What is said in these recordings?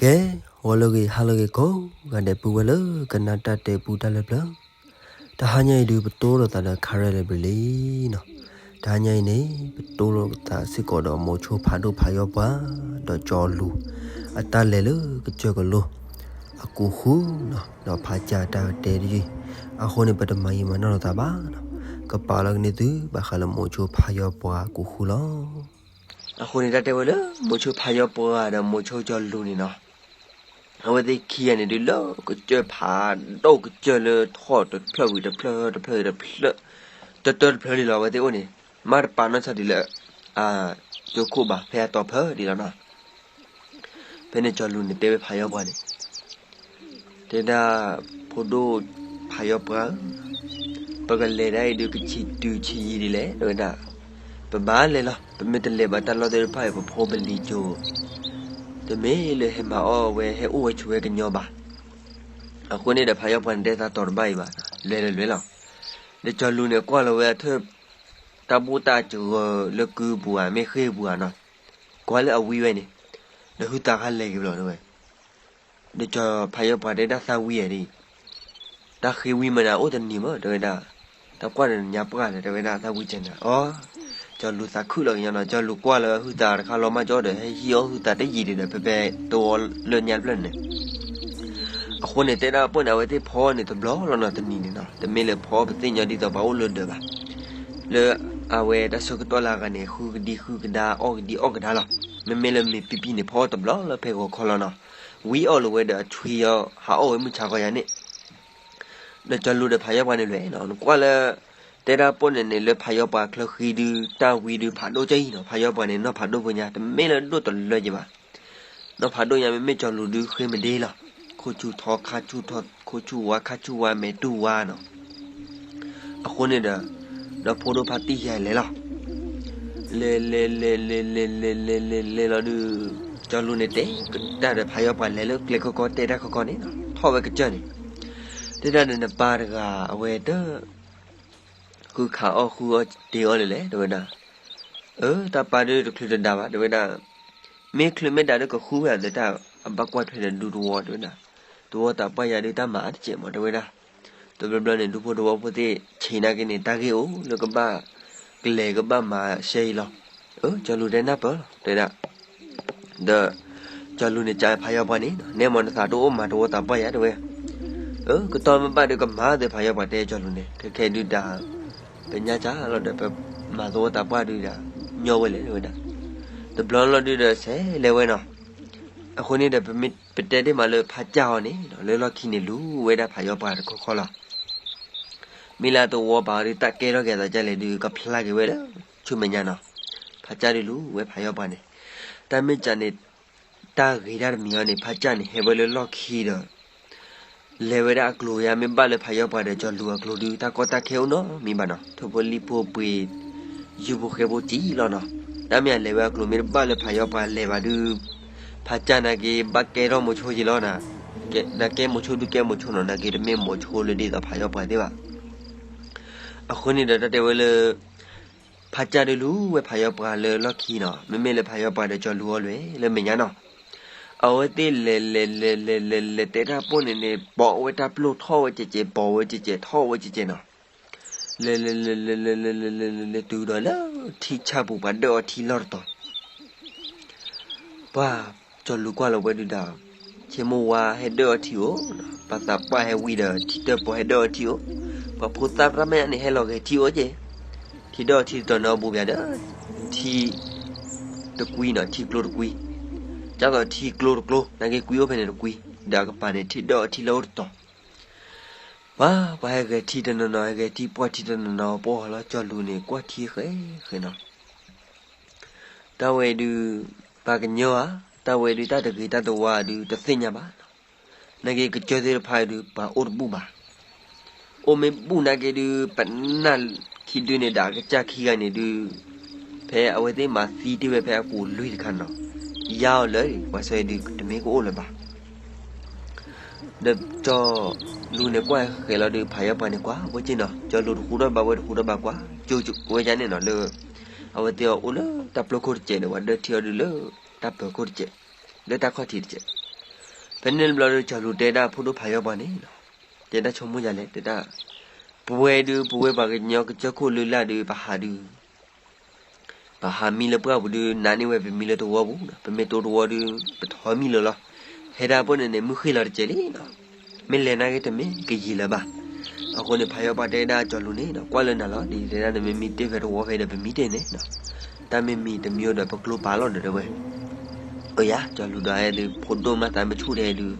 ကဲ, ဂီၤလၢအဂ့ၤ ဟါလၢအဂ့ၤကိးဂၤဒဲး ပုၢ်ဝဲၢ်လၢကနၣ်တၢ်တဲပူတၢ်လၢပျၢၤ, တဟါညါအံၤဒုး ပတိၢ်လိာ်သးဒီး Karen Library လံနီၤ. တဟါညါအံၤန့ၣ် ပတိၢ်လိာ်သးစ့ၢ်ကီးဒီး မိၤဆိဖးဒိၣ်ဖးယီၢ်ပှၢ် ဒီးကၠီလူၤ အတၢ်လဲၤလၢကစၢၢ်ကလိ အကူာ်ဃုနီၤ, ဒီးဖးကၠၢ်တၢ်ကတဲတယုၢ်, အဃိန့ၣ် ပတမၤယံာ်မၤနီၢ်လိာ်သးဘၣ်နီၤ, ကပာ်လီၤကန့ၢ်သုဘၣ်ဃးလၢမိၤဆိဖးယီၢ်ပှၢ်အကူာ်ဃုလီၤ. အဃိန့ၣ် တၢ်တဲဝဲလၢ မိၤဆိဖးယီၢ်ပှၢ်ဒီးမိၤဆိကၠီလူၤန့ၣ်နီၤ, အဝဲသ့ၣ်ခံဂၤန့ၣ်ဒုး လၢကစၢၢ်ဖးဒိၣ်ကစၢၢ်လၢထီၣ်တဖျၢၣ်ဝံၤတဖျၢၣ် တဖျၢၣ်ဝံၤတဖျၢၣ် တၢတၢတဖျၢၣ်န့ၣ်လီၤ. အဝဲသ့ၣ်အိၣ်န့ၣ် မ့ၢ်တပာ်နီၢ်ဆါဒံးလၢ ကၠိခိၣ်ဘၣ် ဖဲအတီၤဖၢဒံးလီၤနီၤ. ဖဲန့ၣ်ကၠီလူၤန့ၣ် တဲဝဲဖးယီၢ်ပှၢ်န့ၣ် တဲဒၣ် ဖိဒိၣ်ဖးယီၢ်ပှၢ်ဧၢ, ပကလဲၤဒၣ်အံၤဒုး ကဆံးတုၤဆံးယံာ်ဒ်လဲၣ် တဲဝဲဒၣ်. ပဘၣ်လဲၤလီၤ, ပမ့ၢ်တလဲၤဘၣ်တၢ်လီၢ်သ့ၣ်တဖၣ်အံၤ ပဖိပလံၤကၠိ တမ့ၢ်လၢဟဲမၤအီၣ်ဝဲ ဟဲအိၣ်ဝဲဆိးဝဲကညီဘၣ်. အဃိန့ၣ်ဒီး ဖးယီၢ်ပှၢ်န့ၣ် တဲသးတီၤတဘၣ်အံၤဘၣ်, လဲၤလၢလွဲလီၤ. ဒီးကၠီလူၤန့ၣ် ကွၢ်လီၤဝဲအထၢၣ် တၢ်ဘူၣ်တၢ်စၢၤလၢကုပူၤဧါ မ့ၢ်ဃ့ၢ်ပူၤဧါနီၤ, ကွၢ်လၢအဝံဝဲန့ၣ်, ဒီးဟုသးခါလဲၤက့ၤလီၤတဲဝဲ. ဒီးကၠီဖးယီၢ်ပှၢ်တဲဒၣ် သးဝံဧါဒ်အံၤ, တၢ်ဃ့ဝံမနၤ အိၣ်တနံၤမး တဲဝဲဒၣ်. တၢ်ကွၢ်ဒီးနညါပှၢ်ဒီး တဲဝဲဒၣ် သးဝံကဲနၤအီၤ. ကၠီလူၤသးခုၣ်လီၤကညီနီၤ, ကၠီလူၤကွၢ်လၢဟုသးတခါလီၤမးကၠီဒီး ဟဲဟံးအီၣ်ဟုသးတယံာ်ဒံးဒီး ဖဲဖဲတဝီလၢညါတဖျၢၣ်န့ၣ် အဃိန့ၣ် တဲဒၣ်ပှၢ်န့ၣ် အဝဲသ့ၣ်ဖီန့ၣ်တဘျီလီၤနီၤ တနံၤန့ၣ်နီၤ, တမ့ၢ်လၢဖီပသ့ၣ်ညါဒ်သိးပှၤအိၣ်လၢဒၢးဘၣ်. လၢအဝဲတၢ်ဆၢကတီၢ်လၢအဂၤန့ၣ် ဃုကဒံဃုကဒါ အီၣ်ကဒံအီၣ်ကဒါလီၤ. မ့မ့ၢ်လၢမ့ၢ်ပံပံန့ၣ် ဖီအီၣ်တဘျီလၢဖဲဂီၤခီလီၤနီၤ, ဝံအီၣ်လၢၤဝဲဒီးအဆွံအီၤ ဟးအီၣ်ဝဲမုၢ်ဆါခီယၤန့ၣ် ဒီးကၠီလူၤဒီးဖးယီၢ်ပှၢ်န့ၣ်လွဲၢ်နီၤ, နကွၢ်လၢ တဲဒၣ်ပှၢ်န့ၣ်န့ၣ် လၢဖးယီၢ်ပှၢ်ချၢဃံဒုး တၢ်ဝံဒုးဖးဒိၣ်ကၠီအံၤနီၤ, ဖးယီၢ်ပှၢ်န့ၣ် နီၢ်ဖးဒိၣ်ဖိညါ တမ့ၢ်လၢဒိၣ်တလၢက့ၤဘၣ်. နီၢ်ဖးဒိၣ်ညါ မ့မ့ၢ်ကၠီလူၤဒုးဃ့မဒ့လီၤ, ခိၣ်ဆူၣ်ထီခါဆူၣ်ထီ ခိၣ်ဆူၣ်ဝါခါဆူၣ်ဝါ မဲာ်တူၢ်ဝါနီၤ. အဃိန့ၣ်ဒီး ဒီဖိဒိၣ်ဖါတံၢ်ယၤလဲၤလီၤ. လဲၤလဲၤလဲၤလဲၤလဲၤလဲၤလဲၤလဲၤလဲၤလီၤဒုး ကၠီလူၤန့ၣ်တဲကဒါဒီးဖးယီၢ်ပှၢ်လဲၤလၢကျဲခီခီတဲတၢ်ခီခီန့ၣ်နီၤ, ထီၣ်ဝဲကစၢၢ်န့ၣ် တဲဒၣ်ဒီးနပၢ်တဂၤ အဝဲတ ဃုခးအီၣ်ဃုအီၣ်တ့ၤအီၣ်လဲၣ်လဲၣ် တဲဝဲဒၣ်. အၢ တၢ်ပၢ်ဒုးတချုးတဒါဘၣ် တဲဝဲဒၣ်. မ့ၢ်ချုးမ့ၢ်ဒါဒုးကဃုဝဲဒၣ် အဘၣ်ကွၢ်ထွဲဒီးဒူသဝီ တဲဝဲဒၣ်. သဝီသးပှၢ်ယၤဒုးတၢ်မၤအါတစဲးမး တဲဝဲဒၣ်. တဘျီဘျီန့ၣ် ဒူဖိသဝီဖိသ့ၣ်ဆံးနာ်က့န့ၣ် တၢ်ဂ့ၢ်အိၣ်လၢကဘၣ် ကလဲၤကဘၣ်မၤရှဲအံၤလီၤ. အၢ ကၠီလူၤတဲနၢ်ပၢၢ်လီၤ တဲဒၣ်. ဒီး ကၠီလူၤန့ၣ် ကးဖးယီၢ်ပှၢ်န့ၣ် နဲမ့ၢ်နသးတအိၣ်မၤသဝီသးပှၢ်ယၤ တဲဝဲ. အၢ ကတီၢ်မ့ၢ်ဘၣ်ဒုးကမၤသ့ဖးယီၢ်ပှၢ် တဲကၠီလူၤန့ၣ် ခဲခဲဒုးဒၣ် ပညါကၢ်လီၤဒီး ပမၤသဝီသးပှၢ်ဒုးဒၣ် ညီဝဲလဲၣ် တဲဝဲဒၣ်. တဘျီလီၤဒုးဒီး ဆဲးလဲၤဝဲနီၤ. အဃိန့ၣ်ဒီး ပမ့ၢ်ပတဲဒ်မးလၢဖးကၠၢ်အီၤန့ၣ် လၢလီၢ်ခံန့ၣ်လူၤဝဲဒၣ်ဖးယီၢ်ပှၢ်တခီခီလီၤ. မ့ၢ်လၢသဝီပာ်အီၤဒုး တၢ်ကဲထီၣ်က့ၤအသးဒ်လဲၣ်ဒုး ကဖျါက့ၤဝဲလၢဆူမဲာ်ညါနီၤ. ဖးကၠၢ်ဒုးလူၤဝဲဖးယီၢ်ပှၢ်န့ၣ်. တၢ်မ့ၢ်ကၠၢ်န့ၣ် တၢ်ဂ့ၤတၢ်တမံၤအီၤန့ၣ် ဖးကၠၢ်န့ၣ် ဟဲဝဲလၢလီၢ်ခံဒီး လဲၤဝဲဒၣ်အကျိၤယါ မ့ၢ်ဘၣ်လၢဖးယီၢ်ပှၢ်ဒီးကၠီလူၤအကျိၤဒုး တၢ်ကီတၢ်ခဲအိၣ်နီတမံၤဘၣ်နီၤ. ထိၣ်ဖိလံၣ်ဖိပှ့ၤ ယူၢ်ဖိဃဲဖိစံလီၤနီၤ. တၢ်မ့ၢ်အလဲၤဝဲအကျိၤ မ့ၢ်တဘၣ်လၢဖးယီၢ်ပှၢ်လဲၤဘၣ်ဒုး ဖးကၠၢ်နာ်က့ ဘၣ်ကဲထီၣ်မိၤဆိယံာ်လီၤနီၤ. နာ်က့မိၤဆိဒုးကဲမိၤဆိနီၤ နာ်က့တမ့ၢ်မိၤဆိလၢဒ်သိးဖးယီၢ်ပှၢ်သ့ၣ်ဘၣ်. အဃိန့ၣ်ဒီးတၢ်တဲဝဲလၢ ဖးကၠၢ်ဒုးလူၤဝဲဖးယီၢ်ပှၢ်လၢလီၢ်ခံနီၤ. မ့မ့ၢ်လၢဖးယီၢ်ပှၢ်ဒီးကၠီလူၤအီၤလဲၣ် လၢမဲာ်ညါနီၤ. အဝဲသ့ၣ်လဲၤလဲၤလဲၤလဲၤလဲၤလဲၤတဲတၢ်ပိၢ်န့ၣ်န့ၣ် ပိာ်ဝဲတၢ်ပျိၢ်ထီၣ်ဝဲကဲးကဲး ပိာ်ဝဲကဲးကဲး ထီၣ်ဝဲကဲးကဲးနီၤ. လဲၤလဲၤလဲၤလဲၤလဲၤလဲၤလဲၤလဲၤလဲၤတုၤဒီးလၢထံဆၣ်ပူၤ ပှၤဒၢၣ်အီထံလီၢ်တတီၤ ပှၤကၠီလူၤကွၢ်လီၤဝဲဒုးဒီး ဆ့မိၢ်ဝါဟဲဒၢၣ်အီထံအိၣ်, ပှၤသးပှၢ်ဟဲဝံၤဒီး ထံတၢၣ်ပီၤဟဲဒၢၣ်အီထံအိၣ်, ပှၤဖိသၣ်တၢ်မဲာ်ညါန့ၣ် ဟဲလီၤဂဲၤထံအိၣ်က့ၤ, ထံဒၢၣ်အီထံတတီၤန့ၣ် အဘူးပၠးဒီး ထံတကွံနီၤ, ထံကျိတကွံ, ဒ်သိးထံကျိတကျိ နာ်က့ကွံအိၣ်ဖဲန့ၣ်တကွံ, ဒီးအကပၤန့ၣ် ထံဒၢၣ်အီထံလၢအိၣ်တတီၤ ပှၤ ပှၤဟဲဂဲၤထံတနီၤနီၤ ဟဲဂဲၤထံပှီၢ်ထံတနီၤနီၤ ပှီၢ်လီၤ ကၠီလူၤန့ၣ် ကွၢ်ထံဃဲဃဲနီၤ. တၢ်ဝဲဒုး ပှၤကညီဧါ, တၢ်ဝဲဒုးတၢ်တဂ့ၤတၢ်တဝါဒုး တသ့ၣ်ညါဘၣ်နီၤ. နာ်က့ကစၢၢ်သ့ၣ်တဖၣ်အံၤဒုး ပှၤအိၣ်တဘူၣ်ဘၣ်. အိၣ်မ့ၢ်ဘူၣ်နာ်က့ဒုး ပနၢ်ခံဒုန့ၣ် ဒီးအကစၢ်ခံဂၤန့ၣ်ဒုး ဖဲအဝဲသ့ၣ်မၤသံတ့ၢ်ဝဲဖဲအကူာ်လွံၢ်တခါနီၤ, ယါအီၤလၢာ် ပှၤဆၢအံၤဒုး တမ့ၢ်ကအိၣ်လၢၤဘၣ်. ဒီးကၠီလူၤန့ၣ်ကွၢ်ဃဲလီၤဒုး ဖးယီၢ်ပှၢ်န့ၣ်ကွၢ်ဝဲက့နီၤ, ကၠီလူၤတဃူထီၣ်ဘၣ်ဝဲတဃူထီၣ်ဘၣ်ကွၢ် ကၠိဝဲဒၣ်န့ၣ်နီၤ လၢ အဝဲသ့ၣ်အအိၣ်လၢတၢ်ပျိၢ်ခိၣ်တစဲးဒီး ပှၤဒၢထံအီၤဒုးလၢတၢ်ပၢၤခိၣ်တစဲး, လၢတၢ်ခီၣ်ထံးတစဲး. ဖဲန့ၣ်တဘျီဒီး ကၠီၤလူၤတဲဒၣ်ဖိဒိၣ်ဖးယီၤပှၤန့ၣ်, တဲဒၣ်ဆိကမိၣ်ယၤလဲၣ်, တဲဒၣ်, ပဝဲဒုး ပဝဲပှၤကညီကစၢၢ်ခိၣ်လုၢ်လၢ်ဒုး ပဟးဒုး ပဟးမံလၢပှၢ်ပူၤဒုး နးန့ၢ်ဝဲပမံလၢတဝီပူၤ, ပမ့ၢ်တိတဝီဒုး ပထီၣ်မံလၢၤလီၤ. ဟဲဒၣ်ပှၢ်န့ၣ်န့ၣ် မုၢ်ဃ့ၢ်လီၤတစဲးလံနီၤ. မ့ၢ်လဲၤနာ်က့တမ့ၢ်ကယံာ်လၢၤဘၣ်. အဃိန့ၣ် ဖးယီၤပှၤတဲဒၣ်ကၠီၤလူၤန့ၣ်ဒီး ကွၢ်လၢနၤလီၤ, ဒ်တဲဒၣ်နမ့ၢ်မံတ့ၢ်ဖဲတဝီဖဲဒီး ပမံတ့ၢ်န့ၣ်နီၤ. တၢ်မ့ၢ်မံတမံၤဒီး ပကျိပာ်လီၤဒီးတဲဝဲ. အိယၤ ကၠီၤလူၤဒီး ဟဲဒုးဖိဒိၣ်မးသးမ့ၢ်ဆူၣ်ဒဲးဒုး,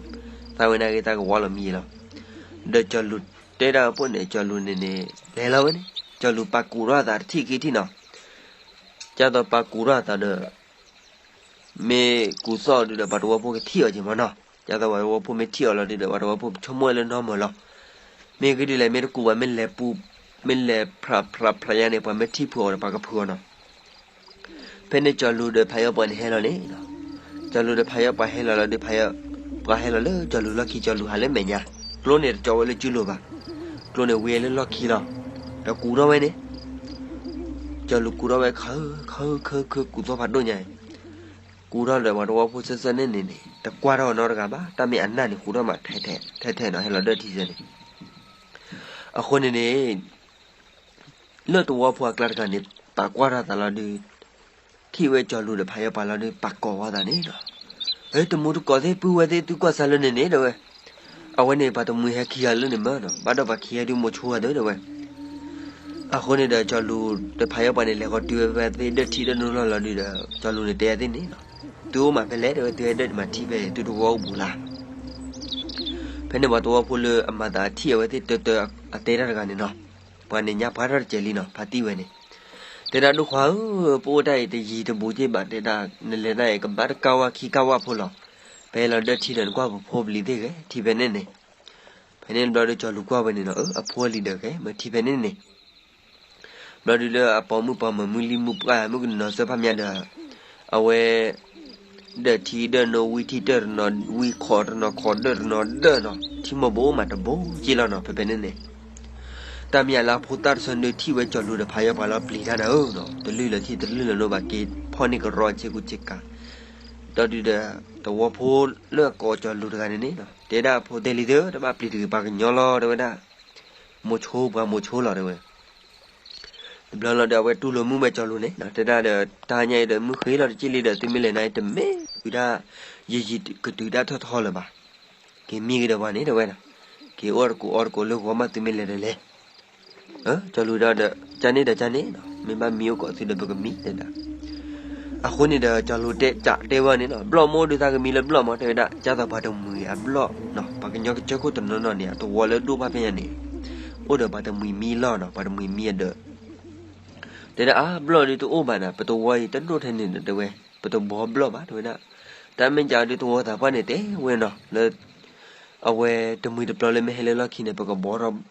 သးဝဲနာ်က့သးကဝီလီၤမံယဲလီၤ. ဒီးကၠီၤလူၤတဲဒၣ်ပှၢ်န့ၣ် ကၠီၤလူၤန့ၣ်န့ၣ် လဲၤလီၤဝဲန့ၣ်, ကၠီၤလူၤပာ်ကူးထီၣ်အသးတထံၣ်ခံထံၣ်နီၤ. ကၢ်သိးပာ်ကူးထီၣ်အသးဒီး မ့ၢ်ကူးသီၣ်ဒုးဒီး ပှၤတဝီဖိကထံၣ်အီၤက့ၤမးနီၤ. ကၢ်သိးပှၤတဝီဖိမ့ၢ်ထံၣ်အီၤလီၤဒုးဒီး ပှၤတဝီဖိဆိကမိၣ်ဝဲလၢနီၢ်မၢၤလီၤ. မ့ၢ်ဂ့ၢ်ဒ်လဲၣ် မ့ၢ်တကူးဘၣ် မ့ၢ်လဲၤပူၤ, မ့ၢ်လဲၤဖြးဖြးဖြးယါန့ၣ် ပှၤမ့ၢ်ထံၣ်ဖုးအီၤဒီး ပှၤကဖုးအီၤနီၤ. ဖဲန့ၣ်ကၠီၤလူၤဒီးဖးယီၤပှၤန့ၣ်ဟဲလီၤန့ၣ်, ကၠီၤလူၤဒီးဖးယီၤပှၤဟဲလီၤလီၤဒီး ဖးယီၤပှၤဟဲလီၤလၢကၠီၤလူၤလီၢ်ခံ ကၠီၤလူၤဟးလၢမဲာ်ညါ, ကျိန့ၣ်တကၠီဝဲလၢကုလိၤဘၣ်. ကျိန့ၣ်ဝံၤလၢလီၢ်ခံလီၤ. ဒီးကူးထီၣ်ဝဲန့ၣ် ကၠီၤလူၤကူးထီၣ်ဝဲ ခါခါခါခါ ကူးသီၣ်ဖးဒိၣ်ညါအံၤ, ကူးထီၣ်ဒီးပှၤတဝီဖိသၢသၢန့ၣ်န့ၣ်န့ၣ် တကွၢ်ထီၣ်နီတဂၤဘၣ်, တၢ်မ့ၢ်အနၢ်န့ၣ် ဟူးထီၣ်မးထဲထဲထဲထဲနီၤ ဟဲလီၤဒၢထံဆၢန့ၣ်. အဃိန့ၣ်န့ၣ် လၢတဝီဖိအကျါတဂၤန့ၣ် ပာ်ကွၢ်ထီၣ်သးလီၤဒုး, ထံၣ်ဝဲကၠီၤလူၤဒီးဖးယီၤပှၤလီၤဒုး ပာ်ကိးဝဲသးန့ၣ်လီၤ. ဟဲ တမူတကိးသ့ၣ် ပုၢ်ဝဲၢ်သ့ၣ် သုကွၢ်စၢ်လၢန့ၣ်န့ၣ် တဲဝဲ. အဝဲန့ၣ် ပှၤတမှံၤဟဲခံဂၤလၢန့ၣ်မးနီၤ, ဘၣ်ဒီးပှၤခံဂၤဒုးမိၤဆိအသး တဲဝဲ. အဃိန့ၣ်ဒီး ကၠီၤလူၤဒီးဖးယီၤပှၤန့ၣ် လဲၤဃီၤတုၤဝဲဖဲသ့ၣ် ဒၢထံဒၢနိလီၢ်လီၤဒုးဒီး ကၠီၤလူၤန့ၣ်တဲအသ့ၣ်န့ၣ်လီၤ. သုအိၣ်မးဖဲလဲၣ် တဲဝဲ, သုဟဲဒၢမၤထံၣ်ဖဲသုတဝီအိၣ်ဘူးလၢ်. ဖဲန့ၣ်ပှၤတဝီဖိလၢအမၤသးထံၣ်အဝဲသ့ၣ်တၢတၢ အတဲတၢ်တဂၤန့ၣ်နီၤ, ပှၤန့ၣ်ညါပှၤထီၣ်တစဲးလံနီၤ, ဖါတံၢ်ဝဲန့ၣ်. တဲဒၣ်ဒိၣ်ခွါဧၢ, ပအိၣ်တၢ်အံၤတယံၤတဘူးက့ဘၣ်, တဲဒၣ် နလဲၤတၢ်အံၤ ကဘၣ်တကၢ်ဝၣ်ခံကၢ်ဝၣ်ဖိလီၤ. ပဟဲလီၤဒၢထံဒီးနကွၢ်ပဖိပလံၤသ့ၣ်ဂဲၤထံဖဲန့ၣ်န့ၣ်. ဖဲန့ၣ်တဘျီဒီး ကၠီၤလူၤကွၢ်ဝဲန့ၣ်နီၤ, အဖိအလံၤဒီးဂဲၤမၤထံဖဲန့ၣ်န့ၣ်. ဘျီဒုးလၢအပိာ်မုၣ်ပိာ်မၢၤ မုၢ်လံၢ်မုၢ်ပှၢ်မုၢ်ကနီၤစၢဖးမးဒီး အဝဲ ဒၢထံဒၢနိ ဝံထံတၢတနီၤ ဝံခီးတနီၤ ခီးဒၢတနီၤဒၢနီၤ ထံမိၢ်ဘိအိၣ်မးတဘိက့လီၤနီၤ ဖဲဖဲန့ၣ်န့ၣ်. တၢ်မ့ၢ်အလၢအဖိသၣ်တဆၢန့ၣ် ထံၣ်ဝဲကၠီၤလူၤဒီးဖးယီၤပှၤလီၤပျံၤတၢ်ဒီးဧၢနီၤ, တလုၢ်လၢထံတလုၢ်လၢနိဘၣ်က့ၤဖီၣ်န့ၢ်ကရီဆ့ကူဆ့ကၤ. ဒီးဒုးဒီး တဝီဖိလၢအကိးကၠီၤလူၤတဂၤန့ၣ်န့ၣ် တဲဒၣ်ဖိတဲလံၤသ့ၣ်ဧၢ တဘၣ်ပျံၤတဂ့ၤ ပှၤကညီလီၤ တဲဝဲဒၣ်. မိၤဆိပှၤမိၤဆိလီၤ တဲဝဲ. တဘျီလီၤဒီး အဝဲတူၢ်လိာ်မုာ်ဝဲကၠီၤလူၤန့ၣ် တဲဒၣ်ဒီး တၢ်ညါအံၤဒီး မုၢ်ဃ့လီၤတက့ၢ်လံဒီး သုမ့ၢ်လဲၤနၤအံၤ တမ့ၢ်တုၤတၢ် ယံာ်ယံာ်ကတုၤတၢ်ထီၣ်ထီလၢၤဘၣ်. က့ၤမံဂ့ၤဒီးပှၤန့ၣ် တဲဝဲဒၣ်, က့ၤအီၣ်တကိးအီတကိးလၢဂီၤမး သုမ့ၢ်လဲၤဒီးလဲၤ. ကၠီၤလူၤဒီး ကန့ၣ်ဒီးကန့ၣ်နီၤ, မ့ၢ်ဘၣ်မံအိၣ်ကိးသုဒီး ပကမံ တဲဒၣ်. အဃိန့ၣ်ဒီး ကၠီၤလူၤတဲကးတဲဝဲန့ၣ်နီၤ, ဘျီၣ်မိၢ်ဒုးသးကမံလၢဘျီၣ်မး တဲဝဲဒၣ်, ကၢ်သိးပှၤတမှံၤအဘျီၣ်နီၤ, ပှၤကညီကစၢၢ်ခိၣ်တနီၤနီၤန့ၣ် အတဝီလၢဒိၣ်ဘၣ်ဖဲညါန့ၣ် အိၣ်ဒီးပှၤတမှံၤမံလီၢ်နီၤ, ပှၤတမှံၤမံအဒၢး. တဲဒၣ်အါဘျီၣ်ဒုးတအိၣ်ဘၣ်နၤ, ပတဝီအံၤတဒိၣ်ထဲန့ၣ်ဒီး တဲဝဲ, ပတဘှီဘျီၣ်ဘၣ် တဲဝဲဒၣ်. တၢ်မ့ၢ်ကးဒုးတဝီသးပှၢ်န့ၣ် တဲဝဲနီၤ, လၢ အဝဲတမှံၤတပျီလၢမ့ၢ်ဟဲလၢလီၢ်ခံန့ၣ် ပကဘှီထီၣ်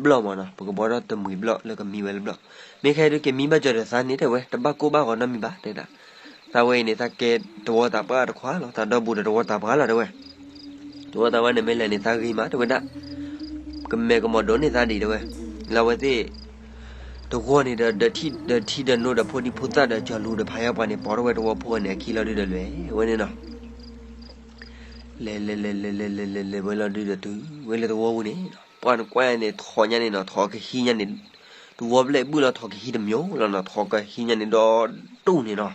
ဘျီၣ်မးနီၤ, ပကဘှီထီၣ်တမှံၤဘျီၣ်လၢကမံဝဲလၢဘျီၣ်. မ့ၢ်ခဲဒုးက့ၤမံဘၣ်ကၠီၤဒီးသးန့ၣ် တဲဝဲ, တဘၣ်ကိၢ်ဘၣ်ဂီၤနီတမံၤဘၣ် တဲဒၣ်. သးဝဲအံၤန့ၣ် သးကဲတဝီသးပှၢ်တခွါလီၤ, သးဒီဘူးဒီးတဝီသးပှၢ်လီၤ တဲဝဲ. တဝီသးပှၢ်န့ၣ်မ့ၢ်လဲၤန့ၣ် သးဂ့ၤမး တဲဝဲဒၣ်. ကမဲာ်ကမီၤဒိးန့ၢ်သးဒံး တဲဝဲ. လၢအဝဲသ့ၣ် တဂီၢ်န့ၣ်ဒီး ဒီးထံဒီးနိဒီးဖိဒံဖိသၣ်ဒီး ကၠီၤလူၤဒီးဖးယီၤပှၤန့ၣ် ပိာ်ထီၣ်ဝဲတဝီဖိန့ၣ် အခံလီၤဒုးဒီးလဲၤဝဲန့ၣ်နီၤ. လဲၤလဲၤလဲၤလဲၤလဲၤလဲၤလဲၤလဲၤဝဲလီၤဒုးဒီးတုၤဝဲလၢတဝီပူၤန့ၣ်, ပှၢ်နကွၢ်န့ၣ် ထိးညါန့ၣ်နီၤ, ထိးကဟံးညါန့ၣ်, တဝီဘျဲၣ်ဘုၣ်လီၤ ထိးကဟံးတမျိးလီၤနီၤ, ထိးကဟံးညါန့ၣ်ဒီးဒူၣ်န့ၣ်နီၤ.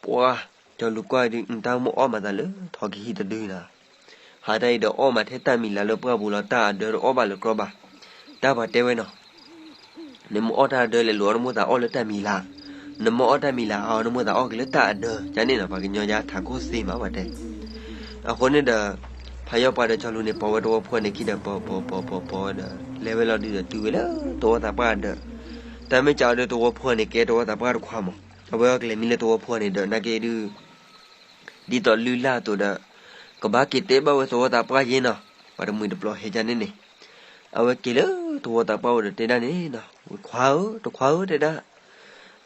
ပှၢ် ကၠီၤလူၤကွၢ်ဒုး တၢ်မိၣ်အီၣ်မးသးလၢထိးကဟံးတဒုနီၤ. ဟးတၢ်အံၤဒီးအီၣ်မးထဲတၢ်မံၤလၢ်လၢပှၢ်ပူၤလီၤ, တၢ်အဒၢတအီၣ်ဘၣ်လၢကြီဘၣ်. တၢ်ပှၤတဲဝဲနီၤ နမ့ၢ်အီၣ်တၢ်အဒၢလဲၣ် လူၤအီၣ်နမိၢ်သးအီၣ်လၢတၢ်မံၤလၢ်, နမ့ၢ်အီၣ်တၢ်မံၤလၢ် အီၣ်နမိၢ်သးအီၣ်က့ၤလၢတၢ်အဒၢ, ကန့ၣ်နီၤ ပှၤကညီယါထးခိၣ်သ့မးပှၤတဲ. အဃိန့ၣ်ဒီး ဖးယီၤပှၤဒီးကၠီၤလူၤန့ၣ် ပိာ်ဝဲတဝီဖိန့ၣ်ခံဒီး ပိာ်ပိာ်ပိာ်ပိာ်ပိာ်ဒီး လဲၤဝဲလီၤဒုးဒီးတုၤဝဲလၢတဝီသးပှၢ်အဒၢး. တၢ်မ့ၢ်ကးအီၤဒီးတဝီဖိန့ၣ် ကဲတဝီသးပှၢ်တခွါမး, အဝဲအီၣ်ကလဲၤမံလၢတဝီဖိန့ၣ်ဒီး နာ်က့ဒုး ဒ်သိးလုၢ်လၢ်အသိးဒီး ကဘၣ်က့ၤတဲဘၣ်ဝဲသဝီသးပှၢ်ယ့နီၤ, ပှၤတမှံၤတပျီၤဟဲကန့ၣ်န့ၣ်, အဝဲက့ၤလၢသဝီသးပှၢ်အိၣ်ဒီးတဲဒၣ်န့ၣ်နီၤ, ခွါဧၢ, တခွါဧၢ တဲဒၣ်,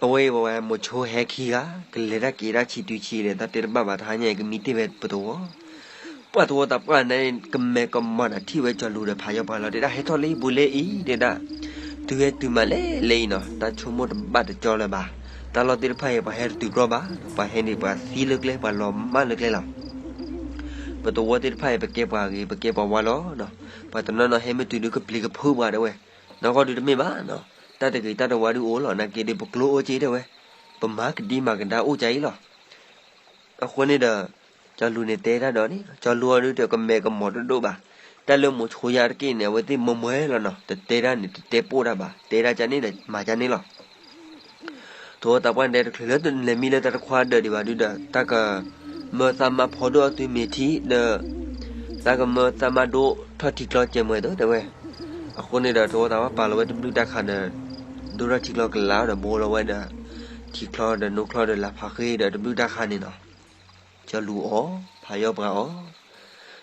အဝဲအံၤပဝဲမိၤဆိဟဲခံဂၤ, ကလဲၤတၢ်က့ၤတၢ်ဆံးတုၤဆံးဒီး တၢ်တဲတဘၣ်ဘၣ် တဟါညါအံၤကမံတ့ၢ်ဖဲပသဝီ. ပှၢ်သဝီသးပှၢ်န့ၣ် ကမဲာ်ကမီၤဒီးထံၣ်ဝဲကၠီၤလူၤဒီးဖးယီၤပှၤလီၤ, တဲဒၣ်ဟဲထီၣ်လၢဟံၣ်ပူၤလၢအံၤ တဲဒၣ်, တုၤဟဲတုၤမးလဲၣ်လၢအံၤနီၤ, တၢ်ဆိကမိၣ်တဘၣ်တကၠီလၢၤဘၣ်. တၢ်လီၢ်သ့ၣ်တဖၣ်အံၤ ပှၤဟဲတတုၤကြီဘၣ်, ပှၤဟဲန့ၣ် ပှၤသံလၢကျဲ ပှၤလီၤမၢ်လၢကျဲလီၤ. ပသဝီသ့ၣ်တဖၣ်အံၤ ပကဲပှၤဂ့ၤ ပကဲပှၤဝါလီၤနီၤ. ပှၤတနီၤနီၤဟဲမ့ၢ်တုၤဒုးကပျံၤကဖုပှၤတဲဝဲ, နီၢ်ကီၢ်ဒုးတမ့ၢ်ဘၣ်နီၤ, တၢ်တဂ့ၤတၢ်တဝါဒုးအိၣ်လီၤ, နာ်က့ဒုးပကျိအိၣ်က့တဲဝဲ, ပမၤကဒံမၤကဒါအိၣ်ကါအံၤလီၤ. အဃိန့ၣ်ဒီး ကၠီၤလူၤန့ၣ်တဲတၢ်ဒီးန့ၣ် ကၠီၤလူၤအီၤဒုးတကမဲာ်ကမီၤတဒိၣ်ဘၣ်, တၢ်လၢမိၤဆိယါတက့ၢ်န့ၣ် အဝဲသ့ၣ်မၢမၢလီၤနီၤ, တတဲတၢ်န့ၣ် တတဲပိာ်တၢ်ဘၣ်, တဲဒၣ်ကန့ၣ်ဒီးမၤကန့ၣ်လီၤ. သဝီသးပှၢ်န့ၣ်တဲတချုးလၢလဲၤမံလၢတၢ်တခွါဒၢးဒံးဘၣ်ဒုးဒီး တၢ်ကမၢသးမါဖီဒိၣ်အီၤသုမ့ၤထံဒီး တၢ်ကမၢသးမါဒိၣ်ထီၣ်ထံကျီကဲးမွဲၤသုတဲဝဲ. အဃိန့ၣ်ဒီး သဝီသးပှၢ်ပာ်လီၤဝဲတဘျုးတၢ်ခးဒီး ဒိၣ်ထီၣ်ထံကျီကလးဒီးဘိလီၤဝဲဒီး ထံကျီဒီးနိချီဒီးလၢဖးဃ့ဒီးတဘျုးတၢ်ခးန့ၣ်နီၤ. ကၠီၤလူၤအီၣ် ဖးယီၢ်ပှၤအီၣ်,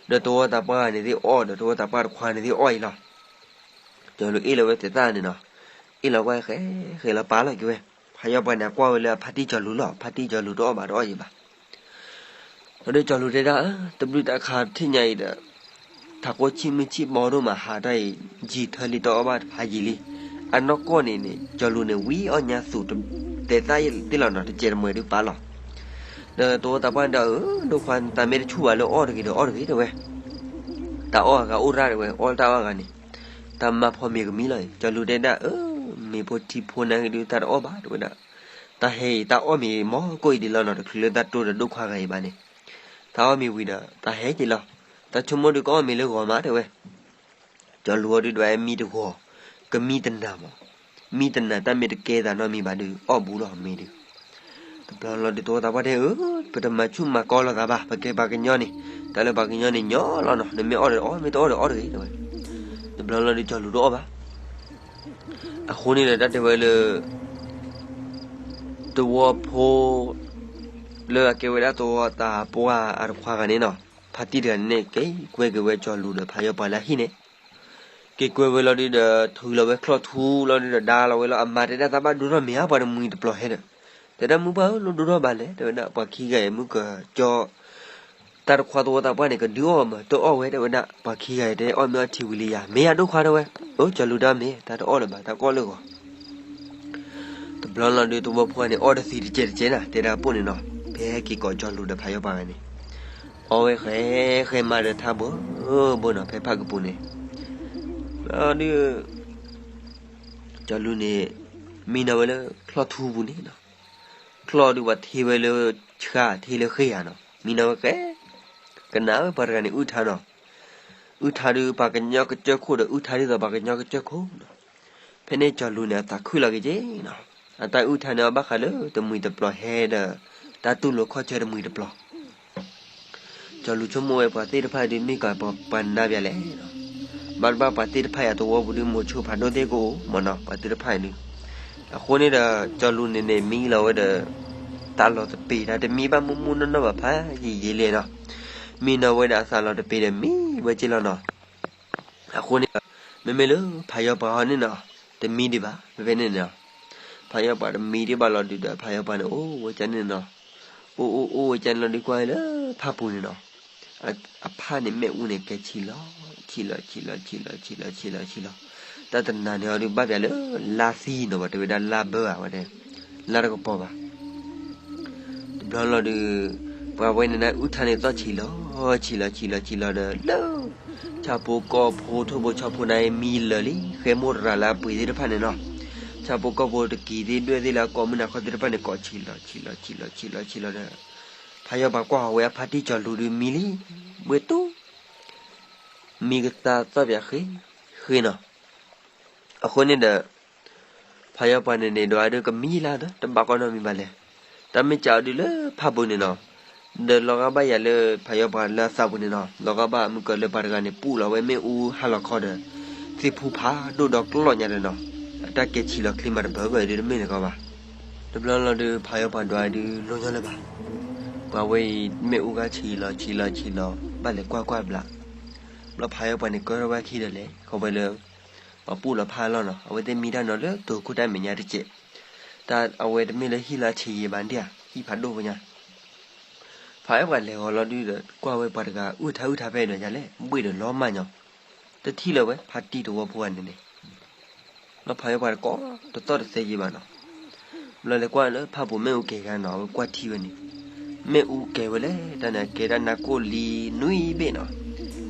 ဒီးသဝီသးပှၢ်န့ၣ်သ့ၣ်အီၣ်ဒီးသဝီသးပှၢ်တခွါန့ၣ်သ့ၣ်အီၣ်အံၤလီၤ. ကၠီၤလူၤအ့ၣ်လီၤဝဲသ့ၣ်သၣ်န့ၣ်နီၤ, အ့ၣ်လီၤကွၢ်ဃဲဃဲလီၤပာ်လီၤက့ၤဝဲ, ဖးယီၢ်ပှၤန့ၣ် အကွၢ်ဝဲလၢအဖါတံၢ်ကၠီၤလူၤလီၤ, ဖါတံၢ်ကၠီၤလူၤတအီၣ်ဘၣ်တအီၣ်ယံၤဘၣ်. ဒီးကၠီၤလူၤတဲဒၣ် တဘျုးတၢ်ခးထံၣ်ညါအံၤဒီး ထးခိၣ်ဆံၣ်မုၢ်ဆံၣ်ဘီဒိၣ်မး ဟးတၢ်အံၤ ယံာ်ထၢလံတအီၣ်ဘၣ်တဖးယံာ်လံ. အနီၢ်ကီၢ်န့ၣ်န့ၣ် ကၠီၤလူၤန့ၣ် ဝံၤအီၣ်ညါသူး တဲသၣ်သ့ၣ်လီၤနီၤ, တစဲးတမှဲၤဒုးပာ်လီၤ. ဒီးသဝီသးပှၢ်န့ၣ်ဒီး အၢ ဒိၣ်ခွါ နသးမ့ၢ်တဆူၣ်ဘၣ်လၢအီၣ်တဂ့ၤဒီးအီၣ်တဂ့ၤတဲဝဲ, တၢ်အီၣ်အဂၤအိၣ်ရၣ်တဲဝဲ, အီၣ်လၢတၢ်အီၣ်အဂၤန့ၣ် တၢ်မါဖီမ့ၤကမံလီၤအံၤ. ကၠီၤလူၤတဲဒၣ် အၢ မ့ၤဖိထံဖိနါဂ့ၤဒုး တၢ်တအီၣ်ဘၣ်တဲဝဲဒၣ်, တၢ်ဟဲအံၤ တၢ်အီၣ်မ့ၤမီၢ်ကိၣ်အံၤဒံးလီၤနီၤ, တချုးလၢတၢ်တိၢ်ဒီးဒိၣ်ခွါဂၤအံၤဘၣ်န့ၣ်, တၢ်အီၣ်မ့ၤဝံၤဒီး တၢ်ဟဲက့ၤလီၤ. တၢ်ဆိကမိၣ်ဒုး ကအီၣ်မ့ၤလၢဂီၤမးတဲဝဲ. ကၠီၤလူၤအီၤဒုးဒွးမံတဂီၤ, ကမံတနၤမး, မံတနၤတၢ်မ့ၢ်တကဲသးနီတမံၤဘၣ်ဒုး အီၣ်ဘူးလီၤမ့ၤဒုး. တဘျီလီၤဒုး သဝီသးပှၢ်တဲ အၢ ပတမၤဆူၣ်မၤကီလိာ်သးဘၣ်, ပကဲပှၤကညီန့ၣ် တၢ်လၢပှၤကညီန့ၣ်ညီလီၤနီၤ, နမ့ၢ်အီၣ်ဒီးအီၣ်, မ့ၢ်တအီၣ်ဒီးအီၣ်တဂ့ၤတဲဝဲ. တဘျီလီၤဒုး ကၠီၤလူၤတအီၣ်ဘၣ်. အဃိန့ၣ်ဒီး တၢ်တဲဝဲလၢ သဝီဖိ လၢအကဲဝဲဒၣ်သဝီသးပှၢ်အတခွါဂၤန့ၣ်နီၤ, ဖါတံၢ်တဂၤန့ၣ်န့ၣ် က့ၤကွဲက့ၤဝဲကၠီၤလူၤဒီးဖးယီၢ်ပှၤလၢအဟံၣ်န့ၣ်, က့ၤကွဲဝဲလီၤဒုးဒီး ထုးလီၤဝဲချီၣ်ထူလီၤဒုးဒီး ဒါလီၤဝဲလီၤအမါ, တဲဒၣ် သးဘၣ်ဒိထီၣ်မ့ၤဧါ, ပှၤတမှံၤတပျီၤဟဲဒီး, တဲဒၣ် မုၢ်ပှၢ်ဧၢ လိၣ်ဒိထီၣ်ဘၣ်လဲၣ် တဲဝဲဒၣ်, ပှၤခံဂၤအံၤမုၢ်ကၠီ တၢ်တခွါသဝီသးပှၢ်န့ၣ် ကဒုးအီၣ်မး တအီၣ်ဝဲတဲဝဲဒၣ်, ပှၤခံဂၤအံၤတဲအီၣ်မ့ၢ်အီထံဝံၤလံယၤ, မ့ၢ်ယၤဒိၣ်ခွါတဲဝဲ. အၢ ကၠီၤလူၤတၢ်မ့ၢ် တၢ်တအီၣ်လၢၤဘၣ်, တၢ်ကအီၣ်လၢဂီၤ. တဘျီလီၤဒုး သဝီဖိန့ၣ် အီၣ်တသံတကဲးတကဲးနၤ, တဲဒၣ်ပိာ်န့ၣ်နီၤ, ဖဲဟဲက့ၤကိးကၠီၤလူၤဒီးဖးယီၢ်ပှၤဂၤန့ၣ်, အီၣ်ဝဲဃဲဃဲမးဒီးထါဘိဘိနီၤ, ဖဲဖးကပူၤန့ၣ် ဒုး ကၠီၤလူၤန့ၣ် မံနီၤဝဲလၢချီၣ်ထူပူၤန့ၣ်နီၤ, ချီၣ်ဒုးပှၤထ့ဝဲလၢဆှါ ထ့လၢဃ့ဧါနီၤ, မံနီၤဝဲဃဲ, ကနၣ်ဝဲပှၤတဂၤန့ၣ် အုၣ်ထါနီၤ, အုၣ်ထါဒုးပှၤကညီကစၢၢ်ခိၣ်ဒီး အုၣ်ထါဒ်သိးပှၤကညီကစၢၢ်ခိၣ်နီၤ. ဖဲန့ၣ်ကၠီၤလူၤန့ၣ် အသးခုၣ်လီၤက့ၤက့ၤနီၤ, အတၢ်အုၣ်ထါန့ၣ် အဘၣ်ဃးလၢတမှံၤတပျီၤဟဲဒီး တၢ်တူၢ်လိာ်ခီၣ်ဆၢတမှံၤတပျီၤ ကၠီၤလူၤဆိကမိၣ်ဝဲပှၤသ့ၣ်တဖၣ်ဒုး မ့ၢ်ကပှၤနါဘၣ်လဲၣ်, ဘၣ်တဘၣ်ပှၤသ့ၣ်တဖၣ်အံၤ သဝီပူၤဒုး မိၤဆိဖးဒိၣ်သ့ၣ်ကအိၣ်မးနီၤ, ပှၤသ့ၣ်တဖၣ်အံၤဒုး. အဃိန့ၣ်ဒီး ကၠီၤလူၤန့ၣ်န့ၣ်မံလီၤဝဲဒီး သးလီၤတပ့ၤတၢ် တမံဘၣ်မုၢ်မုၢ်နီၢ်နီၢ်ဘၣ်ဖးယံာ်ယံာ်လဲၣ်နီၤ, မံနီၤဝဲဒီးအသးလီၤတပ့ၤဒီးမံဝဲက့ၤလီၤနီၤ. အဃိန့ၣ်ဒီး မ့မ့ၢ်လၢဖးယီၢ်ပှၤအီၤန့ၣ်နီၤ, တမံဒံးဘၣ်, ဖဲဖဲန့ၣ်န့ၣ် ဖးယီၢ်ပှၤတမံဒံးဘၣ်လီၤဒုးဒီး ဖးယီၢ်ပှၤန့ၣ် အိၣ်ဝဲကန့ၣ်နီၤ, အိၣ်အိၣ်အိၣ်ဝဲကန့ၣ်လီၤဒုး ကွၢ်လၢဖၣ်ပူၤန့ၣ်နီၤ, အဖၣ်န့ၣ်မ့ၣ်အူန့ၣ် ကဲဆံးလီၤ, ဆံးလီၤ ဆံးလီၤ ဆံးလီၤ ဆံးလီၤ ဆံးလီၤ ဆံးလီၤ, တၢ်တနၤန့ၣ်အီၤဒုး ဘၣ်ပၠးလၢလါသံနီၤ, ပှၤတဲဝဲဒၣ်လါဘၢဧါဝဲဒၣ်, လါတကပီၤဘၣ်. တဘျီလီၤဒုး ပှၤဝဲန့ၣ်န့ၣ် အုၣ်ထါန့ၣ်သီၣ်ဆံးလီၤ, ဆံးလီၤ ဆံးလီၤ ဆံးလီၤဒီး လၢဆၣ်ဖိကီၢ်ဖိ ထိၣ်ဖိဆီဖိန့ၣ် မံလၢာ်လံ, ဃဲမိၢ်ရၤလၢအပှ့ၤသ့ၣ်တဖၣ်န့ၣ်နီၤ, ဆၣ်ဖိကီၢ်ဖိတကံၤသ့ၣ်ဒွဲၣ်သ့ၣ်လၢအကိးမုၢ်နၤခီသ့ၣ်တဖၣ်န့ၣ် ကိးဆံးလီၤ ဆံးလီၤ ဆံးလီၤ ဆံးလီၤ ဆံးလီၤဒီး ဖးယီၢ်ပှၤကွၢ်ဃီၤဝဲအဖါတံၢ်ကၠီၤလူၤဒုးမံလံ, ဘှ့ၣ်တူၢ် မံကသါသီၣ်ပၠးဃ့ ဃ့နီၤ. အဃိန့ၣ်ဒီး ဖးယီၢ်ပှၤန့ၣ်န့ၣ် ဒွးဒုးကမံလၢ်ဒီး တဘၣ်ကွၢ်နီတမံၤဘၣ်လဲၣ်. တၢ်မ့ၢ်စးအီၤဒုးလၢဖၣ်ပူၤန့ၣ်နီၤ, ဒီးလီၤဂာ်ဘၣ်ယၤလၢဖးယီၢ်ပှၤလၢအသးပူၤန့ၣ်နီၤ, လီၤဂာ်ဘၣ်မုၢ်ကၢၤလၢပှၤတဂၤန့ၣ် ပူၣ်လီၤဝဲမ့ၣ်အူဟါလီၤခီဒီး သ့ၣ်ဖူဖးဒိၣ်ဒီးကျီၢ်ညါဒီးနီၤ, အတၢ်ကဲဆံးလီၤချ့မးတဘၢဘၢဒုးတမ့ၢ်န့ၣ်ကီးဘၣ်. တဘျီလီၤဒုး ဖးယီၢ်ပှၤဒွးဒုးလိၤညီလၢၤဘၣ်. ပှၤဝဲအံၤမ့ၣ်အူဂၤဆံးလီၤ ဆံးလီၤ ဆံးလီၤ ဘၣ်လဲၤကွၢ်ကွၢ်ဘျး. ဘျီဖးယီၢ်ပှၤန့ၣ်ကၢထီၣ်ဝဲခံဒီးလဲၤ ခီဝဲလၢ ပှၤပူၣ်လီၤဖးလီၢ်နီၤ, အဝဲသ့ၣ်မံတၢ်နီၤလၢတိၤခိၣ်တၢ်မဲာ်ညါတစဲး, တၢ်အဝဲတမ့ၢ်လၢဟံၣ်လၢဆံးယံာ်ဘၣ်ဒံးဧါ, ဟံၣ်ဖးဒိၣ်ဖိညါ. ဖးယီၢ်ပှၤလဲၤဂီၤလီၤဒုးဒီး ကွၢ်ဝဲပှၤတဂၤအုၣ်ထါအုၣ်ထါဖဲဒီးယၤလဲၣ်, ဘှ့ၣ်ဒီးလီၤမၢ်ညီ, တထံၣ်လၢၤဝဲ ဖါတံၢ်သဝီဖိဂၤန့ၣ်န့ၣ်. ဘျီဖးယီၢ်ပှၤတကိးတသီၣ်တသဲယံာ်ဘၣ်နီၤ. ဘျီလဲၤကွၢ်လၢဖၣ်ပူၤမ့ၣ်အူကဲၤဂၤနီၤ, အဝဲကွၢ်ထံဝဲန့ၣ်, မ့ၣ်အူကဲၤဝဲလဲၣ်, တၢ်န့ၣ်ကဲဒၣ်နါကိၣ်လံနွံဘ့ၣ်နီၤ,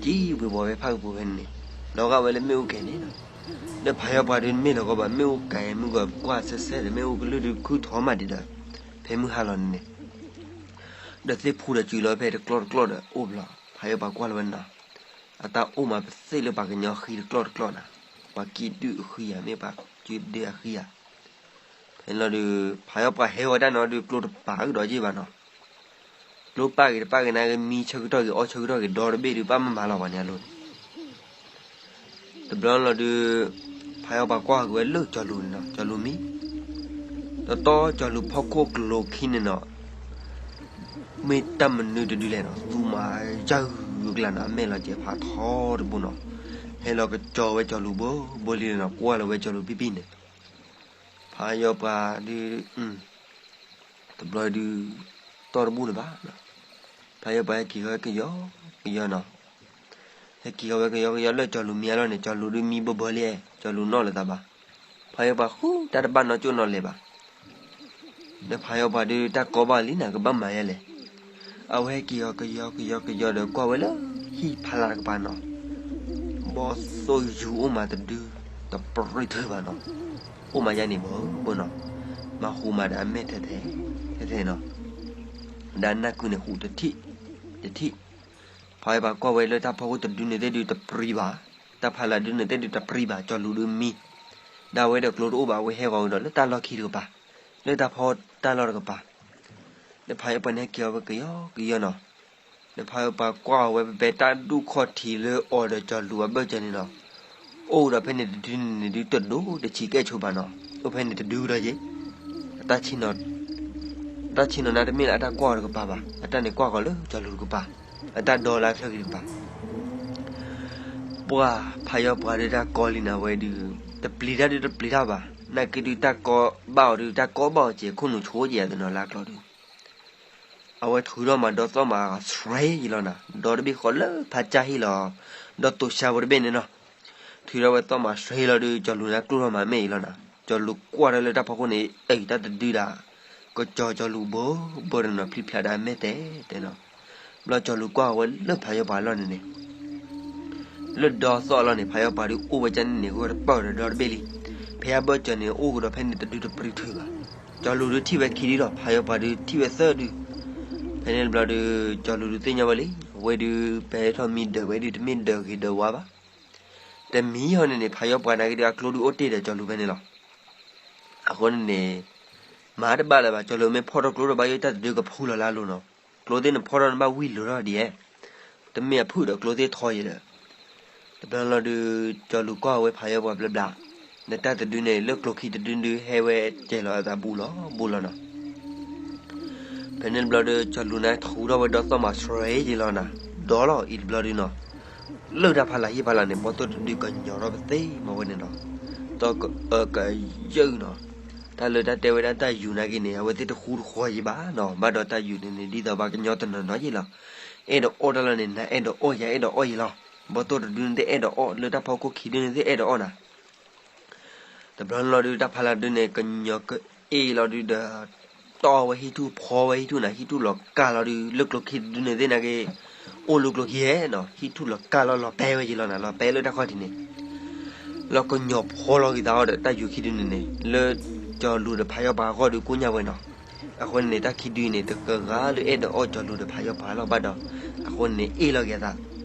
ကံဝ့ၤဝီၤဝဲဖးကပူၤဖဲန့ၣ်န့ၣ်, လီၤဂာ်ဝဲလၢမ့ၣ်အူကဲၤန့ၣ်နီၤ. ဒီးဖးယီၤပှၤဒုးမ့ၢ်လီၤကီးဘၣ် မ့ၣ်အူကဲၤမုၢ်ဂီၤကွၢ်ဆဲဆဲဒီး မ့ၣ်အူကလုၢ်ဒုးခုၣ်ထီၣ်မးဒံးဒီး, ဖဲမုၢ်ဟါလီၤန့ၣ်န့ၣ် ဒီးသ့ၣ်ဖူဒီးစူၤလီၤဖဲတကျီၢ်တကျီၢ်ဒီးအိၣ်ဘျီ, ဖးယီၤပှၤကွၢ်လီၤဝဲနီၤ, အတၢ်အိၣ်မးပသ့ၣ်လၢပှၤကညီဃံတကျီၢ်တကျီၢ်နီၤ, ပှၤကံၣ်ဒုၣ်အဃံဧါ မ့ၢ်ပှၤကံၣ်ဒုၣ်အဃံဧါ. ဖဲန့ၣ်လီၤဒုး ဖးယီၤပှၤဟဲဝဲတၢ်နီၤဒုး ကျိတပာ်ကဒီးက့ၢ်ဘၣ်နီၤ, ကျိပာ်က့ၤတပာ်က့ၤနာ်က့ မံဆၢကတီၢ်က့ၤ အီၣ်ဆၢကတီၢ်က့ၤ ဒီတဘ့ၣ်ဒုး ပၢ်မမၤလီၤပှၤန့ၣ်အလိၤန့ၣ် တဘျီလီၤဒုး ဖးယီၤပှၤကွၢ်က့ၤဝဲလၢကၠီၤလူၤန့ၣ်နီၤ, ကၠီၤလူၤမံ, ဒီးတီကၠီၤလူၤဖီခိၣ်ကျိခံန့ၣ်နီၤ, မ့ၢ်တၢ်မနုၤတဒုလဲၣ်နီၤ, သူမၤယၢ်ဂုာ်ကလၢ်နီၤ, အမဲာ်လီၤစဲးဖးထီတဘိနီၤ, ဟဲလီၤကစီၤဝဲကၠီၤလူၤဘိဘိလံနီၤ, ကွၢ်လီၤဝဲကၠီၤလူၤပံၢ်ပံၢ်န့ၣ်, ဖးယီၤပှၤဒုး တဘျီဒုး တီၢ်တဘူၣ်လၢၤဘၣ်, ဖးယီၤပှၤဟဲက့ၤဃီၤဝဲကယီကယီနီၤ, ဟဲက့ၤဃီၤဝဲကယီကယီလၢကၠီၤလူၤမံအလီၢ်န့ၣ်, ကၠီၤလူၤဒုးမံဘိဘိလံ, ကၠီၤလူၤနီၣ်လၢၤသးဘၣ်, ဖးယီၤပှၤဃုတၢ်တဘၣ်နီၢ်ကၠိၣ်နီၢ်လဲၤဘၣ်, ဒီးဖးယီၤပှၤဒုးတၢ်ကီဘၣ်လံန့ၣ် ကဘၣ်မၤယဲလဲၣ်, အဝဲဟဲက့ၤဃီၤကယီကယီကယီဒီး ကွၢ်ဝဲလၢဟံၣ်ဖးလၢ်တကပၤနီၤ, ဘီၣ်သိၣ်ယူၤအိၣ်မးတဒု တပြံထုးဘၣ်နီၤ, အိၣ်မးယါန့ၣ်ဘိဘိနီၤ, မၤဟူးမးဒီးအမဲာ်ထဲထဲ ထဲထဲနီၤ, ဒီးအနၢ်ကုန့ၣ်ဟူးတထံၣ် တထံၣ်, ဖးယီၤပှၤကွၢ်ဝဲလၢတၢ်ဖီခိၣ်တဒုန့ၣ်သ့ၣ်ဒုးတပြံဘၣ်, တၢ်ဖးလၢ်ဒုန့ၣ်သ့ၣ်ဒုးတပြံဘၣ်, ကၠီၤလူၤဒုးမံ, ဒီးအဝဲဒီးကျိတအိၣ်ဘၣ်, အဝဲဟဲဃီၤကဒီးလၢတၢ်လီၢ်ခံတကပၤ, လၢတၢ်ဖီတၢ်လီၢ်တကပၤ, ဒီးဖးယီၤပှၤန့ၣ်ဟဲက့ၤဃီၤဝဲကယီကယီနီၤ, ဒီးဖးယီၤပှၤကွၢ်ဃီၤဝဲပပဲတၢ်ဒူၣ်ခီၣ်ထံးလၢအီၤဒီးကၠီၤလူၤအဘၢၣ်စၢၤန့ၣ်နီၤ, အိၣ်ကဒီးဖဲန့ၣ်တဒုန့ၣ်ဒုးတဒိၣ်တဆံးကဲၣ်ဆိးဘၣ်နီၤ, အိၣ်ဖဲန့ၣ်တဒုကဒီးက့ၢ် တၢ်ဆ့ၣ်နီၤနါတမ့ၢ်လၢအတၢ်ကွၢ်အီၤတကပၤဘၣ်, အတၢ်န့ၣ်ကွၢ်ဃီၤလၢကၠီၤလူၤတကပၤ, အတၢ်ဒီလၢအချၢက့ၤတကပၤ, ပှၤဖးယီၤပှၤဒုးတၢ်ကီလံန့ၣ်ဝဲဒုး, တပျံၤတၢ်ဒုးတပျံၤတၢ်ဘၣ်, နာ်က့ဒုးတၢ်ကီဘၣ်အီၤဒုး တၢ်ကီဘၣ်အီၤကဲး ခိၣ်နူာ်ဆိကဲးအသးနီၤလၢအကျီဒုး အဝဲထုးထီၣ်မးဒီးသီၣ်မးစှဲယံၤလီၤနၤ, ဒီတဘ့ၣ်ဃီလၢဖးကၢ်ဟ့ၣ်လီၤ, ဒီးတိၤဆါဖိတဘ့ၣ်န့ၣ်နီၤ, ထုးထီၣ်ဝဲသီၣ်မးစှဲလီၤဒုး ကၠီၤလူၤန့ၣ်ကျိၣ်ထီၣ်မးမဲာ်အံၤလီၤနၤ, ကၠီၤလူၤကွၢ်ထီၣ်လၢတၢ်ဖီခိၣ်န့ၣ် အံၤတၢ်တဒုဒၣ်, ကစီၤကၠီၤလူၤဘိဘိဒီးနီၤ ဖျံဖျါဒီးအမဲာ်တဲတဲနီၤ, ဘျီကၠီၤလူၤကွၢ်ဝဲလၢဖးယီၤပှၤအလီၢ်န့ၣ်န့ၣ် လၢဒီသီၣ်အလီၢ်န့ၣ် ဖးယီၤပှၤဒုးအိၣ်ဝဲကၢ်န့ၣ်န့ၣ် ဂီၢ်တပၢၢ်ဒီးဒီတဘ့ၣ်လံ, ဖဲအဘၢၣ်စၢၤန့ၣ်အိၣ်ကဒီးဖဲန့ၣ်တဒုတပြံထုးဘၣ်, ကၠီၤလူၤဒုးထံၣ်ဝဲခံဒုလီၤ, ဖးယီၤပှၤဒုးထံၣ်ဝဲသၢဒု, ဖဲန့ၣ်တဘျီဒုး ကၠီၤလူၤဒုးသ့ၣ်ညါဝဲလံ, အဝဲဒုး ပဟဲထီၣ်မံဒၢးဝဲဒုး တမ့ၢ်ဒၢးဂ့ၤဒၢးဝါဘၣ်, တမံၤဟီန့ၣ်န့ၣ် ဖးယီၤပှၤနာ်က့ဒုးအကျိဒုးအိၣ်တ့ၢ်ဒီးကၠီၤလူၤဖဲန့ၣ်လီၤ. အဃိန့ၣ်န့ၣ် မၤတဘၣ်လၢၤဘၣ်, ကၠီၤလူၤမ့ၢ်ဖီၣ်ထီၣ်ကျိဒီးဘၣ်ယိၣ် တၢ်တဒုကဖုလီၤလၢအလိၤနီၤ, ကျိသ့ၣ်န့ၣ်ဖီၣ်ထီၣ်န့ၣ်ဘၣ်ဝံၣ်လိၤထီၣ်ဒ်အဲ, တမ့ၢ်အဖုၣ်ဒီးကျိသ့ၣ်ထီယံၤဒီး တဘျီလီၤဒုး ကၠီၤလူၤကွၢ်ဝဲဖးယီၤပှၤဘျီဘျီ, နတၢ်တဒုန့ၣ် လၢကျိခံတဒုဒုးဟဲဝဲကဲၤလီၤအသးဘူးလီၤဘူးလီၤနီၤ. ဖဲန့ၣ်တဘျီဒီး ကၠီၤလူၤန့ၣ်ထုးထီၣ်ဝဲဒီသီၣ်မးစှဲယံၤလီၤနၤ, ဒီလီၤအံၤတဘျီဒုနီၤ, လၢတၢ်ဖးလၢ်ဟံၣ်ဖးလၢ်န့ၣ် ဘီၣ်သိၣ်တဒုကညီၤထီၣ်ပသ့မးဝဲန့ၣ်နီၤ, သီၣ်ကအၢကယၢၢ်နီၤ, တၢ်လၢတၢ်တဲဝဲဒၣ်တၢ်ယူၤနာ်က့န့ၣ် အဝဲသ့ၣ်တဃူတဃီယံၤဘၣ်နီၤ, ဘၣ်ဒီးတၢ်ယူၤန့ၣ်န့ၣ် ဒ်သိးပှၤကညီတနီၤနီၤယံၤလီၤ, အဲၣ်ဒိးအီၣ်တၢ်လီၤန့ၣ် နအဲၣ်ဒိးအီၣ်ယၤအဲၣ်ဒိးအီၣ်ယံၤလီၤ, ဘီၣ်သိၣ်တဒုန့ၣ်သ့ၣ်အဲၣ်ဒိးအီၣ် လၢတၢ်ဖီခိၣ်ခံဒုန့ၣ်သ့ၣ်အဲၣ်ဒိးအီၣ်နၤ တဘျီလီၤဒုး တၢ်ဖးလၢ်ဒုန့ၣ် ကညီၤကအ့ၣ်လီၤဒုးဒီး တီၢ်ဝဲဟံၣ်ထူၣ်ဖီဝဲဟံၣ်ထူၣ်နၤ, ဟံၣ်ထူၣ်လီၤကၢ်လီၤဒုး လၢကျိခံတဒုန့ၣ်သ့ၣ်နာ်က့ အိၣ်လၢကျိခံဟဲနီၤ, ဟံၣ်ထူၣ်လီၤကၢ်လီၤလီၤပဲဝဲယံၤလီၤနၤ, လီၤပဲလၢတၢ်ခီၣ်ထံးန့ၣ် လီၤကညီၤဖီလီၤဂ့ၤသးအီၤဒီး တၢ်ယူၤခံဒုန့ၣ်န့ၣ် လၢကၠီၤလူၤဒီးဖးယီၤပှၤအဂီၢ်ဒုးကိညၣ်ဝဲနီၤ. အဃိန့ၣ်န့ၣ် တၢ်ခံဒုအံၤန့ၣ် တကဂၤလၢအဲၣ်ဒိးအီၣ်ကၠီၤလူၤဒီးဖးယီၤပှၤလီၤဘၣ်ဒီး အဃိန့ၣ်န့ၣ် အ့ၣ်လီၤက့ၤအသး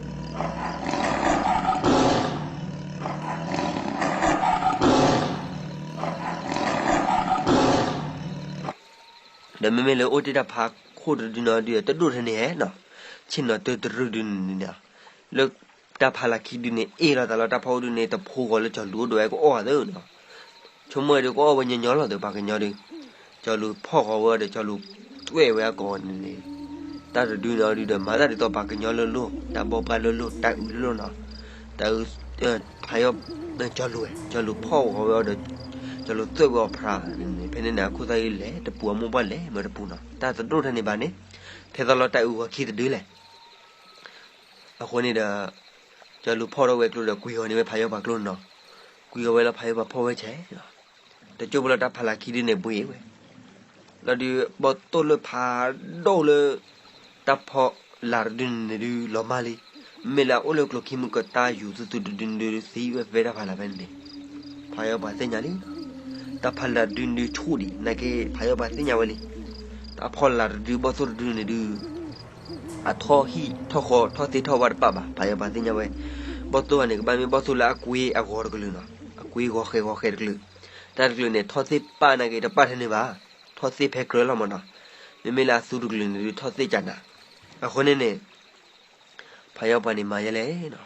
ဒီးမ့မ့ၢ်လၢအိၣ်တ့ၢ်တၢ်ဖးခိၣ်တဒုနီၤဒုး တဒိၣ်ထဲန့ၣ်ဧါနီၤ, ဆ့ၣ်နီၤတၢတရုၢ်ဒုန့ၣ်န့ၣ်, လၢတၢ်ဖးလၢ်ခံဒုန့ၣ် အ့ၣ်လီၤသးလီၤ တၢ်ဖီခိၣ်ဒုန့ၣ် တဖိဂီၤလၢကၠီၤလူၤအိၣ်ဒီးဝဲကအိၣ်ဂၤသၢနီၤ, ဆိကမိၣ်ဝဲဒုးကအိၣ်ဝဲညီညီလီၤသး ပှၤကညီဒုး, ကၠီၤလူၤဖီၣ်ဃီၤဝဲဒီး ကၠီၤလူၤသွဲၣ်ဝဲအကိာ်န့ၣ်န့ၣ်, တၢ်တဒုန့ၣ်ဒုးဒီး မၤသးဒ်သိးပှၤကညီလၢလိၣ် တၢ်ဘိပှၢ်လၢလိၣ် တၢ်အုးလၢလိၣ်နီၤ, တၢ်အုး ဖးယီၤ ကၠီၤလူၤဝဲ ကၠီၤလူၤဖီၣ်ဃီၤဝဲအီၤဒီး ကၠီၤလူၤသွဲၣ်ဝဲအီၤဖျါန့ၣ်န့ၣ်, ဖဲန့ၣ်န့ၣ် အခိၣ်သတးအံၤလဲၤတပူၤ အမိၢ်ပှၢ်လဲၤမၤတပူၤနီၤ, တၢ်တဒိၣ်ထဲန့ၣ်ဘၣ်န့ၣ်, ထဲသိးလီၤတၢ်အုးဂီၤခံတဒုလဲၣ်. အဃိန့ၣ်ဒီး ကၠီၤလူၤဖီၣ်ထီၣ်ဝဲကျိဒီး ကွံာ်ဂီၤန့ၢ်ဝဲဖးယီၤပှၤကျိနီၤ, ကွံာ်ဂီၤဝဲလီၤ ဖးယီၤပှၤဖီၣ်ဝဲဆဲး, တကၠိၢ်ဖိလီၤ တၢ်ဖးလၢ်ခံဒုန့ၣ်ဘှံးဝဲ လီၤဒုး ဘီၣ်သိၣ်လၢဖးဒိၣ်လၢ တၢ်ဖီလာ်တဒုန့ၣ်ဒုးလီၤမၢ်လံ. မ့မ့ၢ်လၢအအိၣ်လၢကျိၤခံမုၢ်ကတၢၢ်ယူၤသုသုတဒုန့ၣ်ဒုး သံဝဲဖဲတၢ်ဖီလာ်ဖဲန့ၣ်န့ၣ် ဖးယီပၤသ့ၣ်ညါလံ. တၢ်ဖီလာ်တဒုန့ၣ်ဒုးဆူၣ်ဒံး နာ်က့ဖးယီပၤသ့ၣ်ညါဝဲလံ. တၢ်ဖီလာ်တဒုဘီၣ်သိၣ်တဒုန့ၣ်ဒုး အထီၣ်ဟံၣ်ထီၣ်ဃီထီၣ်သ့ၣ်ထီၣ်ဝါတပာ်ဘၣ် ဖးယီပၤသ့ၣ်ညါဝဲ. ဘီၣ်သိၣ်ဘၣ်န့ၣ် ကဘၣ်မ့ၢ်ဘီၣ်သိၣ်လၢအကွ့အဂီၤတကလုာ်နီၤ အကွ့ဂီၤဃဲးဂီၤဃဲးတကလုာ်. တၢ်တကလုာ်န့ၣ် ထီၣ်သ့ၣ်ပာ်နာ်က့တပာ်ထဲန့ၣ်ဘၣ် ထီၣ်သ့ၣ်ဖဲကြၢးလီၤမးနီၤ. မ့မ့ၢ်လၢအသူတကလုာ်န့ၣ်ဒုးထီၣ်သ့ၣ်ကနၤ. အဃိန့ၣ်န့ၣ် ဖးယီပၤန့ၣ်မၤယဲလဲၣ်နီၤ.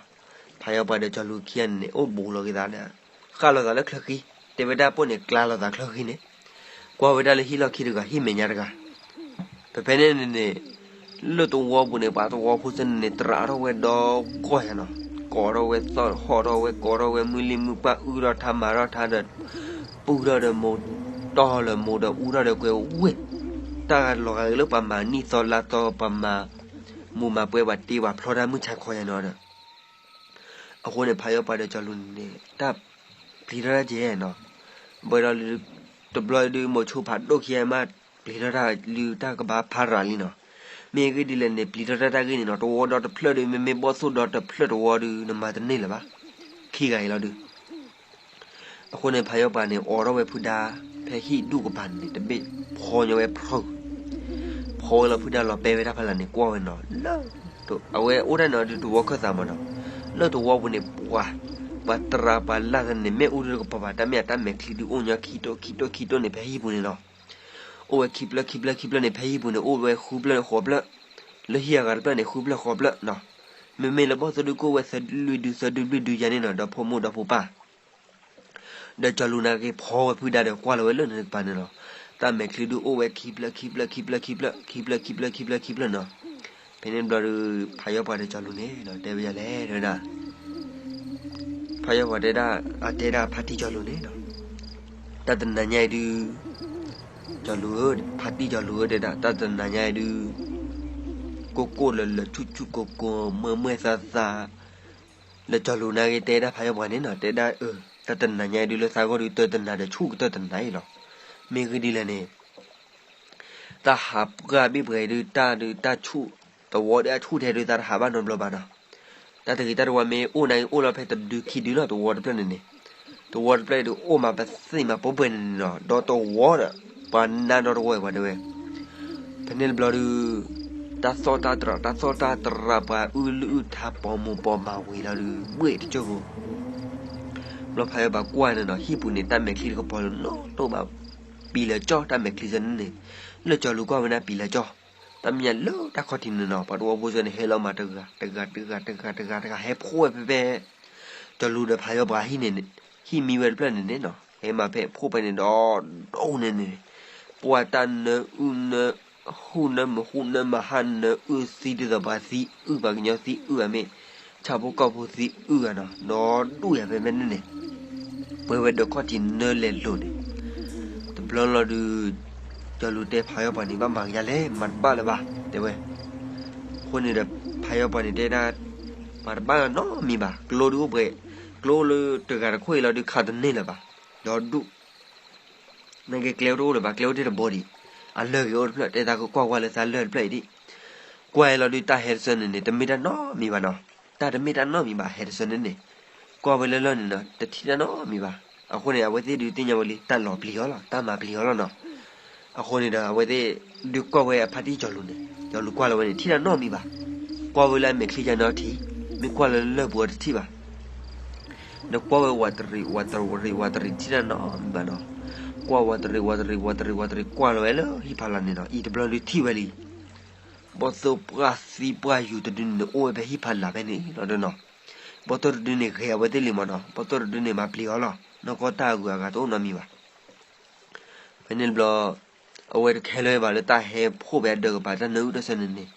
ဖးယီပၤဒီးကၠီၤလူၤခံဂၤန့ၣ်န့ၣ် အိၣ်ဘူးလိာ်က့ၤသးဒီး ဃၣ်လိာ်သးလၢချၢဃံ, တဲဝဲဒၣ်ပိၣ်န့ၣ် ကျါလိာ်သးချၢဃံန့ၣ်, ကွၢ်ဝဲဒၣ်လၢဟံၣ်လီၢ်ခံတဂၤ ဟံၣ်မဲာ်ညါတဂၤ. ဖဲဖဲန့ၣ်န့ၣ်န့ၣ် လၢသဝီပူၤန့ၣ် ပှၤသဝီဖိသ့ၣ်န့ၣ်န့ၣ် တြးထီၣ်ဝဲဒီးကီၢ်ယါနီၤ, ကိးထီၣ်ဝဲသီၣ် ဟီၣ်ထီၣ်ဝဲ ကိးထီၣ်ဝဲ မုၢ်လံၢ်မုၢ်ပှၢ် အုၣ်ထီၣ်ထါမၤထီၣ်ထါဒီး ပုၢ်ထီၣ်ဒီးမိၢ်တီၢ်လၢမိၢ်ဒီး အူထီၣ်ဒီးကွဲၤဝ့ၢ်, တၢ်လီၤဂာ်က့ၤလၢပှၤမၤနံၣ်သီလါသီ ပှၤမၤမူးမၤပွဲ ပှၤတ့ပှၤဖျီတၢ်မုၢ်ဆါခီယါနီၤဒီး အဃိန့ၣ် ဖးယီပၤဒီးကၠီၤလူၤန့ၣ်န့ၣ် တၢ်ပျံၤထီၣ်တၢ်ကဲနီၤ, ဘၣ်ဒီး တဘျီဒုး မိၤဆိဖးဒိၣ်ခံဂၤမး ပျံၤထီၣ်တၢ်လၢတၢ်ကဘၣ်ဖးရၤလံနီၤ. မ့ၢ်ဂ့ၢ်ဒ်လဲၣ်န့ၣ် ပျံၤထီၣ်တၢ်တၢ်ဂ့ၢ်န့ၣ်နီၤ တဝီဒီတဖျၢၣ်ဒုး မ့မ့ၢ်ဘီၣ်သိၣ်ဒီတဖျၢၣ်တဝီဒုး နမၤတန့ၢ်လၢၤဘၣ်, ခံဂၤအံၤလီၤဒုး အဃိန့ၣ် ဖးယီပၤန့ၣ် အိးထီၣ်ဝဲဖုဒါ ဖဲဟံၣ်ဒူၣ်ကပၤန့ၣ် တဘ့ၣ်ဖီညီဝဲဖျိ, ဖီဝဲလီၤဖုဒါလီၤ ပဲဝဲတၢ်ဖီလာ်န့ၣ် ကွၢ်ဝဲနီၤ လၢ အဝဲအိၣ်တၢ်န့ၣ်ဒုးတဝီခၢၣ်သးမးနီၤ, လၢတဝီပူၤန့ၣ် ပှၤ ပှၤတြးပှၤလၢ်သန့ၣ် မ့ၣ်အူဒုးတကပၤဘၣ် တၢ်မ့ၢ်အတၢ်မဲာ်ချံဒုးအိၣ်ညီခံတိၢ်ခံတိၢ်ခံတိၢ်န့ၣ် ဖဲဟံၣ်ပူၤန့ၣ်လီၤ. အိၣ်ဝဲခံဖျၢၣ်ခံဖျၢၣ်ခံဖျၢၣ်န့ၣ် ဖဲဟံၣ်ပူၤန့ၣ် အိၣ်ဝဲဃုဖျၢၣ်ဃိးဖျၢၣ်, လၢဟံၣ်အဂၤတဖျၢၣ်န့ၣ် ဃုဖျၢၣ်ဃိးဖျၢၣ်နီၤ. မ့မ့ၢ်လၢဘီၣ်သိၣ်ဒုးကအိၣ်ဝဲသၢလွံၢ်ဒု သၢဒုလွံၢ်ဒုယါန့ၣ်နီၤ ဒီဖိမိၢ်ဒီဖိပၢ် ဒီးကၠီၤလူၤနာ်က့ဖီဝဲဖုဒါဒီးကွၢ်လီၤဝဲလၢန့ၣ်တကပၤန့ၣ်လီၤ. တၢ်မဲာ်ချံဒုးအိၣ်ဝဲခံဖျၢၣ်ခံဖျၢၣ်ခံဖျၢၣ်ခံဖျၢၣ်ခံဖျၢၣ်ခံဖျၢၣ်ခံဖျၢၣ်ခံဖျၢၣ်ခံဖျၢၣ်နီၤ. ဖဲန့ၣ်တဘျီဒီး ဖးယီပၤဒီးကၠီၤလူၤန့ၣ်ဒီးတဲဝဲဒ်လဲၣ်တဲဝဲဒၣ် ဖးယီပၤတဲဒၣ် အတဲဒၣ်ဖါတံၢ်ကၠီၤလူၤန့ၣ်ဒီး တၢ်တနၤညါအံၤဒုး ကၠီၤလူၤဧၢ ဖါတံၢ်ကၠီၤလူၤဧၢတဲဒၣ် တၢ်တနၤညါအံၤဒုး ကိၢ်ကိၢ်လၢလၢဆူၣ်ဆူၣ်ကိၢ်ကိၢ်မွဲၢ်မွဲၢ်သးသး လၢကၠီၤလူၤနာ်က့တဲဒၣ်ဖးယီပၤန့ၣ်နီၤ တဲဒၣ်အၢ တၢ်တနၤညါအံၤဒုးလၢသးဂီၢ်ဒုးတၢ်တနၤဒီးဆူၣ်ကတၢၢ်တနၤအံၤလီၤ. မ့ၢ်ဂ့ၢ်ဒ်လဲၣ်န့ၣ် တၢ်ဟးပှၢ်ဘ့ၣ်ပှဲၤဒုး တၢ်ဒုးတၢ်ဆူၣ် တဝီဒုးအဆူၣ်ထဲဒုး သးတဟးဘၣ်နီတဘျီဘၣ်နီၤ. တၢ်တဂ့ၤတၢ်တဝါမ့ၢ်အိၣ်နာ်က့ အိၣ်လီၤဖဲတဒုခံဒုလီၤ တဝီတဖျၢၣ်န့ၣ်န့ၣ်, တဝီတဖျၢၣ်အံၤဒုး အိၣ်မးပသ့ၣ်မးပှဲၤပှဲၤန့ၣ်န့ၣ်နီၤ ဒီးတဝီဒီး ပှၤနါဒီတဝီအံၤပှၤတဲဝဲ ဖဲန့ၣ်တဘျီဒုး တၢ်သီၣ်တၢ်တြး တၢ်သီၣ်တၢ်တြး ပှၤအုၣ်လုၢ်အုၣ်ထါ ပိာ်မုၣ်ပိာ်မၢၤဝံၤလီၤဒုး ဘှ့ၣ်တကၠိၢ်ဖိ ဘျီဖးယီပၤကွၢ်န့ၣ်နီၤ ဟံၣ်ပူၤန့ၣ် တၢ်မဲာ်ချံတကပီၤလၢနီတအိၣ်ဘၣ်, ပံၤလၢကၠီၣ် တၢ်မဲာ်ချံစၢၤန့ၣ်န့ၣ်, လၢကၠီၤလူၤကွၢ်ဝဲန့ၣ် ပံၤလၢကၠီၣ်, တၢ်မဲာ်ညါလၢတၢ်ခီၣ်ထံးန့ၣ်နီၤ ပှၤတဝီဖိစၢၤန့ၣ် ဟဲလီၤမးတဂၤ တဂၤ တဂၤ တဂၤ တဂၤ ဟဲဖှိၣ်ဝဲဖဲဖဲ ကၠီၤလူၤဒီးဖးယီပၤဟံၣ်န့ၣ် ဟံၣ်မံဝဲတဖျၢၣ်န့ၣ်န့ၣ်နီၤ ဟဲမးဖဲဖှိၣ်ဖဲန့ၣ်ဒီး ဒိၣ်န့ၣ်န့ၣ်, ပှၤတၢ်နၢအုၣ်နၢ ဟူၣ်နၢမုာ်ဟူၣ်နၢမုာ်ဟါနၢအုၣ်သံ ဒ်သိးပှၤသံအုၣ် ပှၤကညီသံအုၣ်ဧါမ့ၢ်, ဆၣ်ဖိကီၢ်ဖိသံအုၣ်ဧါနီၤ ဒီးဒူၣ်ယၤဖဲဖဲန့ၣ်န့ၣ်, ပှဲၤဝဲဒီးခီၣ်ထံးနၢလဲၤလိၤန့ၣ်, တဘျီလီၤဒုး ကၠီၤလူၤတဲဖးယီပၤန့ၣ် ဘၣ်မၤကယၤလဲၣ် မၤတဘၣ်လၢၤဘၣ် တဲဝဲ, အဃိန့ၣ်ဒီး ဖးယီပၤန့ၣ်တဲဒၣ် မၤတဘၣ်နီတမံၤဘၣ် ကျိဒုးအိၣ်ပှဲၤ, ကျိလၢတဂၤတခိၣ်အံၤလီၤဒုးခးတန့ၢ်လၢၤဘၣ်, ဒီးဒူၣ် နကဲကျဲအိၣ်တအိၣ်လၢၤဘၣ် ကျဲအိၣ်တ့ၢ်တဘိဒံး, အလၢၢ်ဂ့ၤအိၣ်တဖျၢၣ် တဲသးကကွၢ်ကွၢ်လၢသးလၢၢ်တဖျၢၣ်အံၤဒံး, ကွၢ်လီၤဒုးတၢ်ဟဲတစၢန့ၣ်န့ၣ် တမ့ၢ်တၢ်နီတမံၤဘၣ်နီၤ, တၢ်တမ့ၢ်တၢ်နီတမံၤဘၣ် ဟဲတစၢန့ၣ်န့ၣ်, ကွၢ်ဝဲလၢလၢၢ်န့ၣ်နီၤ တထံၣ်တၢ်နီတမံၤဘၣ်, အဃိန့ၣ် အဝဲသ့ၣ်ဒုးသ့ၣ်ညါဝဲလံ တၢ်လီၤပျံၤအီၤလီၤ တၢ်မၤပျံၤအီၤလီၤနီၤ, အဃိန့ၣ်ဒီး အဝဲသ့ၣ်ဒုးကွၢ်ဝဲအဖါတံၢ်ကၠီၤလူၤန့ၣ် ကၠီၤလူၤကွၢ်လီၤဝဲန့ၣ် ထံၣ်တၢ်နီတမံၤဘၣ်, ကွၢ်ဝဲလၢအမဲာ်ချံယါနီၤထံး, မ့ၢ်ကွၢ်လၢလၢၢ်ပူၤအီၤတထံၣ်ဘၣ် ဒီးကွၢ်ဝဲဝးတရံး ဝးတရံး ဝးတရံး ထံၣ်တၢ်နီတမံၤဘၣ်နီၤ, ကွၢ်ဝးတရံး ဝးတရံး ဝးတရံး ဝးတရံး ကွၢ်လီၤဝဲလၢဟံၣ်ဖီလာ်န့ၣ်နီၤ အံၤတဘျီဒုးထံၣ်ဝဲလံ, ဘီၣ်သိၣ်ပှၢ်သံပှၢ်ယူၤတဒုန့ၣ် အိၣ်ဝဲဖဲဟံၣ်ဖီလာ်ဖဲန့ၣ်လီၤဒီးနီၤ, ဘီၣ်သိၣ်တဒုန့ၣ် ဂဲၤအဝဲသ့ၣ်လံမးနီၤ ဘီၣ်သိၣ်တဒုန့ၣ် မၤပျံၤအီၤလီၤ နီၢ်ကီၢ်တၢ်အဂုၤအဂၤတအိၣ်နီတမံၤဘၣ် ဖဲန့ၣ်တဘျီ အဝဲတခဲလၢာ်ဘၣ်လၢတၢ်ဟဲဖှိၣ်ဖဲအဒၢးကပၤ တၢ်နၢအုၣ်တၢ်ဆၢန့ၣ်န့ၣ်,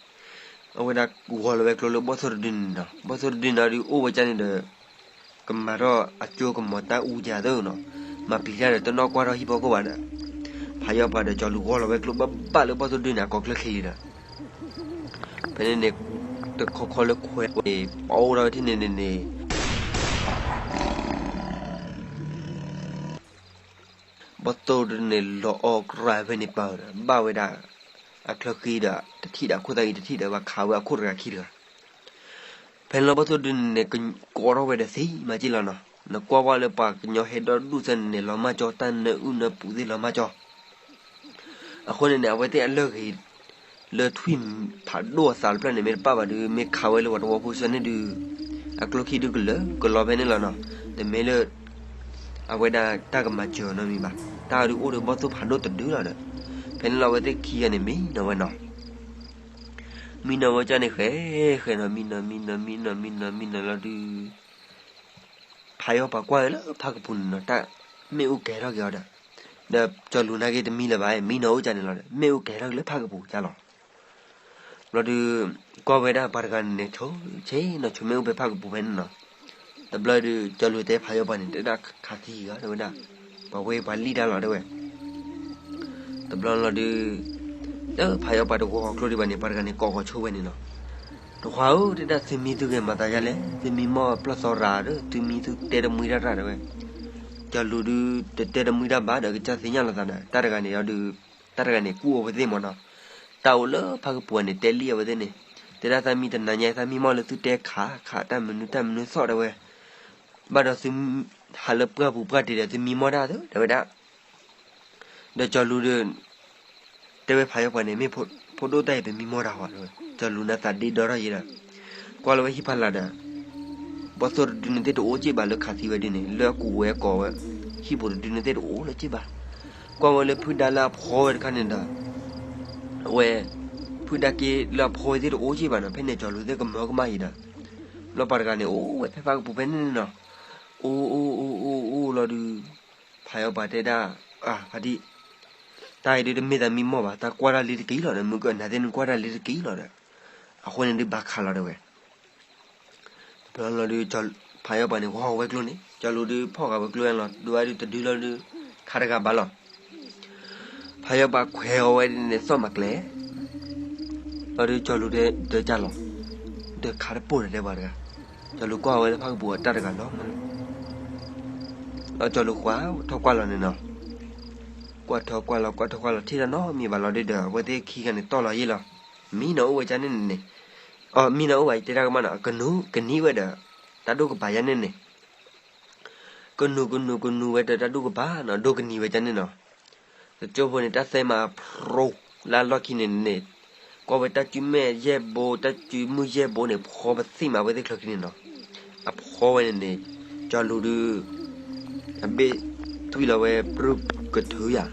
အဝဲဒၣ်ဂီၤလီၤဝဲကျိလၢဘီၣ်သိၣ်တဒုန့ၣ်နီၤ ဘီၣ်သိၣ်တဒုန့ၣ်ဒုးအိၣ်ဝဲကန့ၣ်ဒီး ကမၤထီၣ်အကၠိကမီၤတၢ်အူကသၢနီၤ, မၤပျံၤတၢ်ဒီးတနီၣ်ကွၢ်ထီၣ်ဟံၣ်ဖိဃီဖိဘၣ်ဒီး, ဖးယီၤပၤဒီးကၠီၤလူၤဂီၤလီၤဝဲကျိဘၣ်ဘၣ်လၢဘီၣ်သိၣ်တဒုန့ၣ် အကိးကျၢၢ်ချ့လံဒီး ဖဲန့ၣ်န့ၣ် တခီခီလၢခွဲးဝဲန့ၣ် ပအိၣ်ထီၣ်ဝဲထံၣ်န့ၣ်န့ၣ်န့ၣ် ဘီၣ်သိၣ်ဒုန့ၣ် လီၤအီၣ်ကြၢးဖဲန့ၣ်ပၢၢ်ဒီး ဘၣ်ဝဲဒၣ် အချၢဃံဒီး တထံၣ်ဒီးအခိၣ်သၣ်ဂံၤတထံၣ်ဒီး ဘၣ်ခးဝဲအခိၣ်တဂၤခံတဂၤ ဖဲန့ၣ်လီၤဘီၣ်သိၣ်ဒုန့ၣ် ကိးထီၣ်ဝဲဒီးသံမၤက့ၢ်လီၤနီၤ, နကွၢ်ဝဲလၢပှၤကညီဟဲဒီဒူၣ်သၢန့ၣ်န့ၣ် လီၤမၢ်ကၠီ တၢ်နၢအုၣ်နၢပူၤသ့ၣ်လီၤမၢ်ကၠီ အဃိန့ၣ်န့ၣ် အဝဲသ့ၣ်အလၢၢ်ဂ့ၤ လၢထွံၣ်ဖးဒိၣ်အသးတဖျၢၣ်န့ၣ် မ့ၢ်တပၣ်ဘၣ်ဒုး မ့ၢ်ခးဝဲလၢပှၤတဝီဖိစၢၤန့ၣ်ဒုး အကျိချံဒုကလၢာ်ကလီၤဖဲန့ၣ်လီၤနီၤ, တမ့ၢ်လၢ အဝဲဒၣ်တၢ်ကမၤစၢၤနီတမံၤဘၣ်, တၢ်ဒုးအိၣ်ဒီးဘီၣ်သိၣ်ဖးဒိၣ်တဒုလီၤဒီး ဖဲန့ၣ်လီၤအဝဲသ့ၣ်ခံဂၤန့ၣ်မံနီၤဝဲနီၤ မံနီၤဝဲကၢ်န့ၣ် ဃဲဃဲနီၤ မံနီၤ မံနီၤ မံနီၤ မံနီၤ မံနီၤလီၤဒုး ဖးယီပၤကွၢ်ဝဲလၢဖးကပူၤန့ၣ်နီၤ တၢ်မ့ၣ်အူကဲၤထီၣ်က့ၤအီၤဒီး ဒီးကၠီၤလူၤနာ်က့တမံလၢၤဘၣ် မံနီၤအိၣ်ကၢ်န့ၣ်လီၤဒီး မ့ၣ်အူကဲၤထီၣ်က့ၤလၢဖးကပူၤကၢ်လီၤ ဘျီဒုး ကွၢ်ဝဲဒၣ်ပှၤတဂၤန့ၣ်န့ၣ် ဆိဆ့နီၤ ဆိမ့ၣ်အူဖဲဖးကပူၤဖဲန့ၣ်နီၤ, တဘျီဒုး ကၠီၤလူၤတဲဖးယီပၤန့ၣ် တဲဒၣ်ခးသံဂၤတဲဝဲဒၣ်, ပှၤဝဲပှၤလံၣ်တၢ်လီၤတဲဝဲ, တဘျီလီၤဒုး လၢဖးယီပၤတဂီၤကျိဒံးဘၣ်န့ၣ် ပှၤတဂၤန့ၣ်ကိးဂီၤဆိဝဲန့ၣ်နီၤ, တခွါဧၢ တဲဒၣ်သုမံသုဂဲၤမၤသးယါလဲၣ် သုမံမီၢ်ပျီၢ်သီရၤဒီး သုမံသုတဲတမှံတၢ်တၢ်တဲဝဲ, ကၠီၤလူၤဒုး တတဲတမှံတၢ်ဘၣ်ဒီး ကစၢ်သ့ၣ်ညါလီၤသးဒီး တၢ်တဂၤန့ၣ်ဒီး တၢ်တဂၤန့ၣ် ကူၣ်အီၤဝဲသ့ၣ်မးနီၤ, တၢ်အိၣ်လၢဖးကပူၤန့ၣ် တဲလံအဝဲသ့ၣ်န့ၣ်, တဲဒၣ်သးမံတနၤညါ သးမံမီၢ်လၢသုတဲခး ခးတၢ်မနုၤတၢ်မနုၤသီၣ်တဲဝဲ, ဘၣ်ဒီးသု ဟးလၢပှၢ်ပူၤပှၢ်တ့ၢ်ဒီး သုမံမီၢ်တၢ်သုတဲဝဲဒၣ်, ဒီးကၠီၤလူၤဒီး တဲဝဲဖးယီပၤန့ၣ် မ့ၢ်ဖိဒိၣ်တၢ်အံၤ ပမံမီၢ်တၢ်ဟီတဲဝဲ, ကၠီၤလူၤနၤသးဒ့ဒီထီၣ်ယဲဒီး ကွၢ်လီၤဝဲဟံၣ်ဖးလာ်ဒီး ဘီၣ်သိၣ်တဒုန့ၣ်သ့ၣ်တအိၣ်က့ၢ်ဘၣ်လၢခးသံဝဲဒ်န့ၣ် လၢအကူးဝဲကိးဝဲ ဟံၣ်ပူၤတဒုန့ၣ်သ့ၣ်တအိၣ်လၢက့ၢ်ဘၣ်, ကွၢ်ဝဲလၢဖုဒါလၢအဖီဝဲတခါန့ၣ်ဒီး အဝဲ ဖုဒါက့လၢအဖီဝဲသ့ၣ်တအိၣ်က့ၢ်ဘၣ်နီၤ, ဖဲန့ၣ်ကၠီၤလူၤသ့ၣ်ကမၢကမၣ်အံၤဒီး ဘျီပှၤတဂၤန့ၣ် အိၣ်ဝဲဖဲဖးကပူၤဖဲန့ၣ်န့ၣ်နီၤ, အိၣ်အိၣ်အိၣ်အိၣ်အိၣ်လီၤဒုး ဖးယီပၤတဲဒၣ်, ဖါတံၢ်, တၢ်အံၤဒုးတမ့ၢ်တၢ်မံမီၢ်ဘၣ်, တၢ်ကွၢ်တၢ်လံတက့ၢ်လီၤဒီး မုၢ်ကနၤသ့ၣ်နကွၢ်တၢ်လံတက့ၢ်လီၤဒီး, အဃိန့ၣ်ဒုးဘၣ်ခးလီၤတဲဝဲ တဘျီလီၤဒုး ဖးယီပၤန့ၣ် ဂီၤဝဲကျိန့ၣ် ကၠီၤလူၤဒုးဖီၣ်ဃာ်ဝဲကျိဝဲလီၤ, ဒုးဝဲဒုးတဒုလီၤဒုး ခးတဂၤဘၣ်လီၤ, ဖးယီပၤခွဲးအီၤဝဲဒ်န့ၣ် သီၣ်မၤကျဲ လီၤဒုး ကၠီၤလူၤဒၢကၢ်လီၤ, ဒီးခးတပိၢ်ဒီးတဲပှၤတဂၤ, ကၠီၤလူၤကွၢ်ဝဲလၢဖးကပူၤအတၢ်တဂၤလီၤမးလီၤ, လီၤကၠီၤလူၤဃၢထီၣ်ကွၢ်လီၤန့ၣ်နီၤ, ကွၢ်ထီၣ်ကွၢ်လီၤ ကွၢ်ထီၣ်ကွၢ်လီၤ ထံၣ်တၢ်နီတမံၤဘၣ်လီၤဒုးဒီး အဝဲသ့ၣ်ခံဂၤန့ၣ်တီၢ်လီၤယ့ၢ်လီၤ, မံနီၤအိၣ်ဝဲကၢ်န့ၣ်န့ၣ်, အမံနီၤအိၣ်ဝဲတဲတၢ်ကမၣ်နီၤ ကနူၤကနံၤဝဲဒီး တၢ်ဒိၣ်ကပၤယါန့ၣ်န့ၣ် ကနူၤကနူၤကနူၤဝဲဒီးတၢ်ဒိၣ်ကပၤနီၤ ဒိၣ်ကနံၤဝဲကၢ်န့ၣ်နီၤ, တကၠိဖိန့ၣ် တၢ်သဲမၤဖရိလၢအလီၢ်ခံန့ၣ်န့ၣ်, ကွၢ်ဝဲတၢ်စုမဲာ်ယဲၢ်ဘိ တၢ်စုမုၢ်ယဲၢ်ဘိန့ၣ် ဖီပသံၣ်မးဝဲသ့ၣ်ချၢခံန့ၣ်နီၤ, အဖီဝဲန့ၣ်န့ၣ်, ကၠီၤလူၤဒုး အဘ့ၣ်သွံၣ်လီၤဝဲပြူၢ်ကထုယၤ,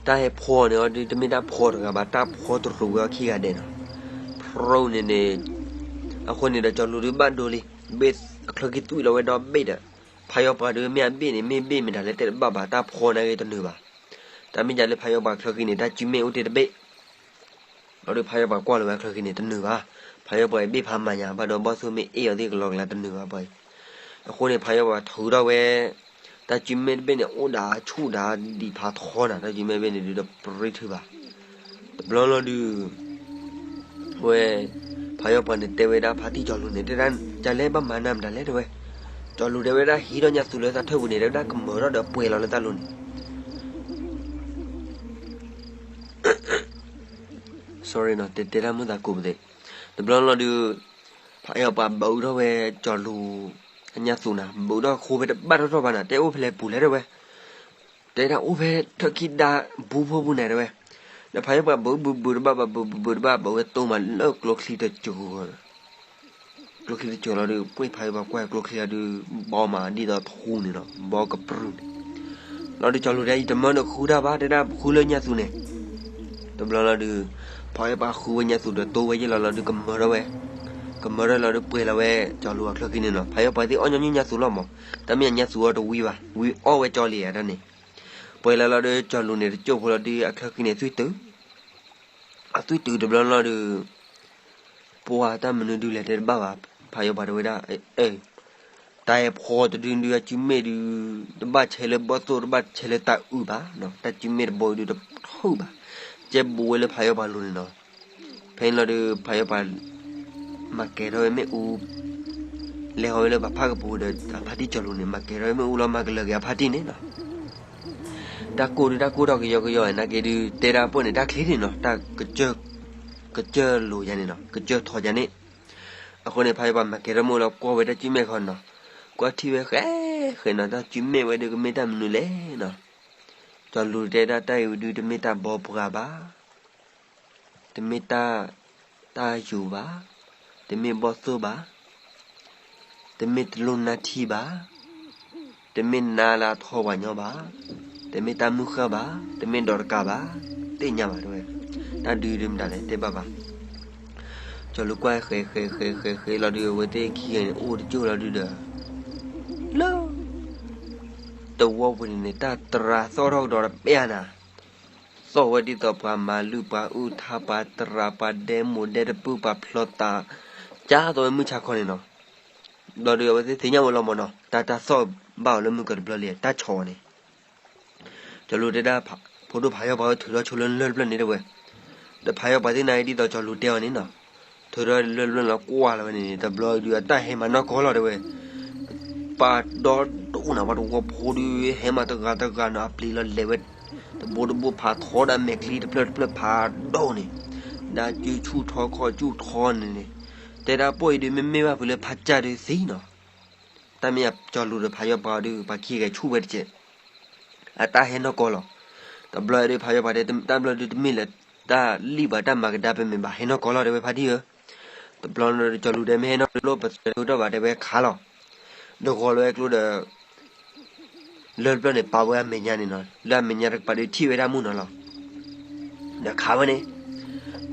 တၢ်ဟဲဖီန့ၣ်အီၤဒုး တမ့ၢ်တၢ်ဖီတဂၤဘၣ် တၢ်ဖီတရူးဝဲအီၤခံဂၤဒဲးနီၤ, ဖရိန့ၣ်န့ၣ်, အဃိန့ၣ်ဒီးကၠီၤလူၤဒုးဘၣ်ဒိလံ, ဘ့ၣ်ချၢခံသွံၣ်လီၤဝဲဒီဘ့ၣ်ဒီး, ဖးယီၤပှၤဒုးမ့ၢ်အဘ့ၣ်န့ၣ် မ့ၢ်ဘ့ၣ်မတၤလဲၣ်တဲတဘၣ်ဘၣ် တၢ်ဖီန့ၣ်ဂ့ၤတနုာ်ဘၣ်, တၢ်မ့ၢ်ဒ်လၢဖးယီၤပှၤချၢခံန့ၣ် တၢ်စုမဲာ်အိၣ်တ့ၢ်တဘ့ၣ် လီၤဒုးဖးယီၤပှၤကွၢ်လီၤဝဲချၢခံန့ၣ် တနုာ်ဘၣ်, ဖးယီၤပှၤဘ့ၣ်ဖးမၤညါ ဘၣ်ဒီးဘီၣ်သိၣ်မ့ၢ်အ့ၣ်အီၤသ့ၣ်ကလီကလီတနုာ်ဘၣ်ပှၤအံၤ, အဃိန့ၣ် ဖးယီၤပှၤထုးထီၣ်ဝဲ, တၢ်စုမဲာ်တဘ့ၣ်န့ၣ် အိၣ်ဒၣ်ဆူၣ်ဒၣ်ဒံးဖးထီနၤ တၢ်စုမဲာ်တဘ့ၣ်န့ၣ်ဒုး တပြံထုးဘၣ်, တဘျီလီၤဒုး ဝဲ, ဖးယီၤပှၤန့ၣ်တဲဝဲဒၣ်ဖါတံၢ်ကၠီၤလူၤန့ၣ် တဲဒၣ်, ကလဲၣ်ဘၣ်မၤနၤမတၤလဲၣ်တဲဝဲ, ကၠီၤလူၤတဲဝဲဒၣ်ဟံးထီၣ်ညါသူလၢတၢ်ထၢၣ်ပူၤန့ၣ် တဲဝဲဒၣ်ကမၢထီၣ်ဒီးပှဲၤလီၤလၢတၢ်လိၤန့ၣ် sorry နီၤ တဲတဲတၢ်မုာ်သးကိးပသ့ၣ်, တဘျီလီၤဒုး, ဖးယီၤပှၤဘုးထီၣ်ဝဲကၠီၤလူၤ, အညါသူနၤ ဘုးထီၣ်ဃိဖဲတဘၣ်ထီၣ်ထီၣ်ဘၣ်နၤ တဲအိၣ်ဖဲလဲၣ်ပူၤလဲၣ်တဲဝဲ, တဲဒၣ်အိၣ်ဖဲထၢၣ်ခံဒါဘူဖိပူၤနၤတဲဝဲ, ဒီးဖးယီၤပှၤဘုးဘုးဘုးတဘၣ်ဘၣ်ဘုးဘုးဘုးတဘၣ်ဘုးဝဲတိၢ်မးလၢကျိချံတစိၤ ကျိချံတစိၤလီၤဒုး ပှ့ၢ်ဖးယီၤပှၤကွၢ်ကျိချံလီၤဒုး ဘီမးဒ်သိးထူန့ၣ်လီၤ ဘီကပြုၢ်န့ၣ်, လီၤဒုးကၠီၤလူၤတဲအံၤတမၢဒီးဃုတၢ်ဘၣ် တဲဒၣ်ဃုလၢညါသူန့ၣ်, တဘျီလီၤဒုး, ဖးယီၤပှၤဃုဝဲညါသူဒီးတိၢ်ဝဲယ့ၢ်လီၤလီၤဒုးကမၢထီၣ်ဝဲ, ကမၢထီၣ်လီၤဒုးပှဲၤလီၤဝဲကၠီၤလူၤအချၢခံန့ၣ်လီၤ ဖးယီၤပှၤသ့ၣ်အီၣ်ညီနုၢ်ညါသူလီၤမး, တၢ်မ့ၢ်အညါသူအီၤတဝံဘၣ် ဝံအီၣ်ဝဲကၠီလံဧါတၢ်န့ၣ်, ပှဲၤလီၤလီၤဒုးကၠီၤလူၤန့ၣ်တစိၢ်ဖိလီၤဒုးအချၢခံန့ၣ်သွံၣ်တုၤ အသွံၣ်တုၤတဘျီလီၤဒုး, ပှၤတၢ်မနုၤဒုးလဲၣ်တဲတဘၣ်ဘၣ်, ဖးယီၤပှၤတဲဝဲဒၣ်, တၢ်ဟဲဖီတဒုဒုးအစုမ့ၣ်ဒုး, တဘၣ်ဆဲးလၢဘီၣ်သိၣ်တဘၣ်ဆဲးလၢတၢ်အုးဘၣ်, တၢ်စုမ့ၣ်တဘိဒုးတထုးဘၣ်, ကဲဘူးဝဲလၢဖးယီၤပှၤလိၤန့ၣ်လီၤ, ဖဲန့ၣ်လီၤဒုးဖးယီၤပှၤ မၤကဲၤထီၣ်ဝဲမ့ၣ်အူ လဲၤဟီဝဲလၢပှၤဖးကပူၤဒီး ဖါတံၢ်ကၠီၤလူၤန့ၣ် မၤကဲၤထီၣ်ဝဲမ့ၣ်အူလီၤ မၤကလၢာ်က့ၤအဖါတံၢ်န့ၣ်လီၤ. တၢ်ကိၢ်ဒုးတၢ်ကိၢ်ထီၣ်ကယီကယီနာ်က့ဒုး တဲဒၣ်ပှၢ်န့ၣ် တၢ်ချံန့ၣ်နီၤ တၢ်ကစၢၢ်လိာ်ယၤန့ၣ်နီၤ ကစၢၢ်ထီၣ်ယၤန့ၣ်. အဃိန့ၣ် ဖးယီၤပၤမၤကဲထီၣ်မုၢ်လီၤ ကွၢ်ဝဲတၢ်စုမဲာ်ခီနီၤ, ကွၢ်ထံၣ်ဝဲဃဲဃဲနီၤ တၢ်စုမဲာ်ဝဲဒုးကမ့ၢ်တၢ်မနုၤလဲၣ်နီၤ. ကၠီၤလူၤတဲဒၣ်တၢ်အံၤဝဲဒုးတမ့ၢ်တၢ်ဘီပှၤဘၣ် တမ့ၢ်တၢ်, တၢ်ယိာ်ဘၣ်, တမ့ၢ်ဘီၣ်သိၣ်ဘၣ်, တမ့ၢ်တလိၣ်နါထံဘၣ်, တမ့ၢ်နါလၢအထီပှၤညီဘၣ်, တမ့ၢ်တၢ်မုၢ်ဃၢ်ဘၣ်, တမ့ၢ်ဒီးတကးဘၣ်, သ့ၣ်ညါဘၣ်တဲဝဲ, တၢ်ဒုးဒုးမတၤလဲၣ်တဲဘၣ်ဘၣ်. ကၠီၤလူၤကွၢ်ဃဲဃဲဃဲဃဲဃဲလီၤဒုး အဝဲသ့ၣ်ခံဂၤန့ၣ် အိၣ်တကၠိၢ်လီၤဒုးဒီး လၢ တဝီပူၤန့ၣ်န့ၣ် တၢ်တရၤသီၣ်ထီၣ်ကဒီးတပျၢ်နၤ, သီၣ်ဝဲဒ်သိးပှၤမၤလုၢ်ပှၤအုၣ်ထါ ပှၤတရၤပှၤဒဲမိၢ်ဒဲတပုၢ် ပှၤဖျီသး, ကၢ်သိးဝဲမုၢ်ဆါခီန့ၣ်နီၤ. ဘျီဒုးအဝဲသ့ၣ်သ့ၣ်ညါဝဲလီၤမၢ်နီၤ တၢ်တၢ်သီၣ်ဘၣ်အီၤလၢမုၢ်ကၢၤတဘျီလံ တၢ်ဆီၣ်အီၤန့ၣ် ကၠီၤလူၤတဲဒၣ် ဖိဒိၣ်ဖးယီၤပၤဝဲထုးထီၣ်ဆိလၢလၢၢ်တဖျၢၣ်န့ၣ်တဲဝဲ, ဒီးဖးယီၤပၤသ့ၣ်ညါဒ်သိးကၠီၤလူၤတဲအီၤန့ၣ်နီၤ, ထုးထီၣ်လၢၢ်တဖျၢၣ်န့ၣ်လီၤကွၢ်လီၤဝဲန့ၣ် တဘျီဒုးအတၢ်ဟဲမၤနီၢ်ကီၢ်လီၤတဲဝဲ, ပှၤဒီဒိၣ်နၤ ပှၤတဝီဖိဒုး ဟဲမၤတဂၤတဂၤနီၤ အပျံၤလီၤလဲၤဝဲ, တဘိတဘိဖးထီဒီးအမဲာ်ချံတဖျၢၣ်တဖျၢၣ်ဖးဒိၣ်န့ၣ်, ဒၣ်စုဆူၣ်ထီခီၣ်ဆူၣ်ထီန့ၣ်န့ၣ်, တဲဒၣ်ပှၢ်အံၤဒုးမ့မ့ၢ်ဘၣ်ဖုးလၢဖးကၢ်ဒုးသံနီၤ. တၢ်မ့ၢ်ကၠီၤလူၤဒီးဖးယီၤပၤအီၤဒုး ပှၤခံဂၤဆူၣ်ဝဲတကဲး အတၢ်ဟဲနီၢ်ကီၢ်လီၤ. တဘျီဒုးဖးယီၤပၤတဲ တၢ်ဘျီဒုးတမ့ၢ်လၢ တၢ်လံၣ်ဘၣ်တၢ်မၤကဒါပမ့ၢ်ဘၣ် ဟဲနီၢ်ကီၢ်လီၤတဲဝဲဖါတံၢ်ဧၢ, တဘျီဒီးကၠီၤလူၤတဲမ့ၢ်ဟဲနီၢ်ကီၢ်လီၤ ပသးတကတီၢ်ဘၣ်တဲဝဲ ခးလီၤ. ဒီးဂီၤလီၤဝဲကျိဒီး လၢၢ်တဖျၢၣ်န့ၣ် ပာ်ဝဲအမဲာ်ညါန့ၣ်နီၤ လၢအမဲာ်ညါတကပၤဒုးထံၣ်ဝဲဒၣ်မုၢ်နီၤလီၤ. ဒီးခးဝဲန့ၣ်,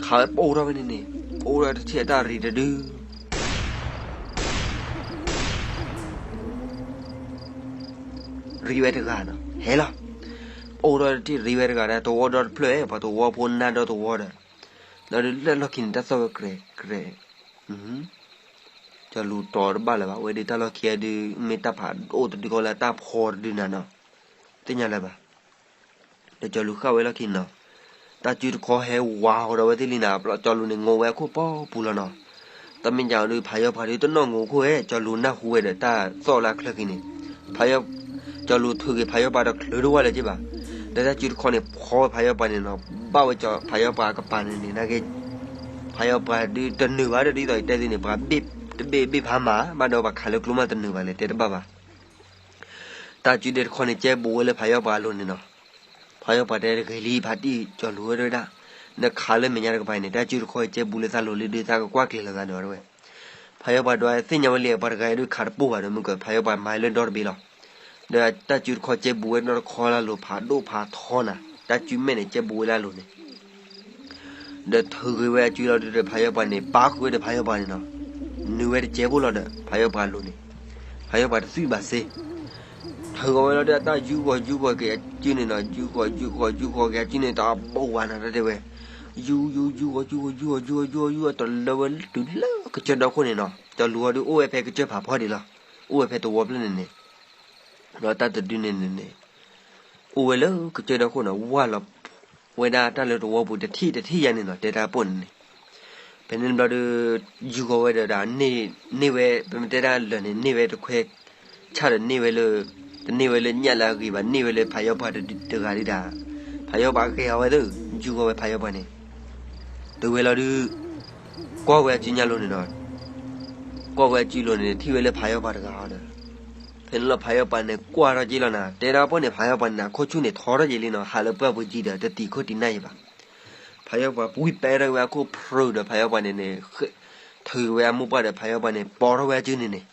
ခးဝဲပိၢ်ထီၣ်ဝဲန့ၣ်န့ၣ်, ပိၢ်ထီၣ်တထံၣ်အတၢ်ရံးတဒု ရံးဝဲတဂၤနီၤ ဟဲလီၤ. ပိၢ်ထီၣ်တထံၣ်ရံးဝဲတဂၤဒီး သဝီဒီတဖျၢၣ် ပှၤသဝီဖိနါဒီသဝီဒီး, ဒီးလၢလီၢ်ခံန့ၣ် တၢ်သီၣ်ဝဲကြဲးကြဲး, ကၠီၤလူၤတီၤတဘၣ်လၢၤဘၣ် ဝဲဒုးတၢ်လီၢ်ခံဂၤဒုး မ့ၢ်တၢ်ဖးဒိၣ်တဒုဃီလၢတၢ်ဖီတဒုနၤနီၤ, သ့ၣ်ညါလၢၤဘၣ်. ဒီးကၠီၤလူၤဃၣ်ဝဲလီၢ်ခံနီၤ, တၢ်စုတခီဟဲဝးဃီဒီးဝဲသ့ၣ်လံနၤ, ကၠီၤလူၤန့ၣ် ငိးဝဲအခိၣ်ပီပူၤလီၤနီၤ. တၢ်မ့ၢ်ကၠီၤဒုး ဖးယီၤပၤဒုးတနီၢ်ငိးခိၣ်ဝဲ ကၠီၤလူၤနၢ်ဟူဝဲဒီးတၢ်သီၣ်လၢချၢခံန့ၣ်, ဖးယီၤ, ကၠီၤလူၤထုးက့ၤဖးယီၤပၤတချုးတဝၢ်လၢၤက့ဘၣ်. ဒီးတၢ်စုတခီန့ၣ် ဖီဝဲဖးယီၤပၤန့ၣ်နီၤ, ဘၣ်ဝဲကၠီၤဖးယီၤပၤကပၤန့ၣ်န့ၣ် နာ်က့ ဖးယီၤပၤဒုးတနုာ်ဘၣ်ဒီးဒ်သိးယတဲသ့န့ၣ် ပှၤဘ့ၣ်တဘ့ၣ်ဘ့ၣ်ဖးမး ဘၣ်ဒီးပှၤခးလၢကျိမးတနုာ်ဘၣ်လဲၣ် တဲတဘၣ်ဘၣ်. တၢ်စုဒဲတခီန့ၣ် ကဲဘူးဝဲလၢဖးယီၤပၤအလိၤန့ၣ်နီၤ. ဖးယီၤပၤတဲတဂ့ၤလံ ဖါတံၢ် ကၠီၤလူၤဝဲဒၣ်, နခးလၢမဲာ်ညါတကပၤန့ၣ် တၢ်စုတခီကဲဘူးလၢသးလိၤလံဒီး သးကကွၢ်ကျဲၤလီၤသးဒီးဝဲ. ဖးယီၤပၤဒွးသ့ၣ်ညါဝဲလံ ပှၤတဂၤအံၤဒုးခးတပူၢ်ဘၣ်ဒီး မုၢ်ကၢၤ ဖးယီၤပၤမၤလၢဒီတဘ့ၣ်လီၤ. ဒီးတၢ်စုတခီကဲဘူးဝဲနီတခီလၢအလိၤ ဖးဒိၣ်ဖးထီနၤ, တၢ်စုမဲာ်န့ၣ် ကဲဘူးဝဲလၢအလိၤန့ၣ် ဒီးထုးဂ့ၤဝဲအစုလီၤဒုးဒီး ဖးယီၤပၤန့ၣ် ပာ်ဃုာ်ဝဲဒီးဖးယီၤပၤန့ၣ်နီၤ. နုာ်ဝဲတကဲဖိလီၤဒီး ဖးယီၤပၤအလိၤန့ၣ်, ဖးယီၤပၤတသွံၣ်ဘၣ်စ့, ထုးဂီၤဝဲလီၤဒီး တၢ်ယူဃီၤယူဃီၤက့ၤအစုန့ၣ်နီၤ, ယူဃီၤယူဃီၤယူဃီၤက့ၤအစုန့ၣ် တဘိဝါနၤတၢ်တဲဝဲ, ယူယူယူဃီၤ ယူဃီၤယူဃီၤယူဃီၤယူဃီၤယူဃီၤ တလၢဝဲတုၤလၢကစၢၢ်ဒီခိၣ်န့ၣ်နီၤ. ကၠီၤလူၤအီၤဒုးအိၣ်ဝဲဖဲကစၢၢ်ဖးဖီဒံးလီၤ, အိၣ်ဝဲဖဲသဝီဖျၢၣ်န့ၣ်န့ၣ်, ဒီးတၢ်တဒုန့ၣ်န့ၣ်န့ၣ် အိၣ်ဝဲလၢကစၢၢ်ဒီခိၣ်န့ၣ် ဝၢ်လီၤဝဲဒၣ်တၢ်လၢသဝီပူၤတထံၣ်တထံၣ်ယါန့ၣ်နီၤ တဲတၢ်ပိၢ်န့ၣ်န့ၣ်. ဖဲန့ၣ်တဘျီဒီး ယူဃီၤဝဲဒီးဒၣ် န့ၢ်ဝဲ ပမ့ၢ်တဲဒၣ်လၢာ်န့ၣ် န့ၢ်ဝဲတခွဲ ဆၣ်ဒီးန့ၢ်ဝဲလၢ, တန့ၢ်ဝဲလၢညၣ်လၢအဂ့ၤဘၣ် န့ၢ်ဝဲလၢဖးယီၤပၤတဂၤဒုးဒၣ်, ဖးယီၤပၤဂဲၤအီၤဝဲသ့ၣ် ယူဃီၤဝဲဖးယီၤပၤန့ၣ်, တုၤဝဲလီၤဒုး ကွၢ်ဝဲအစုညါလိၤန့ၣ်နီၤ, ကွၢ်ဝဲအစုလိၤန့ၣ် ထံၣ်ဝဲလၢဖးယီၤပၤတဂၤအီၤဒီး, ဖဲန့ၣ်လီၤဖးယီၤပၤန့ၣ် ကွၢ်ထီၣ်က့ၤလီၤနၤ တဲဒၣ်ပိၢ်န့ၣ် ဖးယီၤပၤန့ၣ် အခိၣ်ဆူၣ်န့ၣ်ထီထီၣ်က့ၤလံနီၤ ဟးလၢပှၢ်ပူၤကံဒီး တတံၤခိၣ်တံၤနၢ်ယံၤဘၣ်. ဖးယီၤပၤပှံၢ်ပဲထီၣ်ဝဲအခိၣ်ဖျိဒီး ဖးယီၤပၤန့ၣ်န့ၣ် ထုးဝဲအမိၢ်ပှၢ်ဒီး ဖးယီၤပၤန့ၣ် ပိာ်ထီၣ်ဝဲအစုန့ၣ်န့ၣ်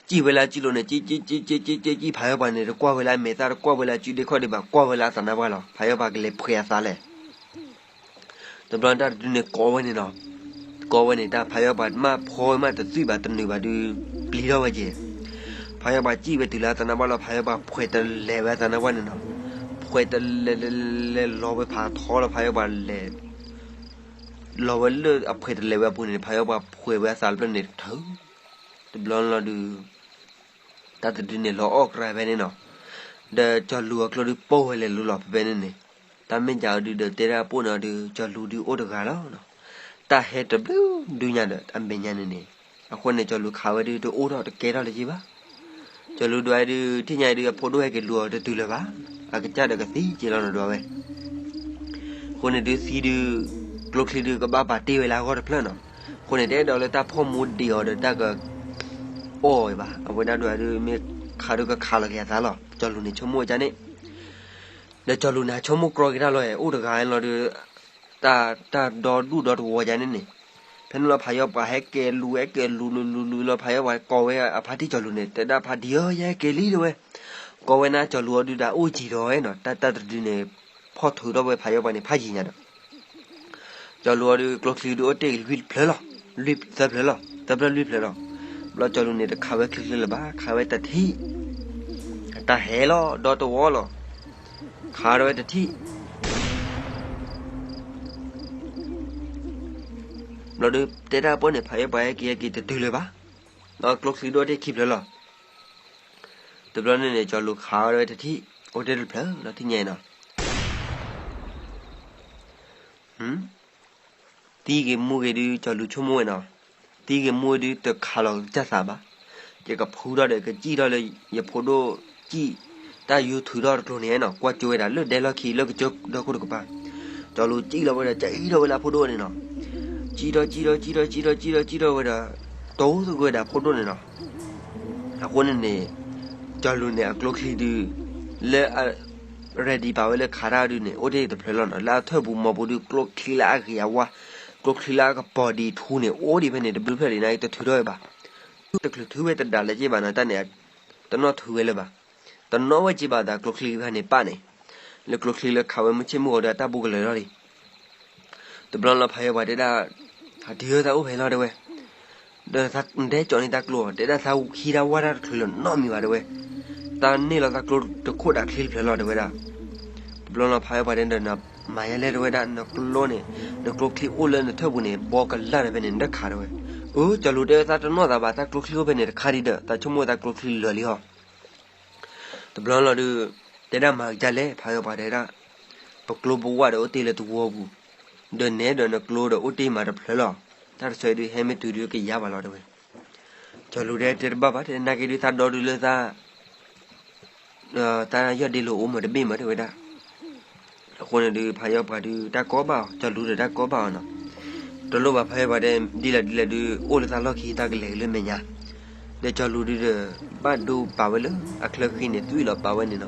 စံၣ်ဝဲလၢအစုလိၤန့ၣ် စံၣ်စံၣ်စံၣ်စံၣ်စံၣ်စံၣ်စံၣ် ဖးယီၤပၤန့ၣ် တကွၢ်ဝဲလၢအမဲာ်သၣ် တကွၢ်ဝဲလၢအစုဒ့ခီၣ်ဒံးဘၣ် ကွၢ်ဝဲလၢအသးနါပှၢ်လီၤ ဖးယီၤပၤကလဲၤဖှဲးအသးလဲၣ်. တဘျီတၢ်တဒုန့ၣ်ကိးဝဲန့ၣ်နီၤ, ကိးဝဲန့ၣ် တၢ်ဖးယီၤပၤမ့ၢ်ဖီဝဲမးတသွံၣ်ဘၣ်တနုာ်ဘၣ်ဒုး ပျံၤထီၣ်ဝဲက့ၤ. ဖးယီၤပၤစံၣ်ဝဲတုၤလၢအသးနါပှၢ်လီၤ ဖးယီၤပၤဖှဲးတလဲၤဝဲအသးနါပှၢ်န့ၣ်နီၤ, ဖှဲးတလဲၤလဲၤလဲၤလဲၤလီၤဝဲဖးထီလီၤ ဖးယီၤပၤလဲၤ လီၤဝဲလၢအဖှဲးတလဲၤဝဲအပူၤန့ၣ် ဖးယီၤပၤဖှဲးဝဲအသးတဖျၢၣ်န့ၣ်တထုး တဘျီလီၤဒုး တၢ်တဒုန့ၣ်လီၤအီၣ်ကြၢးဖဲန့ၣ်နီၤ, ဒီးကၠီၤလူၤအကျိဒုးပိၢ်ဝဲလဲၤလူလီၤဖဲဖဲန့ၣ်န့ၣ်, တၢ်မ့ၢ်ကၢ်အီၤဒုးဒီးတဲဒၣ်ပိၢ်န့ၣ်အီၤဒုး ကၠီၤလူၤဒုးအိၣ်တဂၤလီၤ. တၢ်ဟဲတဘျုးဒုညါဒီးအမဲာ်ညါန့ၣ်န့ၣ်, အဃိန့ၣ် ကၠီၤလူၤခးဝဲဒုးတအိၣ်ထီၣ်တကဲထီၣ်လၢၤဘၣ်. ကၠီၤလူၤဒွးဒုး ထံၣ်ညါဒုးအဖိဒိၣ်ဟဲက့ၤလူၤအီၤတတုၤလၢၤဘၣ် အကစၢ်ဒီးကသံက့ၤလီၤနီၤဒုးဝဲ. အဃိန့ၣ်ဒုးသံဒုး ကျိချံဒုးကဘၣ်ပာ်တ့ၢ်ဝဲလၢအဂီၢ်တဖျၢၣ်နီၤ. အဃိန့ၣ် တအဲၣ်ဒိးလၢတၢ်ဖီၣ်မူဒံးအီၤဒီးတၢ်က အီၣ်ဝဲဘၣ်. အဝဲဒၣ်ဒုးဒုးမ့ၢ်ခးဒုးကခးလီၤက့ၤအသးလီၤ. ကၠီၤလူၤန့ၣ်ဆိကမိၣ်ဝဲဒ်န့ၣ် ဒီးကၠီၤလူၤန့ၣ် ဟးဆိကမိၣ်ကြီက့ၤတၢ်လီၤ အိၣ်တဂၤလီၤဒုး တၢ် တၢ်ဒီဒူၣ်ဒီတဝီယါန့ၣ်န့ၣ်, ဖဲန့ၣ်လီၤဖးယီၤပှၤဟဲက့ၤလူၤ ဟဲက့ၤလူၤလူၤလူၤလူၤလီၤ ဖးယီၤပှၤကိးဝဲအဖါတံၢ်ကၠီၤလူၤန့ၣ် တဲဒၣ်ဖါတံၢ်ဧၢ ယဟဲက့ၤလံတဲဝဲ, ကိးဝဲန့ၣ်ကၠီၤလူၤအီၤဒုးဒီးအိၣ်ယံၤဒီးဝဲနီၤ တၢ်တၢ်တဒုန့ၣ် ဖီၣ်ထုးထီၣ်ဝဲဖးယီၤပှၤန့ၣ်ဖးယံၤညါဒီး ကၠီၤလူၤအီၤဒုးကျိချံဒုးအိၣ်တ့ၢ်လွံၢ်ဖျၢၣ်လီၤ, လွံၢ်သၢဖျၢၣ်လီၤ သၢဖျၢၣ်လွံၢ်ဖျၢၣ်လီၤ. ဘျီကၠီၤလူၤန့ၣ်တခးဝဲချ့ချ့လၢၤဘၣ် ခးဝဲတထံၣ်, တၢ်ဟဲလီၤဒီတဝီလီၤ, ခးထီၣ်ဝဲတထံၣ် ဘျီဒုးတဲတၢ်ပီၢ်န့ၣ် ဖးယီၤပှၤဟဲက့ၤဟဲက့ၤတတုၤလၢၤဘၣ်, ဒီးကျိချံဒိၣ်တ့ၢ်ခံဖျၢၣ်လီၤ. တဘျီန့ၣ်န့ၣ် ကၠီၤလူၤခးဝဲတထံၣ် အိၣ်တ့ၢ်တဖျၢၣ်လီၤ ထံၣ်ညါအံၤနီၤ သံဂ့ၤမူဂ့ၤဒုး ကၠီၤလူၤဆိကမိၣ်ဝဲနီၤ, သံဂ့ၤမူဒုးတခးလီၤကစၢ်သးဘၣ်, ယကဖူထီၣ်ဒီး ကစံၣ်ထီၣ်လၢယဖိဒိၣ်စံၣ်, တၢ်ယူၤထုးထီၣ်တကျိၤန့ၣ်နီၤ ကွၢ်ကၠိဝဲဒၣ်လၢဒဲလီၢ်ခံလၢကစၢၢ်ဒီခိၣ်တကပၤ, ကၠီၤလူၤစံၣ်လီၤဝဲဒီး ကစံၣ်ထီၣ်ဝဲလၢအဖိဒိၣ်န့ၣ်နီၤ, စံၣ်ထီၣ်စံၣ်ထီၣ်စံၣ်ထီၣ်စံၣ်ထီၣ်စံၣ်ထီၣ်စံၣ်ထီၣ်ဝဲဒီး တိၤသကိးဝဲဒၣ်ဖိဒိၣ်န့ၣ်နီၤ အဃိန့ၣ်န့ၣ် ကၠီၤလူၤန့ၣ်အကျိချံဒုး လၢအ ready ပာ်ဝဲလၢခးတၢ်ဒုးန့ၣ် အိၣ်တ့ၢ်တဖျၢၣ်လီၤနီၤ, လၢအထၢၣ်ပူၤမီၤပူၤဒုး ကျိချံလၢအဂ့ၤအဝါ, ကျိချံလၢအကပီၤဒံးထူန့ၣ် အိၣ်ဒံးဖဲန့ၣ် တဘျုးဖျၢၣ်ဒံးန့ၣ် တထုးထီၣ်ဝဲဘၣ်, တချုးထုးဝဲတဒၣ်လၢၤက့ဘၣ်နီၤ တၢ်န့ၣ် တနီၣ်ထုးဝဲလၢၤဘၣ်, တနီၣ်ဝဲက့ဘၣ်သးကျိချံဖဲန့ၣ်ပၢ်န့ၣ်, လၢကျိချံလၢခးဝဲမုၢ်ဆ့ၣ်မုၢ်ဂီၤဒီးတၢ်ဘူးကလၢၤထီၣ်လံ တဘျီလီၤဖးယီၤပှၤတဲဒၣ်, ဟးတုၤသးအိၣ်ဖဲလီၤတဲဝဲ, ဒီးသးဒဲကၠီၤန့ၢ်တၢ်ကျိ, တဲဒၣ်သးဟံးတၢ်ဝၢ်တၢ်တချုးလၢၤနီတမံၤဘၣ်တဲဝဲ, တၢ်န့ၢ်လီၤသးကျိတခိၣ်ဒၣ်ချ့တဖျၢၣ်လီၤတဲဝဲဒၣ်. တဘျီလီၤဖးယီၤပှၤတဲဒီး နမၤယဲလဲၣ်တဲဝဲဒၣ် နကျိန့ၣ်, နကျိချံအိၣ်လၢနထၢၣ်ပူၤန့ၣ် ဘီကလၢ်ဒီးဖဲန့ၣ် နတခးတဲဝဲ. အၢ ကၠီၤလူၤတဲဝဲသးတနီၣ်သးဘၣ် တၢ်ကျိချံအိၣ်ဖဲန့ၣ်တခါဒံးဒီး သးဆိကမိၣ်သးကျိချံလၢာ်လံဟီ တဘျီလီၤဒုး, တဲဒၣ်မၤကဒါလဲၣ် ဖးယီၤပှၤတဲဒၣ်, ပကျိပဝၢ်ဒီးအိၣ်တ့ၢ်လၢသဝီပူၤ, ဒီးနဲဒီးနကျိဒီးအိၣ်တ့ၢ်မးတဖျၢၣ်လီၤ, တၢ်တဆၢအံၤဒုးဟဲမ့ၢ်တုၤဒုးကယါဘၣ်လီၤတဲဝဲ. ကၠီၤလူၤတဲတဲတဘၣ်ဘၣ် တဲနာ်က့ဒုးသးဒီဒုးလၢသး တၢ်ယီၢ်ဒ့လိာ်အိၣ်မးတဘ့ၣ်မးတဲဝဲဒၣ်. အဃိန့ၣ်ဒုး ဖးယီၤပှၤဒုးတၢ်ကိးဘၣ်အီၤ, ကၠီၤလူၤဒီးတၢ်ကိးဘၣ်အီၤနီၤ. တလိၣ်ဘၣ်ဖးယီၤပှၤတဲဒ်လဲၣ်ဒ်လဲၣ်ဒုး အိၣ်လၢသးလီၢ်ခံတၢ်ကလဲၤက့ၤလၢမဲာ်ညါ, ဒီးကၠီၤလူၤဒုးဒီး ဘၣ်ဒိပာ်ဝဲလၢအချၢဃံန့ၣ် သွံၣ်လီၤပာ်ဝဲန့ၣ်နီၤ.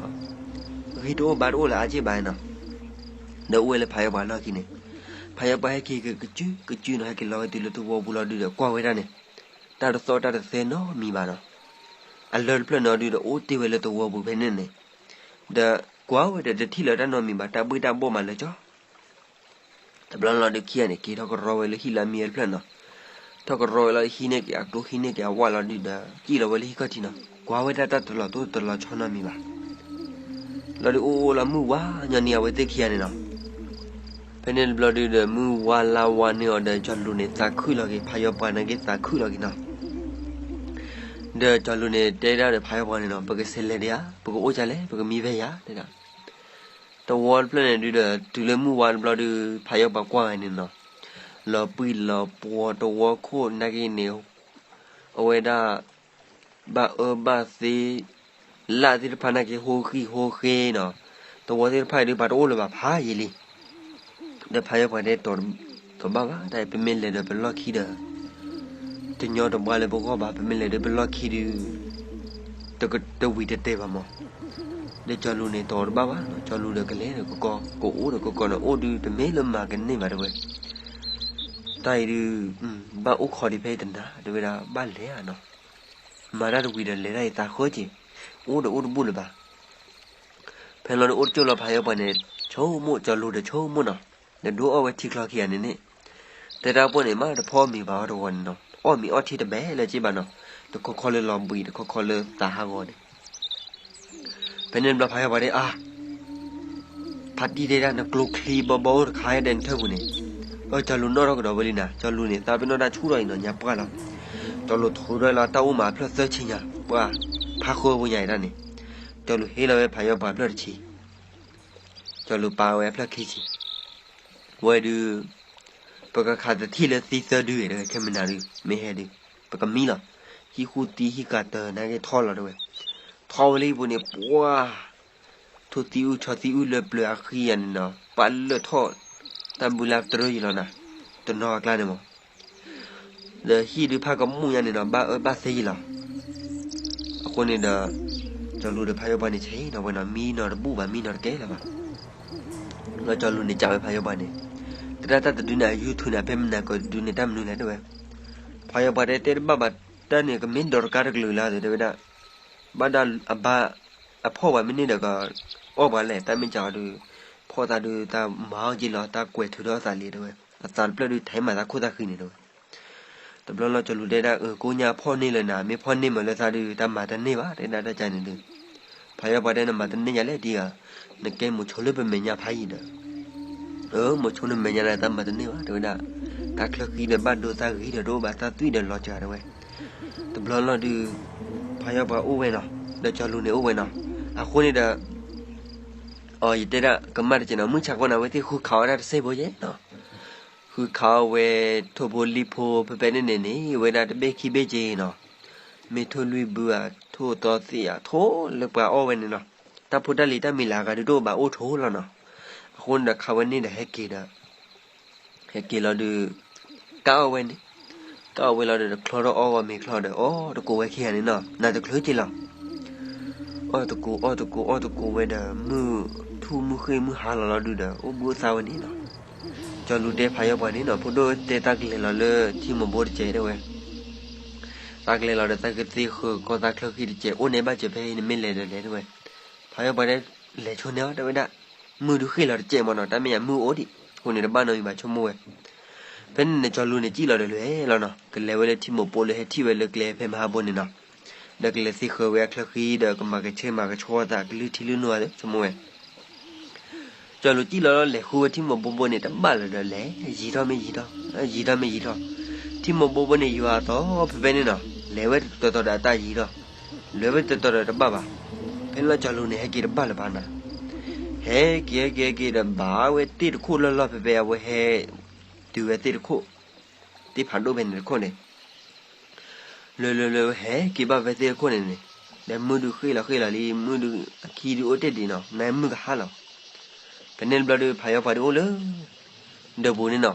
ဂံၢ်တအိၣ်ဘါတအိၣ်လၢအစ့ၢ်ဘၣ်နီၤ. ဒီးအိၣ်ဝဲလၢဖးယီၤပှၤလီၢ်ခံန့ၣ်, ဖးယီၤပှၤဟဲက့ၤကစုကစုနီၤ ဟဲက့ၤလီၤဝဲတုၤလၢသဝီပူၤလီၤဒုးဒီးကွၢ်ဝဲဒၣ်န့ၣ်, တၢ်တသီၣ်တၢ်တသဲနီတမံၤဘၣ်နီၤ. အလၢတဖျၢၣ်နီၤဒုးဒီးအိၣ်တ့ၢ်ဝဲလၢသဝီပူၤဖဲန့ၣ်န့ၣ်, ဒီးကွၢ်ဝဲဒီးတထံၣ်လၢၤတၢ်နီတမံၤဘၣ် တၢ်ဘှ့ၣ်တၢ်ဘှီၣ်မးလၢာ်ကၠီ တဘျီလီၤဒုးခံဂၤန့ၣ် က့ၤထီၣ်ကရီဝဲလၢဟံၣ်လၢအမံၤဝဲတဖျၢၣ်နီၤ. ထီၣ်ကရီဝဲလီၤဟံးန့ၢ်က့ၤအကျိ ဟံးန့ၢ်က့ၤအဝၣ်လီၤဒုးဒီး စံၣ်လီၤဝဲလၢဟံၣ်ခီၣ်ထံးနီၤ. ကွၢ်ဝဲဒၣ်တၢ်တလီၤတိၢ်တလီၤဆီနီတမံၤဘၣ်. လီၤဒုးအိၣ်အိၣ်လီၤမုၢ်ဝါညီနံၤအဝဲသ့ၣ်ခံဂၤန့ၣ်နီၤ. ဖဲန့ၣ်တဘျီဒုးဒီး မုၢ်ဝါလါဝါန့ၢ်အီၤဒီး ကၠီၤလူၤန့ၣ်သးခုၣ်လီၤက့ၤ ဖးယီၤပှၤနာ်က့သးခုၣ်လီၤက့ၤနီၤ. ဒီးကၠီၤလူၤန့ၣ်တဲဒၣ်ဒီးဖးယီၤပှၤန့ၣ်နီၤ ပကဆဲးလဲၤဒံးဧါ, ပကအိၣ်ကလဲၣ်, ပကမံဖဲယၤတဲဒၣ်. တဝီတဖျၢၣ်န့ၣ်ဒုးဒီး တုၤလၢမုၢ်ဝါတဘျီဒုး ဖးယီၤပှၤကွၢ်ဂၤန့ၣ်နီၤ, လီၤပှံၢ်လီၤပှီၤတဝီခိၣ်နာ်က့န့ၣ်, အဝဲဒၣ် ဘၣ်အၢဘၣ်သီ, လၢ်သ့ၣ်တဖၣ်နာ်က့ဟိဃံၢ်ဟိဃ့နီၤ, တဝီသ့ၣ်တဖၣ်အံၤဒုးပှၤတအိၣ်လၢၤဘၣ်ဖးယံာ်လံ. ဒီးဖးယီၤပှၤတဲ တဘၣ်ဘၣ် တၢ်အံၤပမ့ၢ်လဲၤဒီးပလီၢ်ခံဒီး တညီတဘှါလၢပဂီၢ်ဘၣ်, ပမ့ၢ်လဲၤဒီးပလီၢ်ခံဒုး တဝံၤတတဲာ်ဘၣ်မး. ဒီးကၠီၤလူၤန့ၣ် တအိၣ်တဘၣ်ဘၣ်နီၤ, ကၠီၤလူၤဒီးကလဲၤဒီးကကီ, ကအိၣ်ဒီးကကီန့ၣ် အိၣ်ဒုးတမ့ၢ်လၢမၤကန့ၢ်ဘၣ်တဲဝဲ. တၢ်အံၤဒုး ဘၣ်အိၣ်ခိးဒံးဖဲအံၤတနၤ တဲဝဲဒၣ် ဘၣ်လဲၤဧါနီၤ, မၤတၢ်တဝံၤဒီးလဲၤတၢ်အံၤသးဃၢက့ၤ, အိၣ်ဒီးအိၣ်တဘူၣ်လၢၤဘၣ်. ဖဲလီၤဒုးအိၣ်တကၠိၢ်လီၤဖးယီၤပှၤန့ၣ် ဆိကမိၣ် ကၠီၤလူၤဒီးဆိကမိၣ်နီၤ, ဒီးဒိၣ်အီၣ်ဝဲထံချီခံဂၤန့ၣ်န့ၣ်, တဲတၢ်ပီၢ်န့ၣ် မ့ၢ်တဖီမံၤဘၣ်အီၤတဂီၤန့ၣ်နီၤ, အီၣ်မ့ၤအီထံတဘဲလၢၤက့ဘၣ်နီၤ, တခီခီလၢလီၤဘှံး တခီခီလၢသးဟးဂီၤန့ၣ် ဖဲန့ၣ်တဘျီဖးယီၤပှၤတဲ အါ, ဖါတံၢ်တဲဒၣ် နကျိချံဘီဘီအိၣ်တခါဒဲးနထၢၣ်ပူၤန့ၣ်, အၢ ကၠီၤလူၤနီၣ်ထီၣ်ကဒီးဝဲလံနၤ, ကၠီၤလူၤန့ၣ် သးပ့ၤနီၣ်တၢ်ဆူၣ်ထီၣ်အံၤနီၤ ညါပှၢ်လီၤ. ကၠီၤလူၤထုးထီၣ်လီၤတၢ်အိၣ်မးအဖျၢၣ်သၢဆံညါ, ပှၤဖးဃၢပူၤညါအံၤဒၣ်န့ၣ်, ကၠီၤလူၤဟ့ၣ်လီၤဝဲဖးယီၤပှၤအဖျၢၣ်တဆံ, ကၠီၤလူၤပာ်ဝဲအဖျၢၣ်ခံဆံ ဝဲဒုး, ပကခးတထံၣ်လၢသံသၢဒု, ခဲမုၢ်နၤဒုး မ့ၢ်ဟဲဒုး, ပကမံလီၤ. ဟံၣ်ဃူသံဟံၣ်ဃာ်တၢၤနာ်က့ထီလီၤတဲဝဲ, ထီဝဲလၢဟံၣ်ပူၤန့ၣ် ပှၤ ထိၣ်သံအုၣ်ဆီသံအုၣ်လၢပျၢၤအဃံယၤန့ၣ်နီၤ ပာ်လၢာ်ထီၣ်တၢ်ဘုလၢတရၢယံၤလီၤနၤ, တနီၤအကျါန့ၣ်မး ဒီးဟံၣ်ဒုးဖးကမူၣ်ညါန့ၣ်နီၤ ဘၣ်အၢဘၣ်သီယံၤလီၤ. အဃိန့ၣ်ဒီး ကၠီၤလူၤဒီးဖးယီၤပှၤန့ၣ် ဆဲးနီၤဝဲနီၤ မံနီၤတဘူၣ်ဘၣ် မံနီၤတကဲလၢၤဘၣ်. ဒီးကၠီၤလူၤန့ၣ် ကးဝဲဖးယီၤပှၤန့ၣ်, တဒၣ်တၢ်တဒုန့ၣ် အယူၢ်ထူန့ၣ် အဖဲမနၤကဒုန့ၣ် တၢ်မနုၤလဲၣ် တဲဝဲ. ဖးယီၤပှၤတဲ တဲတဘၣ်ဘၣ် တၢ်န့ၣ် ကမ့ၢ်ဒီးတကါတကလုာ်လၢ် တဲဝဲဒၣ်, ဘၣ်ဒၣ်အဘါ အဖီၣ်ဝဲမ့ၢ်န့ၣ်ဒီး ကအီၣ်ပှၤလဲၣ် တၢ်မ့ၢ်ကးအီၤဒုး ဖီၣ်သးဒုး တၢ်မၤအီၣ်က့ၤလီၤ တၢ်ကွဲးထုးထီၣ်အသးလံ တဲဝဲ. အသးတဖျၢၣ်ဒုး ထဲမၤသးခိၣ်သးဃံန့ၣ် တဲဝဲ. တဘျီလီၤကၠီၤလူၤတဲဒၣ် အၢ ကိးညါဖီၣ်န့ၢ်လၢၤနၤ မ့ၢ်ဖီၣ်န့ၢ်မးလၢသးဒုး တၢ်မၤတန့ၢ်ဘၣ် တဲဒၣ်တၢ်ကါန့ၣ်ဒုး. ဖးယီၤပှၤတဲ နမၤတန့ၢ်ယၤလဲၣ်ဒံးဧါ, နကဲမိၤဆိလၢပမဲာ်ညါဖးယံၤဒီး အၢ မိၤဆိနမဲာ်ညါန့ၣ် တၢ်မၤတန့ၢ်ဘၣ် တဲဝဲဒၣ်. တၢ်ချၢဃံဒီးဘၣ်ဒိသးဂ့ၤဒီးတအိၣ်ဘၣ် တၢ်သွံၣ်ဒီးလီၤစှၤ တဲဝဲ. တဘျီလီၤဒုး ဖးယီၤပှၤအိၣ်ဝဲနီၤ ဒီးကၠီၤလူၤန့ၣ်အိၣ်ဝဲနီၤ. အဃိန့ၣ်ဒီး အီ ယတဲဒၣ်ကမၣ်တကဲးနီၤ မုၢ်ဆါခီန့ၣ် အဝဲသ့ၣ်ဃုခးအီၣ်ဒၣ်တစဲးဖိယဲနီၤ. ဃုခးအီၣ်ဝဲ ထိၣ်ဖိလံၣ်ဖိ ဖဲဖဲန့ၣ်န့ၣ်န့ၣ် ဝဲဒၣ်တဘ့ၣ်ခံဘ့ၣ်က့နီၤ. မ့ၢ်ထိၣ်လွံၢ်ဘုဧါ ထိၣ်သီသံၣ်ဧါ ထိၣ်လၢပှၤအီၣ်ဝဲန့ၣ်နီၤ. တၢ်ဖိတၢ်လံၤတၢ်မံၤလၢအဂၤဒုးတအိၣ်ဘၣ် အိၣ်ထိၣ်လီၤနီၤ. အဃိန့ၣ်ဒီးခးဝဲန့ၣ်ဒီးဟဲက့ၤဒီး ဟဲက့ၤလီၤဒုး ကၣ်အီၣ်ဝဲန့ၣ်, ကၣ်အီၣ်ဝဲလီၤဒီး တချီထီၣ်အီၣ်ဂီၤမ့ၤချီဒီး အီၣ်တကိးဝဲခံဂၤန့ၣ်နီၤ နၤတချုးက့ၤလီၤ. အီၣ်တကိး အီၣ်တကိး အီၣ်တကိးဝဲဒီး မုၢ်ထူၣ်မုၢ်ဃ့ၢ်မုၢ်ဟါလီၤလီၤဒုးဒီး အိၣ်ဘှံးအိၣ်သါဝဲန့ၣ်နီၤ. ကၠီၤလူၤတဲဖးယီၤပှၤန့ၣ်နီၤ ဖိဒိၣ်တဲ တၢ်ကလဲၤလီၤလၢထံမိၢ်ဘိတကဲး တဲဝဲ. တၢ်ကလဲၤလီၤဒီး တၢ်ကသ့ဃၢၤကီၢ်သးချၢဃံတကဲး အိၣ်န့ၢ်ဘၣ်စၢၤဖဲအံၤ နမ့ၢ်လဲၤဒီးလဲၤ တဲဝဲ. ဖးယီၤပှၤတဲ လဲၤဆိန့ၣ်အီၤ တဲဝဲဒၣ်. မုၢ်ဒုးဃ့ၢ်လီၤတကဲးမးနီၤ တၢ်မ့ၢ်ယၤမုၢ်အိၣ်ဒံး အဃိန့ၣ် တဘၣ်နီတမံၤဘၣ်ဆိကမိၣ်ဝဲ. ဖဲန့ၣ်န့ၣ် ကၠီၤလူၤန့ၣ် စံၣ်လီၤဒီးလဲၤလီၤနီၤ ကလဲၤဝဲလၢထံမိၢ်ဘိလၢဟဲထံၣ်ဝဲလၢကျဲဖဲမဟါဘိန့ၣ်နီၤ. ဒီးကလဲၤသ့ဃၢၤဝဲအချၢဃံဒီး ကမၤကဆ့မၤကဆှီသး ကလုၢ်ထံလုၢ်နိအသိး ဆိကမိၣ်ဝဲ. ကၠီၤလူၤစံၣ်လီၤလီၤ လဲၤဃုဝဲထံမိၢ်ဘိဘိန့ၣ် တဘၣ်လၢၤဒီးလဲၤ ယံၤထီၣ်မ့ၢ်ယံၤထီၣ်, ယံၤထီၣ်မ့ၢ်ယံၤထီၣ်. ထံမိၢ်ဘိဘိန့ၣ် ယွၤအသီဖဲဖဲန့ၣ်နီၤ လဲၤဝဲတတီၤတီၤဒီးအတၢ်ယံၤထီၣ်, လဲၤဝဲတတီၤတီၤဒီးတဘၣ်ဘၣ်. ဖဲန့ၣ်လီၤကၠီၤလူၤန့ၣ် ဟဲက့ၤတဘၣ်လၢၤဘၣ်နၤ. ဟဲက့ၤဟဲက့ၤဟဲက့ၤဒီး ဘၣ်ဝဲသ့ၣ်တခိၣ်လီၢ်လီၢ် ဖဲဖဲအဝဲဟဲ တုၤဝဲသ့ၣ်တခိၣ်, သ့ၣ်ဖးဒိၣ်ဖဲန့ၣ်တခိၣ်န့ၣ် လၢလၢလၢဟဲက့ၤဘၣ်ဖဲသ့ၣ်တခိၣ်န့ၣ်န့ၣ်, ဒီးမုၢ်ဒုးဃ့ၢ်လီၤဃ့ၢ်လီၤလံ, မုၢ်ဒုးအခံဒုးအိၣ်တ့ၢ်ဒံးနီၤ, နမုၢ်ကဟါလီၤ. ဖဲန့ၣ်တဘျီဒုး ဖးယီၤပှၤဒုးအိၣ်လၢ ဒၢးပူၤန့ၣ်နီၤ,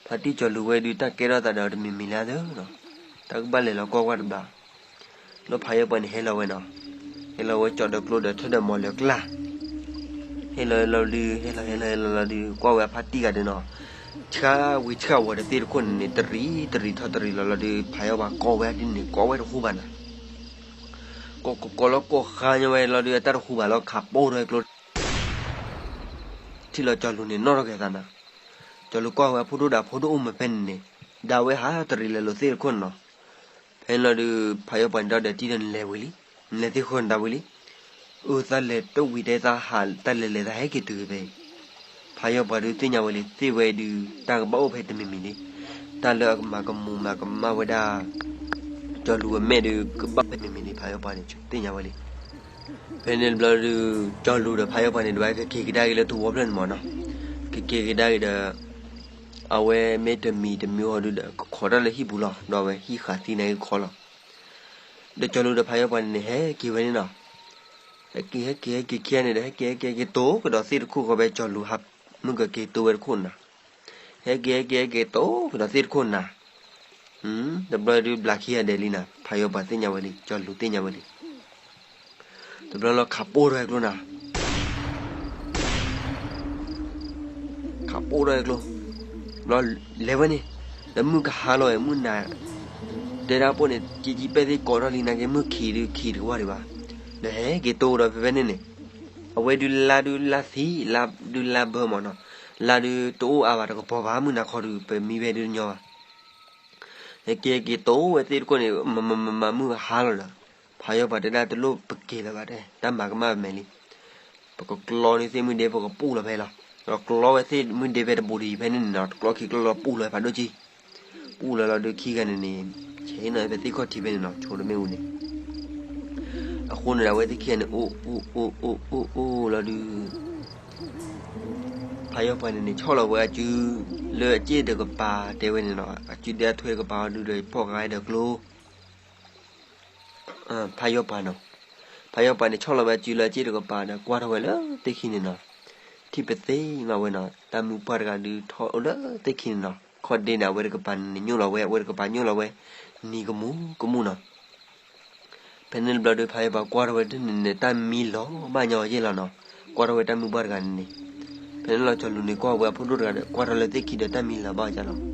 ဖါတံၢ်ကၠီၤလူၤဝဲဒုး တၢ်ကဲထီၣ်သးဒီးတမံၤမံၤလၢ်သၢနီၤ, တၢ်ကဘၣ်လဲၤလီၤကွၢ်ကွၢ်တဘျီ, လီၤဖးယီၤပှၤန့ၣ်ဟဲလီၤဝဲနီၤ, ဟဲလီၤဝဲကၠီၤဒီးကျိဒီးထၢၣ်ဒီးမီၤလၢကျါ ဟဲလီၤလီၤဒုး ဟဲလီၤဟဲလီၤဟဲလီၤလီၤဒုး ကွၢ်ဝဲအဖါတံၢ်ဂၤဒုးနီၤ, ဆှၣ်ဝံၤဆှၣ်ဝီၤဒီးသ့ၣ်တခိၣ်န့ၣ်န့ၣ် တရံးတရံးထီၣ်တရံးလီၤလီၤဒုး ဖးယီၤပှၤကိးဝဲဒ်န့ၣ် ကိးဝဲတဟူဘၣ်နၤ, ကိးကိးကိးလီၤကိးဃါညီဝဲလီၤဒုး အတၢ်တဟူဘၣ်လီၤ ခးပိၢ်ထီၣ်ကျိ ထံၣ်လီၤကၠီၤလူၤန့ၣ် နီၣ်ထီၣ်က့ၤသးနၤ, ကၠီၤလူၤကွၢ်ဝဲအဖိဒိၣ်ဒီးအဖိဒိၣ်အိၣ်မးဖဲန့ၣ်န့ၣ်, ဒၣ်ဝဲဟးတရံးလဲၤလိာ်သ့ၣ်တခိၣ်န့ၣ်နီၤ, ဖဲန့ၣ်လီၤဒုး ဖးယီၤပှၤန့ၣ်ဒီးတံၢ်ဒီးနလဲၤဝံၤလံ, နလဲၤသ့ၣ်ဃၢၤနသးဝံၤလံ, အၢ သးလဲၤတဝံၤတဲသးဟး တၢ်လဲၤလဲၤသးဟဲက့ၤတုၤဖဲအံၤ, ဖးယီၤပှၤဒုးသ့ၣ်ညါဝဲလံ သ့ၣ်ဝဲဒုး တၢ်ကဘၣ်အိၣ်ဖဲတမံၤမံၤလံ, တၢ်လၢအကမၤကမူၤမၤကမၣ်ဝဲဒၣ် ကၠီၤလူၤအမဲာ်ဒုး ကဘၣ်ဖဲတမံၤမံၤလံ ဖးယီၤပှၤန့ၣ်သ့ၣ်ညါဝဲလံ. ဖဲန့ၣ်တဘျီဒုး ကၠီၤလူၤဒီးဖးယီၤပှၤန့ၣ် ဒွးကက့ၤကဒါက့ၤလၢသဝီဖျၢၣ်န့ၣ်မးနီၤ, ကက့ၤကဒါက့ၤဒီး အဝဲမ့ၢ်တမံၤတမံၤဟီဒုးဒီး ကခိးတၢ်လၢဟံၣ်ပူၤလီၤ, ဒီးအဝဲဟံၣ်ဃာ်သံန့ၣ်က့ၤခီလီၤ. ဒီးကၠီၤလူၤဒီးဖးယီၤပှၤန့ၣ်န့ၣ် ဟဲက့ၤဝဲန့ၣ်နီၤ, ဟဲက့ၤ ဟဲက့ၤ ဟဲက့ၤခံဂၤန့ၣ်ဒီး ဟဲက့ၤ ဟဲက့ၤ ဟဲက့ၤတိၢ်ကဒီးသ့ၣ်တခိၣ်ဃီဖဲကၠီၤလူၤဟး မုၢ်ကက့ၤတိၢ်ဝဲတခိၣ်နၤ, ဟဲက့ၤ ဟဲက့ၤ ဟဲက့ၤ တိၢ်ကဒီးသ့ၣ်တခိၣ်နၤ, တဘျီဒုးဘျးခံဂၤဒဲးလံနၤ, ဖးယီၤပှၤသ့ၣ်ညါဝဲလံ ကၠီၤလူၤသ့ၣ်ညါဝဲလံ. တဘျီလီၤခးပိၢ်ထီၣ်ဝဲကျိနၤ ခးပိၢ်ထီၣ်ဝဲကျိ, ဘျီလဲၤဝဲန့ၣ်, ဒီးမုၢ်ကဟါလီၤဝဲ မုၢ်နၤ, တဲဒၣ်ပိၢ်န့ၣ် ကံကံပဲၣ်သ့ၣ်ကိးထီၣ်လံနာ်က့ မုၢ်ခံးဒုးခံးတကဝၢ်ဒံးဘၣ်, ဒီးဟဲက့ၤတိၢ်ဒီးဖဲဖဲန့ၣ်န့ၣ်, အဝဲဒုးလါဒုးလါသံ, လါဒုးလါဘၢမးနီၤ, လါဒုးတအိၣ်အါဘၣ်တကပီၤဘၣ် မုၢ်နၤခီဒုး ပမံဝဲဒုးတညီဘၣ် ဟဲက့ၤဟဲက့ၤတိၢ်ဝဲသ့ၣ်တခိၣ်န့ၣ် မၤမၤမၤမၤမုၢ်ဟါလီၤဒီး, ဖးယီၤပှၤတဲဒၣ်တလိၣ်ပက့ၤလၢၤဘၣ်တဲ တၢ်မၤကမၣ်ပမဲာ်လံ, ပကကျီန့ၢ်သ့ၣ်မုၢ်ဒ့ ပကပူၢ်လီၤဖဲလီၤ, ဒီးကျီဝဲသ့ၣ်မုၢ်ဒ့ဖဲတဘူးတယံၤဖဲန့ၣ်န့ၣ်နီၤ တကျီခံကျီလီၤပူၢ်လီၤဖးဒိၣ်ကံ, ပူၢ်လီၤလီၤဒုးခံဂၤန့ၣ်န့ၣ်, ဆဲးနီၤဖဲသ့ၣ်ခီၣ်ထံးဖဲန့ၣ်နီၤ ဆိးတမ့ၣ်အူန့ၣ်, အဃိန့ၣ်ဒီးအဝဲသ့ၣ်ခံဂၤန့ၣ် အိၣ်အိၣ်အိၣ်အိၣ်အိၣ်အိၣ်လီၤဒုး ဖးယီၤပှၤန့ၣ်န့ၣ် ဆီၣ်လီၤဝဲအစု လၢအစ့ၣ်တကပၤတဲဝဲန့ၣ်နီၤ အစုဒဲအထွဲတကပၤအီၤဒုးဒီးဖီၣ်ဃာ်ဒီးကျိ ဖးယီၤပှၤနီၤ, ဖးယီၤပှၤန့ၣ်ဆီၣ်လီၤဝဲအစုလၢအစ့ၣ်တကပၤဒီး ကွၢ်ထီၣ်ဝဲလၢသ့ၣ်ခံန့ၣ်နီၤ, ထံၣ်ပသ့ၣ်ညါဝဲနီၤ, တၢ်မုၢ်ပှၢ်တဂၤဒုးထီၣ်အိၣ်လၢသ့ၣ်ခံန့ၣ်နီၤ, ခီၣ်ဒ့န့ၣ် အဝဲတကပၤန့ၣ်ညိၣ်လီၤဝဲ, အဝဲတကပၤညိၣ်လီၤဝဲ, နံၤကမူကမူနီၤ. ဖဲန့ၣ်တဘျီဒီး ဖးယီၤပှၤကွၢ်ထီၣ်ဝဲဒ်န့ၣ်န့ၣ် တၢ်မံလီၤဘၣ်ညီယ့ၢ်လီၤနီၤ, ကွၢ်ထီၣ်ဝဲတၢ်မုၢ်ပှၢ်တဂၤန့ၣ်န့ၣ်, ဖဲန့ၣ်လီၤကၠီၤလူၤန့ၣ်ကွၢ်ဝဲအဖိဒိၣ်တဂၤဒီး ကွၢ်ထီၣ်လၢသ့ၣ်ခံဒီးတၢ်မံလီၤဘၣ်အီၤလီၤ.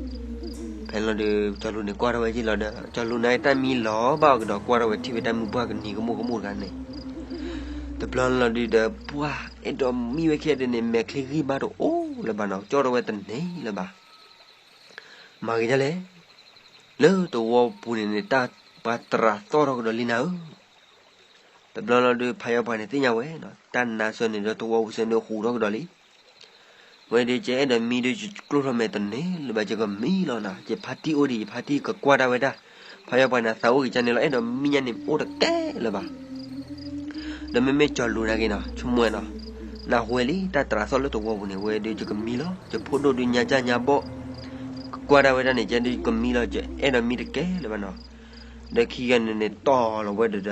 ဖဲန့ၣ်လီၤဒီး ကၠီၤလူၤန့ၣ်ကွၢ်ထီၣ်ဝဲယ့ၢ်လီၤဒီး ကၠီၤလူၤန့ၣ်တၢ်မံလီၤဘၣ်အီၤကဒီး ကွၢ်ထီၣ်ဝဲထံၣ်ဝဲတၢ်မုၢ်ပှၢ်ကနံၤကမူကမူတဂၤန့ၣ်, တဘျီန့ၣ်လီၤဒုးဒီး ပှၢ်အဲၣ်ဒိးမံဝဲခံဂၤဒုးန့ၣ် မဲာ်ချံဂံၢ်ဘါတအိၣ်လၢၤဘၣ်နီၤ, ကၠီၣ်ထီၣ်ဝဲတန့ၢ်လၢၤဘၣ်. မၤဂ့ၤဒ်လဲၣ်, လၢသဝီပူၤန့ၣ်န့ၣ် တၢ်ပှၤတြးသီၣ်ထီၣ်ကဒီးလံနၤဧၢ. တဘျီလီၤဒုး ဖးယီၤပှၤန့ၣ်သ့ၣ်ညါဝဲနီၤ, တၢ်နါစၢၤန့ၣ်ဒီးသဝီပူၤစၢၤန့ၣ်ဟူးထီၣ်ကဒီးလံ. ဝဲဒုး ယအဲၣ်ဒိးမံဒီး ယကျိၣ်ထီၣ်မဲာ်တန့ၢ်လၢၤဘၣ် ယကမံလီၤနီၤ, ယဖါတံၢ်အိၣ်ဒံး ယဖါတံၢ်ကကွၢ်တၢ်ဝဲဒၣ်. ဖးယီၤပှၤန့ၣ်သးအိၣ်က့ၤကန့ၣ်လီၤ, အဲၣ်ဒိးမံညါန့ၣ်အိၣ်တကဲလၢၤဘၣ်. ဒီးမ့မ့ၢ်ကၠီၤလူၤနာ်က့နီၤ ဆိကမိၣ်ဝဲနီၤ, နၢ်ဟူဝဲလံ တၢ်တြးသီၣ်လၢသဝီပူၤန့ၣ် ဝဲဒုးယကမံလီၤ, ယဖိဒိၣ်ဒုးညါကၢ်ညါဘီၣ် ကကွၢ်တၢ်ဝဲဒၣ်န့ၣ် ကဲဒုးယကမံလီၤ, ယအဲၣ်ဒိးမံတကဲလၢၤဘၣ်နီၤ. ဒီးခံဂၤန့ၣ်န့ၣ်တီၢ်လီၤဝဲဒီး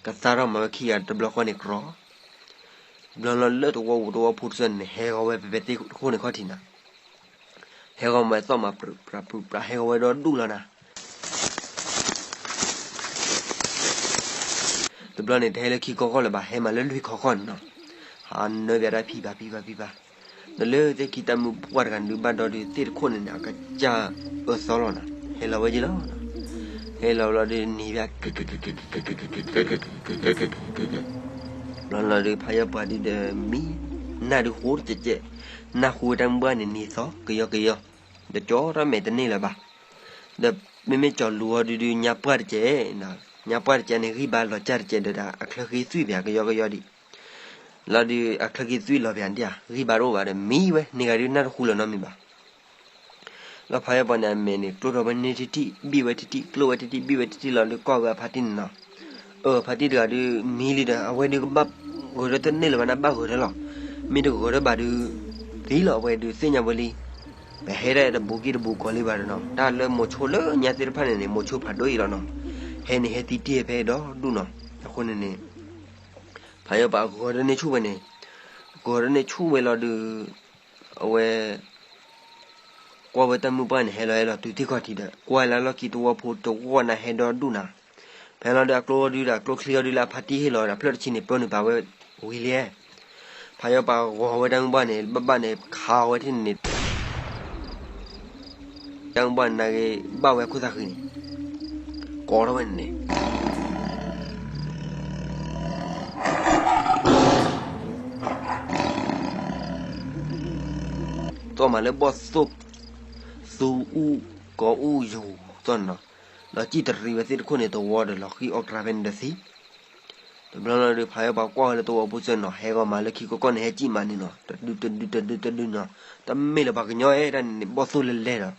ကသါထီၣ်မၤဝဲခံဂၤတဘျီဃီန့ၣ်ကြီ တဘျီလီၤလၢသဝီပူၤသဝီဖိတစၢန့ၣ် ဟဲဂီၤဝဲဖဲဖဲသ့ၣ်ခိၣ်န့ၣ်ခီၣ်ထံးနၤ, ဟဲဂီၤမၤသီၣ်မၤပြးပြးပြး ဟဲဂီၤဝဲဒီဒူၣ်လီၤနၤ. တဘျီန့ၣ် တဟဲလၢခံကီၢ်ဃီလၢၤဘၣ်, ဟဲမၤလၢလွံၢ်ခီဃီန့ၣ်နီၤ, ဟးနၢပၠးတၢ်ဖံးဖးဖံးဖးဖံးဖး, ဒီးလၢသ့ၣ်ခံတၢ်မုၢ်ပှၢ်တဂၤန့ၣ်ဒုးဘၣ်ဒီးဒုးသ့ၣ်တခိၣ်န့ၣ်န့ၣ် အကစၢ်အၢသီလီၤနၤ, ဟဲလီၤဝဲယ့ၢ်လီၤ, ဟဲလီၤလီၤဒုးနံၤပၠး ဘျီလီၤဒုး ဖးယီၤပှၤဒုးဒီးမံ, နၢ်ဒုးဟူတကဲးကဲး, နၢ်ဟူဝဲတၢ်မုၢ်ပှၢ်န့ၣ် နံၤသီကယီကယီ, ဒီးကၠီထီၣ်မဲာ်တန့ၢ်လၢၤဘၣ်. ဒီးမ့မ့ၢ်ကၠီၤလူၤအီၤဒုးဒုး ညါပှၢ်တကဲး, ညါပှၢ်တကဲးန့ၣ် ဂံၢ်ဘါလီၤကၢ်တကဲးဒီး အချၢဃံသွံၣ်ပၠးကယီကယီဒံး, လီၤဒုးအချၢဃံသွံၣ်လီၤပၠးဒံးဧါ, ဂံၢ်ဘါတအိၣ်ဘၣ်ဒီးမံဝဲ, န့ၢ်ဂၤဒုးနၢ်တဟူလၢၤနီတမံၤဘၣ်. လီၤဖးယီၤပှၤန့ၣ် အမဲာ်န့ၣ် ကျိၣ်ထီၣ်ဝဲန့ၢ်ထံထံၣ် ဘံၣ်ဝဲထံထံၣ် ကျိၣ်ဝဲထံထံၣ် ဘံၣ်ဝဲထံထံၣ်လီၤဒုးကွၢ်ဝဲအဖါတံၢ်န့ၣ်နီၤ, အၢ ဖါတံၢ်တဂၤဒုးမံလံဒီး အဝဲဒုးကဘၣ်ဂၢၤဒီးတန့ၢ်လၢၤဘၣ်န့ၣ် ဘၣ်ဂၢၤဒီးလီၤ, မ့ၢ်တဂၢၤဒီးဘၣ်ဒုး သံလီၤ အဝဲဒုးသ့ၣ်ညါဝဲလံ. ပဟဲဒၣ်တဘူးက့ၢ်တဘူးကီၤလံဘၣ်ဒီးနီၤ, တၢ်လၢမိၤဆိလၢညါသ့ၣ်တဖၣ်န့ၣ်န့ၣ် မိၤဆိဖးဒိၣ်အံၤလီၤနီၤ, ဟဲန့ၣ်ဟဲသံတ့ၢ်ဖဲဒီဒူၣ်နီၤ, အဃိန့ၣ်န့ၣ် ဖးယီၤပှၤဂၢၤဒီးန့ၢ်ဆူၣ်ဝဲန့ၣ်, ဂၢၤဒီးန့ၢ်ဆူၣ်ဝဲလီၤဒုး အဝဲ ကွၢ်ဝဲတၢ်မုၢ်ပှၢ်န့ၣ် ဟဲလီၤဟဲလီၤတုၤထံၣ်ခီၣ်ထံးဒီး ကွၢ်လၢလီၢ်ခံသဝီဖိတဝီနၤဟဲဒီဒူၣ်နၤ, ဖဲလီၤဒုးအကျိဒုးဒီး ကျိချံအီၤဒုးလၢအဖါတံၢ်ဟ့ၣ်လီၤဒီး ဖျၢၣ်တဆံန့ၣ် ပၢနုာ်ပာ်ဝဲဝံၤလံ. ဖးယီၤပှၤဂီၤဝဲတၢ်မုၢ်ပှၢ်န့ၣ် ဘၣ်ဘၣ်န့ၣ် ခးအီၤဝဲထံၣ်န့ၣ်န့ၣ် တၢ်မုၢ်ပှၢ်န့ၣ်နာ်က့ ဘၣ်ဝဲခိၣ်သၣ်ဃံန့ၣ် ကိးထီၣ်ဝဲန့ၣ်န့ၣ် သီၣ်မးလၢဘီၣ်သိၣ် သူအူ ကီအူယူၤသီၣ်န့ၣ်နီၤ, ဒီးစံၣ်တရံးဝဲသ့ၣ်တခိၣ်န့ၣ် သဝီဒီးလီၤဃံအီၣ်ကြၢးဖဲန့ၣ်ဒီးသံ. တဘျီလီၤဒုး ဖးယီၤပှၤကွၢ်ဝဲလၢသဝီဖိစၢၤနီၤ ဟဲဂီၤမးလၢခံကီၢ်ကီၢ်န့ၣ် ဟဲစံၣ်မးန့ၣ်နီၤတဒုတဒုတဒုတဒုနီၤ, တမ့ၢ်လၢပှၤကညီအဲၣ်ဒၣ်န့ၣ်န့ၣ် ဘီၣ်သိၣ်လဲၤလဲၤ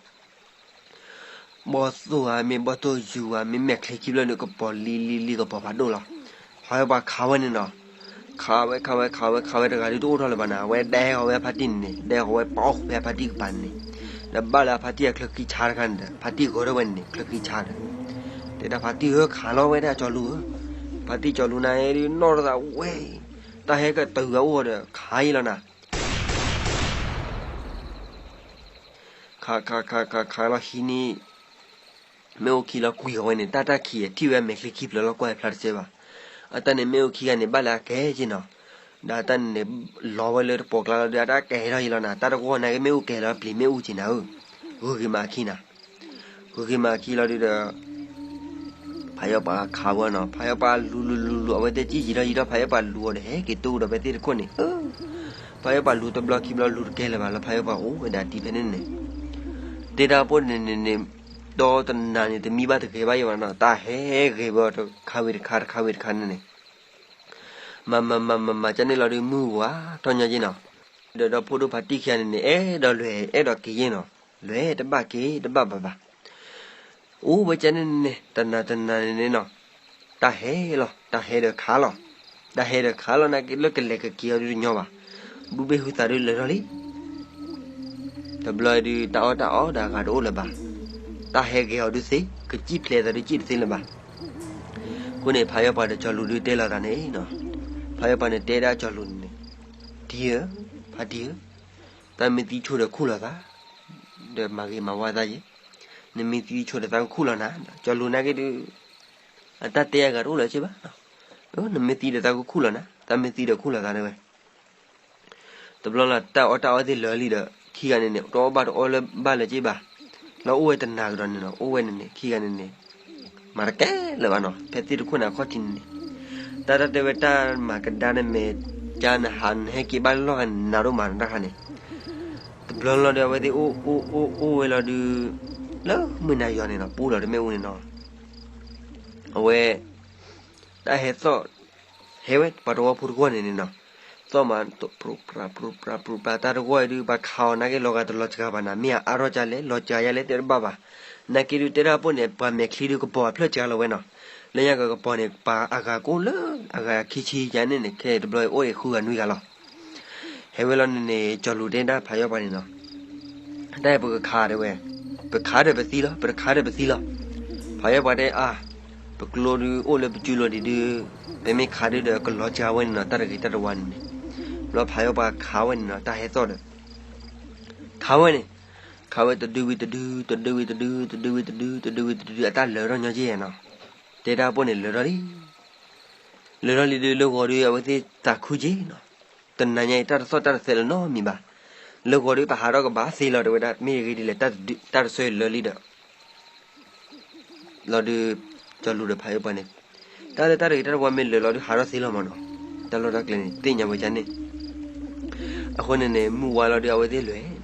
ဒီး ဘီၣ်သိၣ်ဧါ မ့ၢ်ဘီၣ်သိၣ်ယူၤဧါ မ့ၢ်မဲာ်ချံခံဖျၢၣ်ဒီး ကပီၤလံလံလံကပီၤဖးဒိၣ်လီၤ. ဖးယီၤပှၤခးဝဲန့ၣ်နီၤ, ခးဝဲခးဝဲခးဝဲခးဝဲတဂၤဒုးတအိၣ်ထီၣ်လၢၤဘၣ်နၤ, အဝဲဒဲဃီၤဝဲအဖါတံၢ်န့ၣ်န့ၣ် ဒဲဃီၤဝဲပီၣ်ဃီၤဖဲအဖါတံၢ်ကပၤန့ၣ်န့ၣ်, ဒီးဘၣ်လၢအဖါတံၢ်အချၢခံဆါတခါန့ၣ်ဒီး ဖါတံၢ်ဂၢၤထီၣ်ဝဲန့ၣ်န့ၣ် ချၢခံဆါဒီး, တဲဒၣ်ဖါတံၢ်ဧၢ ခးလီၤဝဲဒၣ်ကၠီၤလူၤဧၢ, ဖါတံၢ်ကၠီၤလူၤနၤဒုးနီၢ်ထီၣ်သးဝဲ, တၢ်ဟဲကတုၤဝဲအိၣ်ဒီး ခးယံလီၤနၤ ခးခးခးခးခးလီၤဟံးန့ၢ် မ့ၣ်အူခံလီၤကွံာ်ဃီၤဝဲန့ၣ် တၢ်တၢ်ခံးထံၣ်ဝဲအမဲာ်ချံခံဖျၢၣ်လီၤကွၢ်ဖျါတစဲးဘၣ်. အတၢ်န့ၣ်မ့ၣ်အူခံဂၤန့ၣ် ဘၣ်လၢအကဲက့ၤနီၤ, ဒီးအတၢ်န့ၣ်န့ၣ် လီၤဝဲလၢတပိာ်ကျါလီၤဒီး အတၢ်ကဲထီၣ်ယံလီၤနၤ, တၢ်တဂီၢ်နာ်က့မ့ၣ်အူကဲလီၤပျံၤမ့ၣ်အူက့ၤနၤဧၢ, ဂုၤက့ၤမးအခံနၤ ဂုၤက့ၤမးအခံလီၤဒုးဒီး ဖးယီၤပှၤခးဝဲနီၤ, ဖးယီၤပှၤလူၤလူၤလူၤလူၤ အဝဲသ့ၣ်ကံၣ်ယံာ်ထီၣ်ယံာ်ထီၣ် ဖးယီၤပှၤလူၤအီၤဒီး ဟဲက့ၤတူၢ်ဒီးဖဲသ့ၣ်တခိၣ်န့ၣ်, ဖးယီၤပှၤလူၤတဘျီခံဘျီလူၤတကဲလၢၤဘၣ်လီၤ ဖးယီၤပှၤအိၣ်ဝဲဒၣ်ဒ်ဖဲန့ၣ်န့ၣ်, တဲတၢ်ပိၢ်န့ၣ်န့ၣ်န့ၣ်, ဒီတနၤန့ၣ် တမံဘၣ်တဂဲၤဘၣ်ယံဘၣ်နီၤ, တၢ်ဟဲဂဲၤဝဲတခါဝံၤတခါ တခါဝံၤတခါန့ၣ်န့ၣ် မၤမၤမၤမၤမၤကန့ၣ်လီၤဒုး မုၢ်ဝါထီၣ်ညီက့ၤနီၤ, ဒီးဒီဖိဒိၣ်ဖါတံၢ်ခံဂၤန့ၣ်န့ၣ် အဲၣ်ဒိးလဲၤအဲၣ်ဒိးက့ၤယ့ၢ်နီၤ, လဲၤတဘၣ်က့ၤတဘၣ်ဘၣ်ဘၣ်, အိၣ်ဝဲကန့ၣ်န့ၣ် တနၤတနၤန့ၣ်န့ၣ်နီၤ, တၢ်ဟဲလီၤ တၢ်ဟဲဒီးခးလီၤ, တၢ်ဟဲဒီးခးလီၤနာ်က့လၢကလဲၤကက့ၤအီၤဒုးတညီဘၣ်, ဘုဘ့ၣ်ဟုသးဒုးလၢာ်ထီၣ်လံ တဘျီဒုး တၢ်အီၣ်တၢ်အီဒီးအဂၤတအိၣ်လၢၤဘၣ်, တၢ်ဟဲဂဲၤအီၤဒုးသ့, ကစံၣ်ဖျဲးသးဒုးစံၣ်တသ့လၢၤဘၣ်, အဃိန့ၣ် ဖးယီၤပှၤဒီးကၠီၤလူၤဒုးတဲလိာ်သးန့ၣ်, ဖးယီၤပှၤန့ၣ်တဲဒၣ်ကၠီၤလူၤန့ၣ်, တံၤဧၢ, ဖးတံၤဧၢ, တၢ်မ့ၢ်သံဆိဒီးခူၣ်လိာ်သး, ဒီးမၤဂ့ၤမၤဝါသးယဲ, နမ့ၢ်သံဆိဒီးသးကခူၣ်လီၤနၤ, ကၠီၤလူၤနာ်က့ဒုး, အတၢ်တဲအဂၤတအိၣ်လၢၤက့ဘၣ်, နမ့ၢ်သံဒီးသးကခူၣ်လီၤနၤ, တၢ်မ့ၢ်သံဒီးခူၣ်လိာ်သးတဲဝဲ တဘျီလီၤ တၢ်အီၣ်တၢ်အီသ့ၣ်လၢာ်လံဒီး ခံဂၤန့ၣ်န့ၣ် တအီၣ်ဘၣ်တအီလၢၤဘၣ်လၢၤက့ဘၣ်, လၢအိၣ်ဝဲတနၤကဒီးန့ၣ်နီၤ, အိၣ်ဝဲန့ၣ်န့ၣ် ခံဂၤန့ၣ်န့ၣ်, မၤတကဲလၢၤဘၣ်နီၤ, ဖဲသ့ၣ်တခိၣ်န့ၣ်အခီၣ်ထံးန့ၣ်န့ၣ်, တၢ်တၢ်တဲဝဲတၢ်မၤကဒါနမဲာ်ကါနဟးနဟဲက့ၤဘၣ်လီၢ်ဂၤန့ၣ် နးဒိၣ်မးနတၢ်ခါန့ၣ်, တဘျီလီၤဒီးအဝဲသ့ၣ်အိၣ်အိၣ်အိၣ်အိၣ်ဝဲလီၤဒုး, လၢမုၢ်နၤယီၤန့ၣ်နီၤ ပူလီၤတမ့ၣ်အူန့ၣ်နီၤ အဝဲ, တၢ်ဟဲသီၣ်, ဟဲဝဲပှၤတဝီဖိတဂီၢ်န့ၣ်န့ၣ်နီၤ, သီၣ်မး, ပြူပြူပြူပြူပြူပြူ တၢ်တဂီၢ်အံၤဒုး ပှၤခးအီၤနာ်က့လီၤဂာ်တလီၤစှၤဘၣ်နီၤ, မ့ၢ်အအါထီၣ်ကလဲၣ် လီၤစှၤယါလဲၣ်တဲတဘၣ်ဘၣ်, နာ်က့ဒုးတဲဒၣ်ပှၤန့ၣ် ပှၤမဲာ်ချံဒုးကပီၤအဖျၢၣ်စှၤလီၤဝဲနီၤ, လၢညါကကပီၤန့ၣ် ပှၤအဂၤကအိၣ်လၢအဂၤခံဆံယါန့ၣ်န့ၣ် ခဲတဘျီအံၤအိၣ်အံၤဃုဂၤနွံဂၤလီၤ ဟဲဝဲလီၤန့ၣ်န့ၣ် ကၠီၤလူၤတဲဒၣ်ဖးယီၤပှၤန့ၣ်နီၤ, တၢ်အံၤပကခးတဲဝဲ, ပခးဒီးပသံလီၤ, ပတခးဒီးပသံလီၤ, ဖးယီၤပှၤတဲအါ, ပကျိဒုးအိၣ်လၢပစုလိၤဒံးဒုး, ပမ့ၢ်ခးဒုးဒီးကလီၤစှၤဝဲန့ၣ်နီၤ တၢ်တဂ့ၤတၢ်တဝါန့ၣ်န့ၣ်, ဘျီဖးယီၤပှၤခးဝဲန့ၣ်နီၤ တၢ်ဟဲသီၣ်ဒီး ခးဝဲန့ၣ်, ခးဝဲတဒုဝံၤတဒု, တဒုဝံၤတဒု, တဒုဝံၤတဒု, တဒုဝံၤတဒု အတၢ်လၢာ်ထီၣ်ညီက့နီၤ, တဲဒၣ်ပှၤန့ၣ်လၢာ်ထီၣ်လံ လၢာ်ထီၣ်လံဒုး လၢဂီၤဒုး အဝဲသ့ၣ်သးခုက့နီၤ, တနၤညါအံၤ တၢ်တသီၣ်တၢ်တသဲးလၢၤနီတမံၤဘၣ်, လၢဂီၤဒုး ပဟးထီၣ်ကဘၣ်သ့လီၤတဲဝဲဒၣ် မ့ၢ်တဂ့ၤဒ်လဲၣ် တၢ်တဆၢအံၤလၢာ်လံဒီး လီၤဒုး, ကၠီၤလူၤဒီးဖးယီၤပှၤန့ၣ်, တၢ်လၢတၢ်တဂ့ၤတၢ်တဝါမ့ၢ်လၢာ်လီၤဒုး ဟးထီၣ်သ့လီၤမးနီၤ, တၢ်လီၢ်တၢ်ကျဲန့ၣ် သ့ၣ်ညါဝဲဒ်န့ၣ်, အဃိန့ၣ်န့ၣ် မုၢ်ဝါလီၤဒုး အဝဲသ့ၣ်လဲၤနီၤ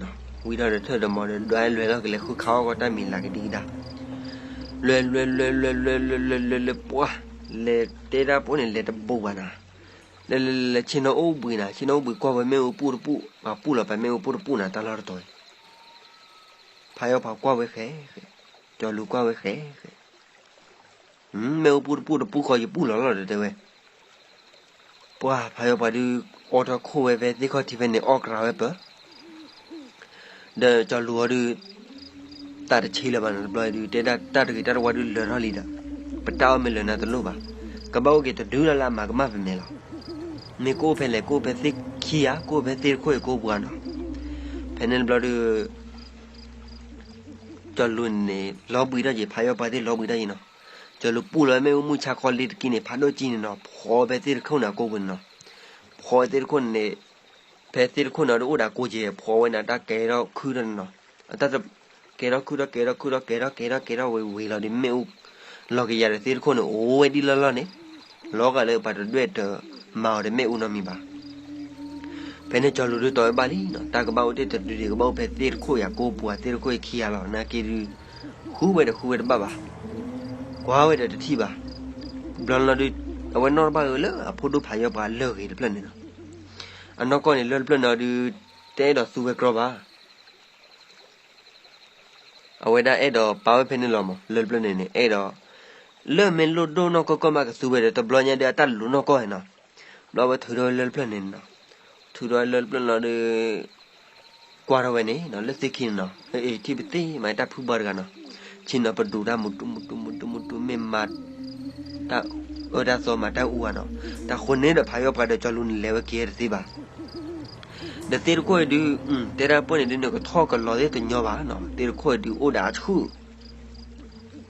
ဝံထီၣ်ဒီးထၢၣ်ဒီးမီၤဒီး ဒွးလဲၤလီၤကလဲၤဃုခးအီၣ်ကီးတၢ်မံၤလၤကဒံကဒါ, လဲၤလဲၤလဲၤလဲၤလဲၤလဲၤလဲၤလဲၤလဲၤလဲၤ ပှၢ်, လဲၤတဲဒၣ်ပှၤန့ၣ် လဲၤတဘူးဘၣ်နၤ, လဲၤလဲၤလဲၤလဲၤ ဆ့ၣ်နီၤအိၣ်ဘှံးနၤ, ဆ့ၣ်နီၤအိၣ်ဘှံးကွၢ်ဝဲမ့ၣ်အူပူၣ်တပူၣ်, ပှၤပူၣ်လီၤပှၤမ့ၣ်အူပူၣ်တပူၣ်နၤ တၢ်လီၢ်တတီၤအံၤ, ဖးယီၤပှၤကွၢ်ဝဲဃဲဃဲ, ကၠီၤလူၤကွၢ်ဝဲဃဲဃဲ, မ့ၣ်အူပူၣ်တပူၣ်တပူၣ်ဃီ ယပူၣ်လီၤလီၤဒီးတဲဝဲ ပှၤဖးယီၤပှၤဒုး အိးထီၣ်ခိၣ်ဝဲဖဲသ့ၣ်ခီၣ်ထံးဖဲန့ၣ် အီၣ်ကြၤဝဲပၢၢ်, ဒီးကၠီၤလူၤအီၤဒုး တၢ်တဆံလၢၤဘၣ်နီၤ တဘျီအံၤဒုး တဲဒၣ်တၢ်တဂ့ၤတၢ်တဝါဒုးလၢာ်ထီၣ်လံဒီး ပတၢ်အီၣ်မ့ၢ်လၢာ်နၤတလိၣ်ဘၣ်, ကဘၣ်အိၣ်က့ၤတဒုလၢ်လၢအမၤကမၣ်ပမဲာ်လီၤ, မ့ၢ်ကအိၣ်ဖဲလဲၣ် ကအိၣ်ဖဲသ့ၣ်ခံဧါ ကအိၣ်ဖဲသ့ၣ်တခိၣ်အံၤကအိၣ်ပှၤနီၤ, ဖဲန့ၣ်တဘျီဒုး ကၠီၤလူၤန့ၣ် လီၤဘှံးထီၣ်က့ၤ ဖးယီၤပှၤသ့ၣ်လီၤဘှံးထီၣ်က့ၤနီၤ, ကၠီၤလူၤပူၣ်လီၤမ့ၣ်အူမုၢ်ဆါခီလ့တက့ၢ်န့ၣ် ဖးဒိၣ်ကံန့ၣ်နီၤ ဖီဖဲသ့ၣ်တခိၣ်န့ၣ်အကိပူၤန့ၣ်နီၤ, ဖီသ့ၣ်တခိၣ်န့ၣ် ဖဲသ့ၣ်တခိၣ်န့ၣ်ဒီးအိၣ်ဒီးကိးက့ၤ ဖီဝဲန့ၣ် တၢ်ကဲထီၣ်ခုၣ်ထီၣ်န့ၣ်နီၤ, အတၢ်ကဲထီၣ်ခုၣ်ထီၣ်ကဲထီၣ်ခုၣ်ထီၣ်ကဲထီၣ်ကဲထီၣ်ကဲထီၣ်ဝဲဝံၤလီၤဒီး မ့ၣ်အူ လီၤက့ၤယၤဒီးသ့ၣ်တခိၣ်န့ၣ် အိၣ်ဝဲဒ်လီၢ်လီၢ်န့ၣ်, လီၤဂာ်လၢပှၤတဒွဲၣ်တမၤအီၤဒီးမ့ၣ်အူနီတမံၤဘၣ် ဖဲန့ၣ်ကၠီၤလူၤဒုးတီဝဲဘၣ်လံနီၤ, တၢ်ကဘၣ်အိၣ်တ့ၢ်တဒုဒံး ကဘၣ်အိၣ်ဖဲသ့ၣ်တခိၣ်အံၤကိပူၤ သ့ၣ်တခိၣ်အံၤခံဂၤလီၤ နာ်က့ဒုး, ဃုဝဲဒီးဃုဝဲတဘၣ်ဘၣ်, ကွၢ်ဝဲဒီးတထံၣ်ဘၣ်, ဘျီလီၤဒုး, အဝဲနီၣ်တဘၣ်ဧၢလၢအဖိဒိၣ်ဖးယီၤပှၤလၢအဂ့ၤတဖျၢၣ်န့ၣ်နီၤ, အနီၢ်ကီၢ်န့ၣ်လၢတဖျၢၣ်န့ၣ်ဒီး, တအဲၣ်ဒိးသူဝဲကြီဘၣ် အဝဲဒၣ်အဲၣ်ဒိးပာ်ဝဲဖဲန့ၣ်လီၤမး လၢတဖျၢၣ်န့ၣ်န့ၣ် အဲၣ်ဒိး, လၢမ့ၢ်လိၣ်ဒိၣ်နီၢ်ကီၢ်ကီၢ်မးကသူဝဲဒီး တဘျီညါဒီးအတၢ်လူၤနီၢ်ကီၢ်နီၤ, ဘျီဝဲထုးထီၣ်ဝဲလၢတဖျၢၣ်န့ၣ်နီၤ, ထုးထီၣ်ဝဲလၢတဖျၢၣ်လီၤဒီး, ကွၢ်ထီၣ်ဝဲန့ၣ် လၢသ့ၣ်ခံန့ၣ်နီၤ, ထံၣ်ပသ့မးတၢ်ဖုပှၢ်တဂၤနီၤ, ဆ့ၣ်နီၤပဒိးတၢ်မုၢ်တူမုၢ်တူမုၢ်တူမုၢ်တူမ့ၢ်မး တၢ်အၢတၢ်သီမးတၢ်အူဧါနီၤ, တၢ်ဃိန့ၣ်ဒီးဖးယီၤပှၤဒီးကၠီၤလူၤန့ၣ်လဲၤဝဲက့ၤတသ့ဘၣ် ဒီးသ့ၣ်တခိၣ်အံၤဒုး, တဲဒၣ်ပှၤန့ၣ်ဒုး နကထီၣ်ကလီၤသ့ၣ်တညီဘၣ်နီၤ, သ့ၣ်တခိၣ်အံၤဒုးအိၣ်ဒီးအဆူၣ်,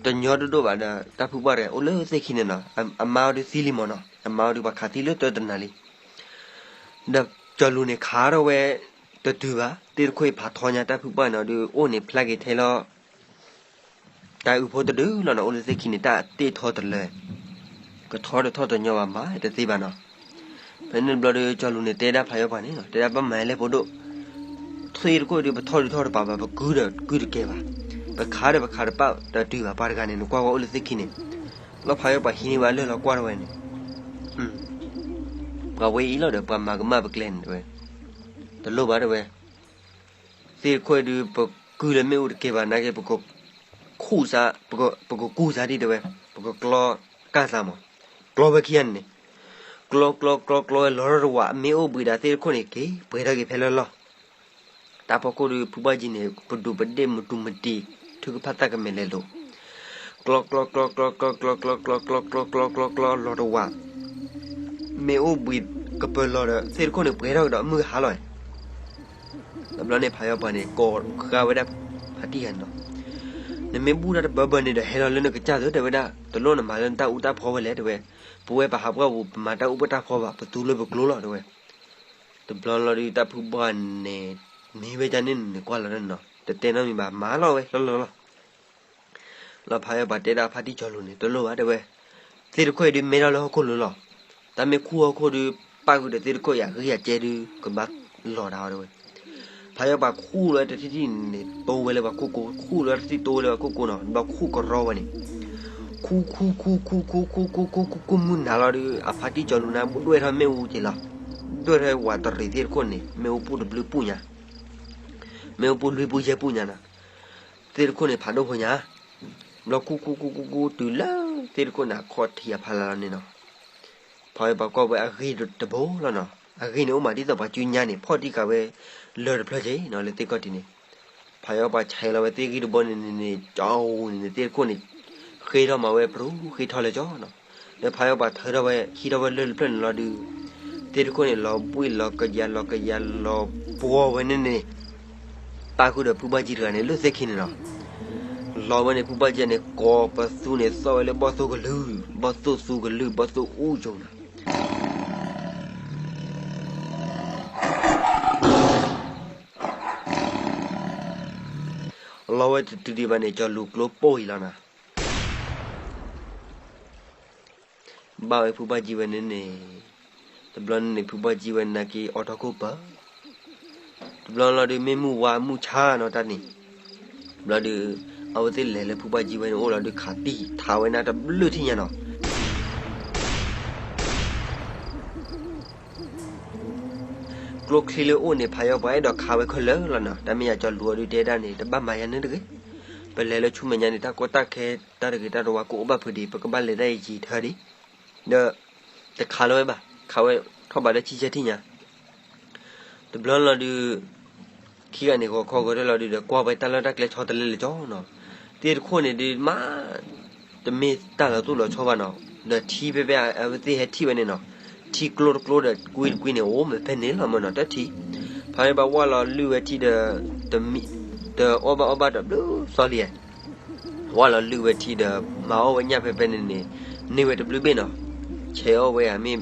တညီတဒိၣ်ဘၣ်ဒီး တၢ်ဖုပှၢ်တဂၤအိၣ်လၢသ့ၣ်ခံန့ၣ်နီၤ, အမါအီၤဒုးသံလံမးနီၤ, အမါအီၤဒုးပှၤခးသံလၢတၢတနၤလံ, ဒီးကၠီၤလူၤန့ၣ်ခးထီၣ်ဝဲ, တတုၤဘၣ်, သ့ၣ်တခိၣ်အံၤဖးထီညါတၢ်ဖုပှၢ်န့ၣ်ဒီး အိၣ်န့ၣ်ဖျါက့ၤထဲလီၤ တၢ်အုးဖိတဒုလီၤနီၤ, အိၣ်လၢသ့ၣ်ခံန့ၣ် တၢ်တ့ၢ်ထီတလၢ, ကထီတထီၣ်တညီဘၣ်မးတသ့ဘၣ်နီၤ, ဖဲန့ၣ်တဘျီဒီး ကၠီၤလူၤန့ၣ်တဲဒၣ်ဖးယီၤပှၤန့ၣ်နီၤ, တဲဒၣ်ဘၣ်မၤလဲၣ်ဖိဒိၣ်, သ့ၣ်တခိၣ်ဒုးပထီၣ်ဒုးထီၣ်တပာ်ဘၣ်, ပကုၢ်ဒီးကုၢ်တကဲဘၣ်, ပခးဒီးပခးတပာ်တတုၤဘၣ်, ပှၤတဂၤန့ၣ် နကွၢ်ဝဲအိၣ်လၢသ့ၣ်ခံန့ၣ်, လီၤဖးယီၤပှၤဟံးန့ၢ်ဝဲလၢလီၤကွၢ်ထီၣ်ဝဲန့ၣ် ပှၤဝဲအံၤလီၤဒီး ပှၤမၤကမၣ်ပကျဲန့ၣ်တဲဝဲ, တလိၣ်ဘၣ်တဲဝဲ, သ့ၣ်တခိၣ်အံၤဒုး ပကုၢ်လၢမ့ၣ်အူတကဲဘၣ်နာ်က့ ပကခူၣ်စါ, ပကကူစါဒံးတဲဝဲ, ပကကျီကၢ်စါမး, ကျီဝဲခံဂၤန့ၣ်န့ၣ်, ကျီကျီကျီကျီဝဲလီၤထီၣ်တဝး မ့ၣ်အူဘှံးဒီးသ့ၣ်တခိၣ်န့ၣ်က့ၤ ပှဲၤထီၣ်က့ၤဖဲလၢလီၢ် တၢ်ဖီခိၣ်ဒုး ဖုဘၣ်ကံန့ၣ် ပဒူးပဒ့ၣ်မတူမတံၤ ထုကဖၣ်သၣ်ကမဲာ်လဲၤလိာ်, ကျီ ကျီ ကျီ ကျီ ကျီ ကျီ ကျီ ကျီ ကျီ ကျီ ကျီ ကျီ ကျီ လီၤတဝး, မ့ၣ်အူဘှံးကပၢၤလီၤဒီး သ့ၣ်တခိၣ်န့ၣ်ပှဲၤထီၣ်ကဒီးမုၢ်ဟါလီၤ. တဘျီန့ၣ် ဖးယီပၤန့ၣ် ကိးဃာ်ဝဲဒၣ်ဖါတံၢ်ဃာ်န့ၣ်လီၤ. နမ့ၢ်ဘူၣ်တၢ်တဘၢဘၢန့ၣ်ဒီး ဟဲလီၤလၢနကစၢ်သု တဲဝဲဒၣ်, တလိၣ်နမၤလၢနတၢ်အူတၢ်ဖီဝဲလဲၣ် တဲဝဲ. ပဝဲပဟးပှၢ်ပူၤ ပမၤတၢ်အူပတၢ်ဖီဘၣ်, ပသူလၢပကျိလီၤ တဲဝဲ. တဘျီလီၤဒုး တၢ်ဖုဘၣ်န့ၣ် မ့ၢ်ဝဲဒ်န့ၣ်န့ၣ် ကွၢ်လီၤတၢ်န့ၣ်လီၤ, တတဲနီတမံၤဘၣ်, မၤလီၤဝဲလီၤလီၤလီၤ. လီၤဖးယီပၤတဲဒၣ်ဖါတံၢ်စီၤလူၤန့ၣ် တလိၣ်ဘၣ် တဲဝဲ, သ့ၣ်တခိၣ်အံၤဒုးမဲထီၣ်လၢဟီၣ်ခိၣ်လိၤလီၤ. တၢ်မ့ၢ်ခူၣ်ဟီၣ်ခိၣ်ဒုး ပၣ်ဃုာ်ဒီးသ့ၣ်တခိၣ်အံၤအဂံၢ်အကဲဒုး ကဘၣ်လီၤတၢ်အီၤ တဲဝဲ. ဖးယီပၤခူၣ်လီၤတထံၣ်ထံၣ်န့ၣ် တိဝဲလၢပှၤခိၣ်ကိ, ခူၣ်လီၤတထံၣ်တိဝဲလၢပှၤခိၣ်ကိနီၤ, ဘျီခူၣ်ကရီဝဲန့ၣ်, ခူၣ်ခူၣ်ခူၣ်ခူၣ်ခူၣ်ခူၣ်ခူၣ်ခူၣ်ခူၣ်ခူၣ်မုၢ်နၤလီၤဒုး အဖါတံၢ်စီၤလူၤန့ၣ် ဒွဲၣ်ထီၣ်မ့ၣ်အူက့ၤလီၤ. ဒွဲၣ်ထီၣ်ဝးတရံးသ့ၣ်တခိၣ်န့ၣ် မ့ၣ်အူပူၤတဘျုးပူၤညါ, မ့ၣ်အူပူၤလွံၢ်ပူၤယဲၢ်ပူၤညါနီၤ. သ့ၣ်တခိၣ်န့ၣ်ဖးဒိၣ်ဖိညါ, ဘျီခူၣ်ခူၣ်ခူၣ်ခူၣ်ခူၣ်တုၤလၢ သ့ၣ်တခိၣ်န့ၣ်အခီၣ်ထံးအဖီလာ်လီၤန့ၣ်နီၤ. ဖးယီပၤကွၢ်ဝဲအဂ့ၢ်တဘိလီၤနီၤ, အဂ့ၢ်န့ၣ်အိၣ်မးဒ်သိးပှၤစုညါန့ၣ် ဖီၣ်တံၢ်ဃာ်ဝဲ လၢၢ်တဖျၢၣ်က့ၤနီၤ လၢသ့ၣ်ခီၣ်ထံးန့ၣ်. ဖးယီပၤဆဲးလီၤဝဲသ့ၣ်ဂံၢ်တဘိန့ၣ်န့ၣ်န့ၣ် ကၠီၤအူန့ၣ်န့ၣ် သ့ၣ်တခိၣ်န့ၣ် ဃ့ထီၣ်မၤဝဲပြူၤဃ့ထီၣ်လၢကၠီနီၤ. ဒီးဖးယီပၤထၢထီၣ်ဝဲ ဟံးထီၣ်ဝဲလၢၢ်တဖျၢၣ်န့ၣ်လီၤဒုး သ့ၣ်တခိၣ်န့ၣ် လီၤဘှံးလီၤကယၤလီၤကယၤလီၤပှီၢ်ဝဲန့ၣ်န့ၣ် ပၣ်ဃုာ်ဒီးဖုဘၣ်ကၠံတဂၤန့ၣ် လၢသ့ၣ်ခံန့ၣ်လီၤ. လီၤဝဲန့ၣ် ဖုဘၣ်ကၠံန့ၣ် ကိးပသူန့ၣ် သီၣ်ဝဲလၢဘီၣ်သိၣ်ကလုၢ်, ဘီၣ်သိၣ်သူကလုၢ်, ဘီၣ်သိၣ်အူကၠိၤနီၤ. လီၤဝဲတတုၤဒံးဘၣ်န့ၣ် ကၠီၤလူၤကျိပိၢ်အံၤလီၤနီၤ. ဘၣ်ဝဲဖုဘၣ်ကၠံဝဲန့ၣ်န့ၣ်, တဘျီန့ၣ်န့ၣ် ဖုဘၣ်ကၠံဝဲနာ်က့အီထီၣ်ခိၣ်ပၢၤ, တဘျီလီၤဒုး မ့ၢ်မုၢ်ဝါမုၢ်ဆါနီၤတၢ်န့ၣ်, ဘျီဒုး အဝဲသ့ၣ်လဲၤလၢဖုဘၣ်ကၠံဝဲန့ၣ်အိၣ်လီၤဒုး ခးတံၢ်ထးဝဲန့ၣ်တဘျုးထံၣ်ညါနီၤ. ကျိချံလၢအိၣ်န့ၣ် ဖးယီပၤအဲၣ်ဒိးခးဝဲခဲလၢာ်လီၤနီၤ. တၢ်မ့ၢ်ယၤကၠီၤလူၤအီၤဒုးတဲဒၣ်န့ၣ် တဘၣ်မၤယၤန့ၣ်တဂ့ၤ. ပလဲၤလၢဆူမဲာ်ညါန့ၣ် တၢ်ကီတၢ်ခဲတၢ်တဂ့ၤတၢ်တဝါကအိၣ်ဘၣ်ဖုးဒံး ပကဘၣ်လဲၤဒၣ်ယံာ်ယံာ်ထၢဒံး, ဒီး တခးလၢၤဝဲဘၣ်, ခးဝဲထီၣ်ဘးလၢဆံဆဲထံၣ်ညါ. တဘျီလီၤဒုး ခံဂၤန့ၣ် ဂီၤခီဂီၤတၢၢ်လီၤဒုးဒီး ကွၢ်ဝဲတၢ်လီၢ်တၢ်ကျဲဆီတလဲလၢၤကၠီနီၤ. သ့ၣ်တခိၣ်န့ၣ်ဒုးမး တမ့ၢ်တၢ်လီၤတိၢ်လီၤဆီဘၣ်နီၤ, ဒီးထံဖဲဖဲအဝဲသ့ၣ်ဟဲထံၣ်ဝဲန့ၣ်နီၤ, ထံကျိတကျိဒီးကွံတကွံန့ၣ် အိၣ်မ့ၢ်ဖဲန့ၣ်လီၤမ့ၢ်နီၤ တထံၣ်. ဖဲဖဲဘၣ်ဝၢ်လီၤလုၢ်ဝဲထံဒီး တမံ တအီၣ်ဘၣ်အီၣ်ဘၣ်တဘျုးသီလံ, ဝၢ်လီၤလုၢ်ဝဲထံဒီး မၤအီၣ်ဝဲညၣ်ဖဲဖဲန့ၣ်န့ၣ် န့ၢ်ဝဲတဘျုးဘ့ၣ်နီၤ. ဆဲးအီၣ်ဝဲဧါမ့ၢ်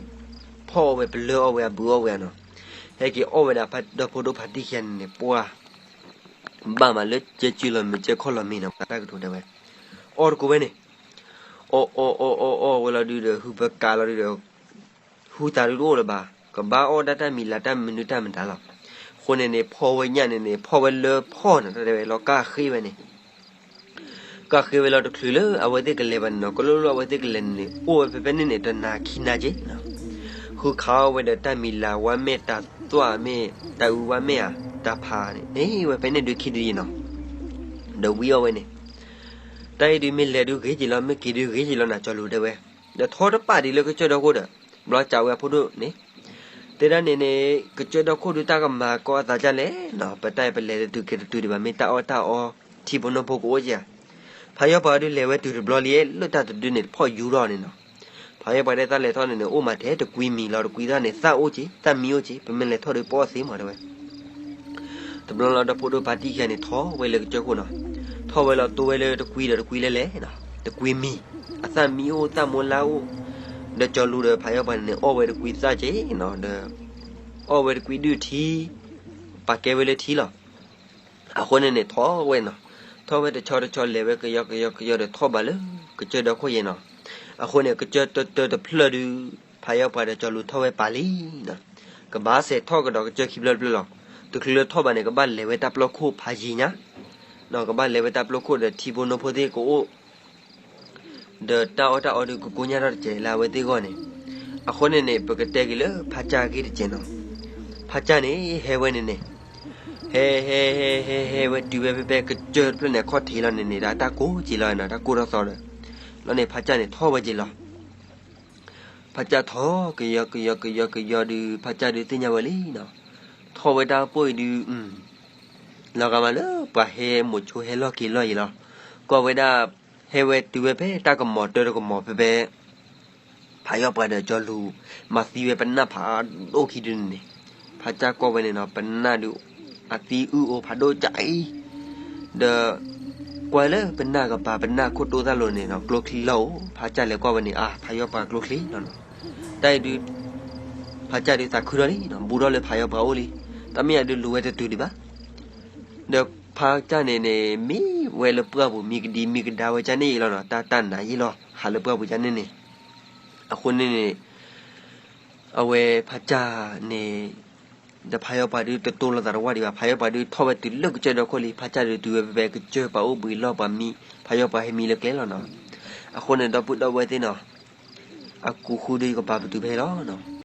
ဖီၣ်အီၣ်ဝဲ ပလၢၢ်အီၣ်ဝဲဧါ ဘုးအီၣ်ဝဲဧါနီၤ. ဟဲက့ၤအီၣ်ဝဲဒၣ်ဖးဒီဖိဒိၣ်ဖးတံၢ်ခံဂၤန့ၣ်န့ၣ် ပှၢ် ဘၣ်မးလၢကၠဲကုလီၤမ့ၢ်ကၠဲခီၣ်လီၤမ့ၢ်နီၤ ပှၤတၢ်ကတိၤတဲဝဲ, အီၣ်တကိးဝဲန့ၣ်, အီၣ်အီၣ်အီၣ်အီၣ်အီၣ်ဝဲလီၤဒုးဒီး ဟုပကးလီၤဒုးဒီး ဟူသးဒုးတအိၣ်လၢၤဘၣ်, ကဘၣ်အီၣ်ဒၣ်တၢ်မံၤလၤတၢ်မနုၤတၢ်မတၤလီၤ. အဃိန့ၣ်န့ၣ် ဖီၣ်ဝဲညၣ်န့ၣ်န့ၣ် ဖီၣ်ဝဲလၢဖီၣ်န့ၣ် တဲဝဲလီၤ ကၢ်ဃ့ဝဲန့ၣ် ကၢ်ဃ့ဝဲလီၤတချုးလၢအဝဲသ့ၣ်ကလဲၤဘၣ်န့ၣ်နီၤ, ကလိၣ်လၢအဝဲသ့ၣ်ကလဲၤန့ၣ်န့ၣ် အိၣ်ဝဲဖဲဖဲန့ၣ်န့ၣ် တနၤခံနၤက့နီၤ. ဃုခးအီၣ်ဝဲဒီးတၢ်မံၤလၤဝါမဲာ် တၢ်သွၣ်မ့ၢ် တၢ်အုးဝါမဲာ်ဧါ တၢ်ဖးန့ၣ် န့ၢ်ဝဲဖဲန့ၣ်ဒုးခံဒုးယံၤနီၤ. ဒီးဝံအီၣ်ဝဲန့ၣ် တၢ်အံၤဒုးမ့ၢ်လဲၤဒုးဂ့ၤက့ၤလီၤ မ့ၢ်က့ၤဒုးဂ့ၤက့ၤလီၤနီၤ ကၠီၤလူၤတဲဝဲ, ဒီးထီတပာ်ဒံးလၢကစၢၢ်ဒီခိၣ်ဒီး ဘျီကးဝဲအဖိဒိၣ်န့ၣ် တဲဒၣ်န့ၣ်န့ၣ် ကစၢၢ်ဒီခိၣ်ဒုးတၢ်ကမၤကီအသးဒ်လဲၣ်နီၤ, ပတၢ်အံၤပလဲၤတတုၤက့ၤတတုၤဒံးဘၣ် မ့ၢ်တၢ်အီၣ်တၢ်အီ ထံဖိနီၢ်ဖိကအိၣ်ဧါ. ဖးယီၤပှၤဒုးလဲၤဝဲတုၤတဘျီလံ လၢတၢ်တဒုန့ၣ် တဖီၣ်ယူၤထီၣ်န့ၣ်နီၤ. ဖးယီၤပှၤတဲတၢ်လဲၤထီၣ်န့ၣ်န့ၣ် အိၣ်မးထဲတကွံမံၤလီၤ တကွံသၣ်န့ၣ် သၣ်အိၣ်က့ၤ သၣ်မံအိၣ်က့ၤ ပမ့ၢ်လဲၤထီၣ်ဒုးပအီၣ်သ့မးတဲဝဲ. တဘျီလီၤဒီဖိဒိၣ်ဖါတံၢ်ခံဂၤန့ၣ် ထီၣ်ဝဲလၢကစၢၢ်ခိၣ်နီၤ. ထီၣ်ဝဲလီၤတိဝဲလၢတကွံဒီးတကွံလဲၣ်လဲၣ်, တကွံမံၤ, အသၣ်မံအိၣ် သၣ်မိလါအိၣ်, ဒီးကၠီၤလူၤဒီးဖးယီၤပှၤန့ၣ်န့ၣ် အီၣ်ဝဲတကွံသၣ်က့ၤနီၤ, ဒီး အီၣ်ဝဲတကွံဒုးထံ, ပာ်ကဲဝဲလၢထံလီၤ. အဃိန့ၣ်န့ၣ် ထီၣ်ဝဲနီၤ, ထီၣ်ဝဲတဆီတဆီလဲၤဝဲကယီကယီကယီဒီးထီၣ်ဘးလၢ ကစၢၢ်ဒီခိၣ်ယဲနီၤ. အဃိန့ၣ် ကစၢၢ်တၢတၢတဖျၢၣ်ဒုး ဖးယီၤပှၤဒီးကၠီၤလူၤထီၣ်ဝဲပာ်လံနီၤ. ကဘၣ်စဲးထီၣ်ကဒီးကစၢၢ်ခံဖျၢၣ်တဖျၢၣ်လီၤ. တချုးလၢထီၣ်ဘးန့ၣ် ကဘၣ်လဲၤဝဲတၢ်ပျီခိၣ်ဖးယံၤညါ, ကဘၣ်လဲၤဝဲတၢ်ပျီခိၣ်ဒီးထံဖိနီၢ်ဖိသ့ၣ်ကအိၣ် ဒီးတၢ်အီၣ်တၢ်အီဒုးကကိညၢ်ထီၣ်တစဲးလၢအဝဲသ့ၣ်ဂီၢ်န့ၣ်. အဃိန့ၣ်န့ၣ် ပကတဲက့ၤလၢဖးကၢ်အဂ့ၢ်တစဲးနီၤ. ဖးကၢ်န့ၣ် ဟဲဝဲန့ၣ်န့ၣ်, ဟဲ ဟဲ ဟဲ ဟဲ ဟဲဝဲတုၤဝဲဖဲဖဲကစၢၢ်တဖျၢၣ်န့ၣ် အခီၣ်ထံးလီၤန့ၣ်န့ၣ် တၢ်ကိၢ်က့ၤလီၤနီၤ, တၢ်ကိၢ်ထီၣ်သီဒီး လီၤန့ၣ် ဖးကၢ်န့ၣ်ထီၣ်ဝဲက့ၤလီၤ. ဖးကၢ်ထီၣ်ကယီကယီကယီကယီဒုး ဖးကၢ်ဒုးသ့ၣ်ညါဝဲလံနီၤ. ထီၣ်ဝဲတၢ်ပိၢ်အံၤဒုး လီၤဂာ်မးလၢပှၤဟဲမိာ်ဆိဟဲလီၢ်က့ၤလီၢ်ယံၤလီၤ. ကွၢ်ဝဲဒၣ် ဟဲဝဲတုၤဝဲဖဲတၢ်ကမီၤတၢ်တကမီၤဖဲဖဲ ဖးယီၢ်ပှၤဒီးကၠီလူၤ မၤသံဝဲပနၢ်ဖးဒိၣ်ခံဒုန့ၣ်န့ၣ်, ဖးကၢ်ကွၢ်ဝဲန့ၣ်နီၤ ပနၢ်ဒုး အသံအုၣ်အိၣ်ဖးဒိၣ်ကၠးအံၤ, ဒီး ကွၢ်လၢပနၢ်ကပၤ ပနၢ်ခိၣ်တိသၣ်လိၤန့ၣ်နီၤ ကျိချံလီၤအိၣ်, ဖးကၢ်လဲၤကွၢ်ဝဲန့ၣ် အါ ဖးယီၢ်ပှၤကျိချံလီၤနီၤ. တၢ်အံၤဒုး ဖးကၢ်ဒုးသးခုထီၣ်လံနီၤ ဘူးထီၣ်လၢဖးယီၢ်ပှၤအိၣ်လံ, တၢ်မ့ၢ်အဒုးလူၤဝဲတတုၤဒံးဘၣ်. ဒီးဖးကၢ်န့ၣ်န့ၣ် မ့ၢ်ဝဲလၢပှၢ်ပူၤ မံကဒံမံကဒါဝဲကၢ်န့ၣ်အံၤလီၤနီၤ, တၢ်တၢ်နးယံာ်လီၤ ဟးလၢပှၢ်ပူၤကၢ်န့ၣ်န့ၣ်, အဃိန့ၣ်န့ၣ် အဝဲဖးကၢ်န့ၣ် ဒီးဖးယီၢ်ပှၤဒုးတတိၢ်လိာ်သးတဝၢ်ဒံးဘၣ်, ဖးယီၢ်ပှၤဒုးထီၣ်ဝဲတုၤလၢကစၢၢ်ဒီခိၣ်လံ, ဖးကၢ်ဒုးတုၤဝဲဖဲဖဲကစၢၢ်ပှၤအိၣ်ဘှံးလီၢ်ပှၤမံ, ဖးယီၢ်ပှၤဟဲမံလၢကျဲလီၤနီၤ. အဃိန့ၣ် ဒီပုၢ်ဒီဝဲၢ်သ့ၣ်နီၤ, အကူၤဃုဒုးယကပာ်ပတုာ်ဖဲအံၤလီၤနီၤ.